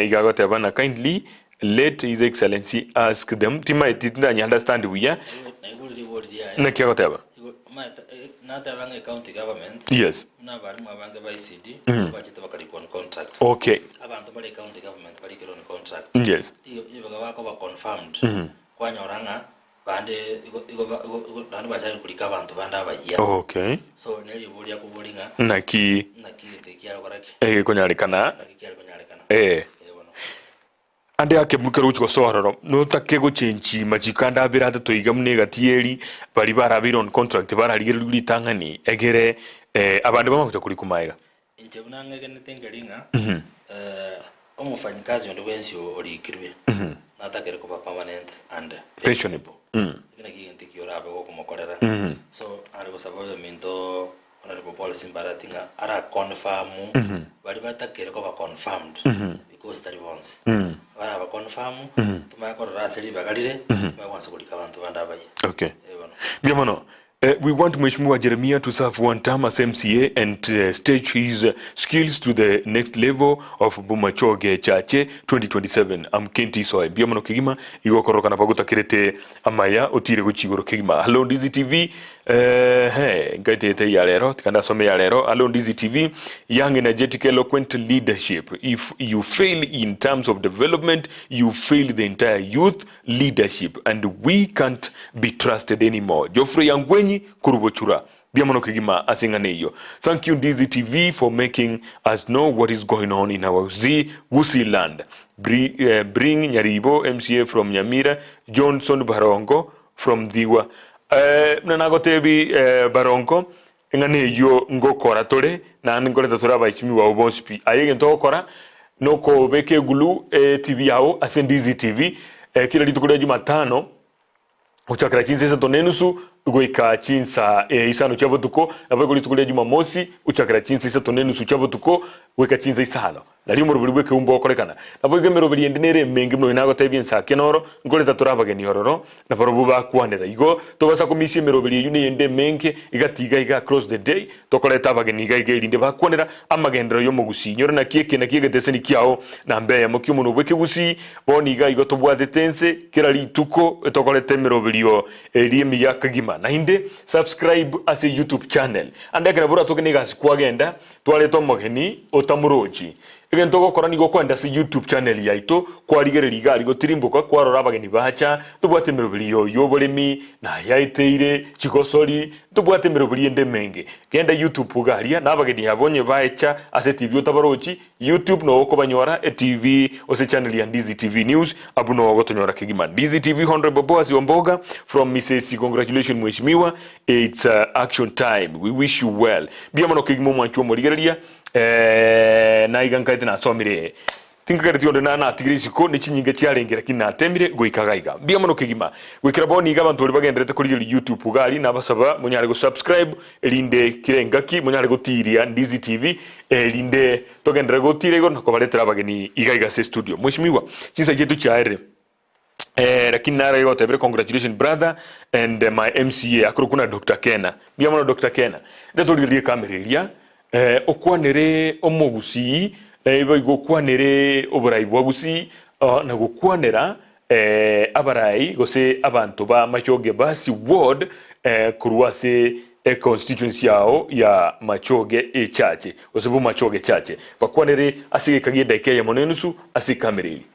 iga agoteba na kindly let his excellency ask them timaeti tindanya understand buya Naigure ribori riaye. naki agoteba Igo omanyete eh, nateba ng'a ecounty government yes buna abarimu abange ba ECD bachete bakarikwa on contract. okay Abanto bare ecounty government barikire on contract. yes Igo igo bakoba confirmed kwanyora ng'a Bande igo igo ba igo igo naende bachakire korika abanto bande abayia. Okay. So neriboria riakoboria ng'a Naki naki egento eki kiare gokora ki? egekonyarekana Naki kiare konyarekana? eh. Eh bono. Ande ake ekero ogochia gosoa ororo, notake gochenchi machiko ande abere atato iga buna egati eri, baria barabeire on contract bararigererigwe ritang'ani egere abande bamanye gocha korikwa magega. Inche buna ng'egenete nkeri ng'a omofanyikazi onde bwensi orikirwe natakere koba permanent and Pensionable. Eki nakio egento ekio orabe gokomokorera. So nare gosaba oyominto Honourable Paul Simbarati ng'a ara confirm baria batakere koba confirmed because tari bonsi. Baraba confirm tomanye korora ase ribaga rire tomanye kwansa korika abanto bande abaye. Okay. Eh bono. Mbuya mono. We want Mheshimiwa Jeremiah to serve one term as MCA and stage his skills to the next level of Bomachoge Chache 2027. I'm Kenti Soe. Mbuya mono kegima igo okororokana bagotakerete amaya otire gochia igoro kegima. Hello Ndizi TV. Ehe, nkaetete ya rero, tika ndasome ya rero. Hello Ndizi TV. Young energetic eloquent leadership. If you fail in terms of development, you fail the entire youth leadership and we can't be trusted anymore. Geoffrey Angwenyi korwa Bochura. Mbuya mono kegima ase eng'ana eyio. Thank you Ndizi TV for making us know what is going on in our Gusii Gusii land. Bri, eh, bring Nyaribo MCA from Nyamira, Johnson Barongo from Dhigwa. Eh, buna nagotebi eh, Barongo eng'ana eyio ngokora tore naende nkoreta tore abaechimiwa abwo bonsi pi. Aye egento ogokora nokobeka egulu etv yao ase Ndizi TV kera rituko ria Jumatano gochakera chinsa isato na enusu goika chinsa isano chia botuko, naboigo rituko ria Jumamosi gochakera chinsa isato na enusu chia botuko goika chinsa isano. Nario omoroberi bw'ekeumbu ogokorekana. Naboigo emeroberi ende nere emenge buna oyo nagotebia ense ake noro, nkoreta tore abageni ororo, na barobwo bakwanera. Igo tobasa komisia emeroberi eyio neyende emenge, igati iga iga across the day, tokoreta abageni iga iga erinde bakwanera amagenderero y'omogusii. Inyora naki eke nakio egeteseni kiao namba eyemo ki'omonwa bw'ekegusii, bono iga igo tobwatete ense kera rituko tokoreta emeroberio eria emiya kegima. Naende subscribe ase YouTube channel. Ande ekero boratoke negasi kwagenda, Twareta omogeni otamorochi. Egento ogokora nigo okoenda ase YouTube channel yaito kwarigereria iga aria gotirimboka kwarora abageni bacha ntobwate emeroberi y'oboremi na ayaeteire chigosori ntobwate emeroberi ende emenge. Genda YouTube iga aria na abageni abo onye baecha ase TV otabarochi YouTube noo okobanyora etv gose channel ya Ndizi TV News abwo noo ogotonyora kegima. Ndizi TV Honourable Boaz Omboga from Misesi congratulations mheshimiwa It's action time we wish you well mbuya mono kegima omwanchi omorigereria eh, naiga nkaete nasomire tinkagereti onde na natigire isiko ne chinyinga chiarenge lakini natemire goika gaiga mbuya mono kegima goikera bono iga abanto baria bagenderete korigereria youtube iga aria nabasaba monyare go subscribe erinde kera engaki monyare gotiria Ndizi TV erinde togenderere gotira igoro na kobaretera abageni iga iga ase estudio mweshimiwa chinsa chiaito chiaerire Eh, lakini naro egotebire congratulation brother and eh, my MCA akorokwa na Dr. Kena. Mbuya mono Dr. Kena. Nde torigererie ekamera eria eh, okwanere omogusii Boigo okwanere oborai bwa Gusii na gokwanera abarai gose abanto ba Machoge Basi Ward korwa ase econstituency yao ya Machoge Echache gose Bomachoge Chache. Bakwanere ase egeka gi'edaika eyemo na enusu ase ekamera eri.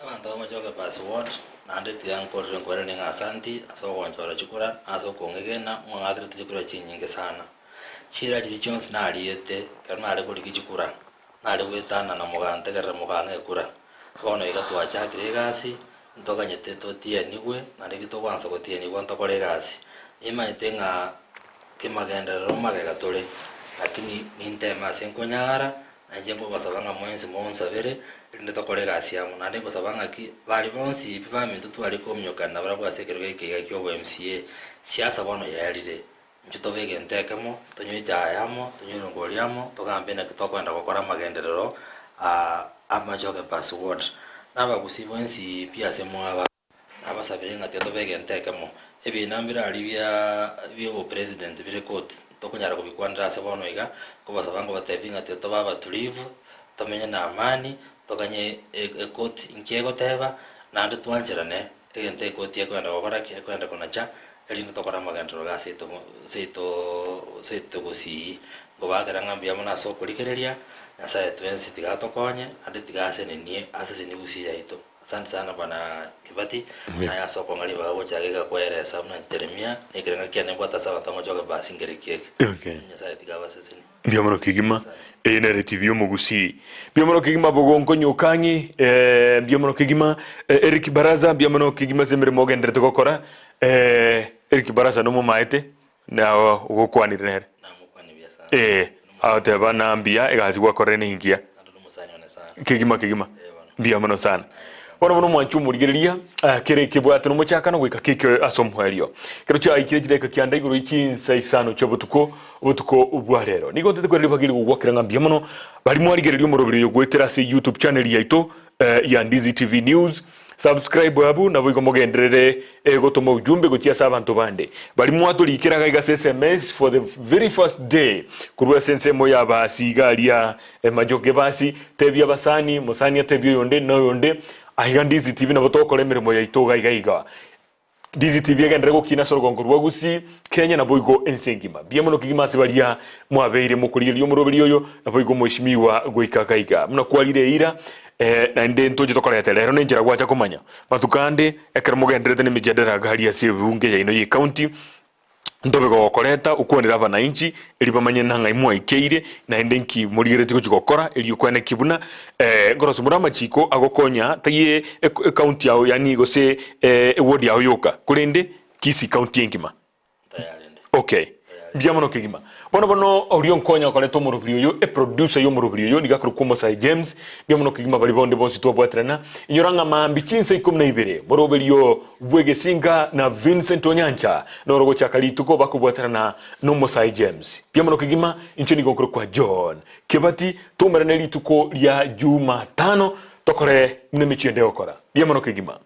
Abanto ba Machoge Basi Ward naende tiga nkorire nkweranie ng'a asanti ase ogonchora chikura na ase okong'egena mwang'akerete chikura chinyinge sana. Chiira chiria chionsi nariete ekero nare korigia chikura, nare goetanana mogantegerera mokang'a ekura. Bono iga twachakire egasi, ntoganyete totienigwe, naende ekio tokwansa gotienigwa ntokore egasi. Nimanyete ng'a kemagenderero magega tore, lakini ninteme ase nkonyara, na inche nkobasaba ng'a mwensi monsabere, erinde tokore egasi amo. Naende nkosaba ng'aki, baria bonsi pi baminto tware kominyokana nabarabwo ase ekerogo eke iga kia obo MCA, siasa bono yaerire. Inchuo tobe egento ekemo, tonywe echae amo, tonywe erongori amo, togambe naki tokoenda gokora amagenderero amachoge password. Na abagusii bonsi pi ase mwaba, nabasabire ng'a tiga tobe egento ekemo. Ebina mbire aria bia bia obopresident bire court, tokonyara kobikwanera ase bono iga, nkobasaba nkobatebia ng'a tiga tobe abatulivu, tomenye na amani, toganye ecourt inki egoteba, naende twancherane. Egento ekoti ekoenda gokora ki? Ekoenda konacha, erinde tokore amagenderero ga seito seito seito gosii. Nkobaakera ng'a mbuya mono ase okorigereria, Nyasaye twensi tiga atokonye, naende tiga asenenie asesenie gusii yaito. Asante sana bwana Kibati, naye ase okong'a ribaga gochaka iga koeresa buna inche Jeremia, na ekerengo kiane mbwate ase abanto amachoge basi nkereki eke. Okay. Nyasaye tiga abasesenie. Mbuya mono kegima, eye nere TV y'omogusii. Mbuya mono kegima bogonko nyokang'i, eh, mbuya mono kegima eh, Eric Baraza, mbuya mono kegima ase emeremo ogenderete gokora. Eh, Eric Baraza nomomaete na ogokwanire nere. Namokwane buya sana. Eh, agoteba na mbuya egasi gwakorire ne engiya. Naende nomosani one sana. Kegima kegima. Eh, bono. Mbuya mono sana. Bono bono omwanchi omorigereria, ah, kere ekebwate nomochakano goika keike ase omoerio. Ekero chiaikire chidaeka kianda igoro ye chinsa isano chia botuko, obotuko bwa rero. Nigo ntete kwerera ribaga eri gogwakera ng'a mbuya mono baria mwarigereria omoroberi oyo goetera ase YouTube channel yaito eh, ya Ndizi TV News. Subscribe abwo naboigo mogenderere eh, gotoma ujumbe gochia ase abanto bande. Baria mwatorikera iga iga ase SMS for the very first day korwa ase ensemo ya basi iga aria eh, Majoge basi, tebia abasani, mosani atebie oyonde na oyonde, aiga Ndizi TV nabo togokora emeremo yaito iga iga iga. Ndizi TV egenderere gokina ase orogongo rwa Gusii, Kenya naboigo ense engima. Mbuya mono kegima ase baria mwabeire mokorigereria omoroberi oyo naboigo mweshimiwa goika gaiga. Buna kwarire eira eh, naende ntoche tokorete rero nenchera gwacha komanya. Matuko ande ekero mogendererete nemejadala gari ase ebunge yaino ye county ntobe gokoreta okwanere abanainchi erio bamanye nang'ai mwaikeire naende nki morigeretie gochia gokora erio okwane ki buna eh, nkorosia more amachiko agokonya taiyo ecounty yao yaani gose eward yao yoka korende Kisii county engima. Tayari inde. Okay. Mbuya mono kegima. Bono bono oria onkonya okoreta omorobiri oyo, eproducer y'omorobiri oyo nigo akorokwa Omosae James. Mbuya mono kegima baria bonde bonsi twabwaterana. Inyora ng'a maambia chinsa ikomi na ibere, moroberio bw'egesinga na Vincent Onyancha noro gochaka rituko bakobwaterana n'Omosae James. Mbuya mono kegima, inche nigo nkorokwa John Kebati, toumerane rituko ria Jumatano tokore buna emechie ende egokora. Mbuya mono kegima.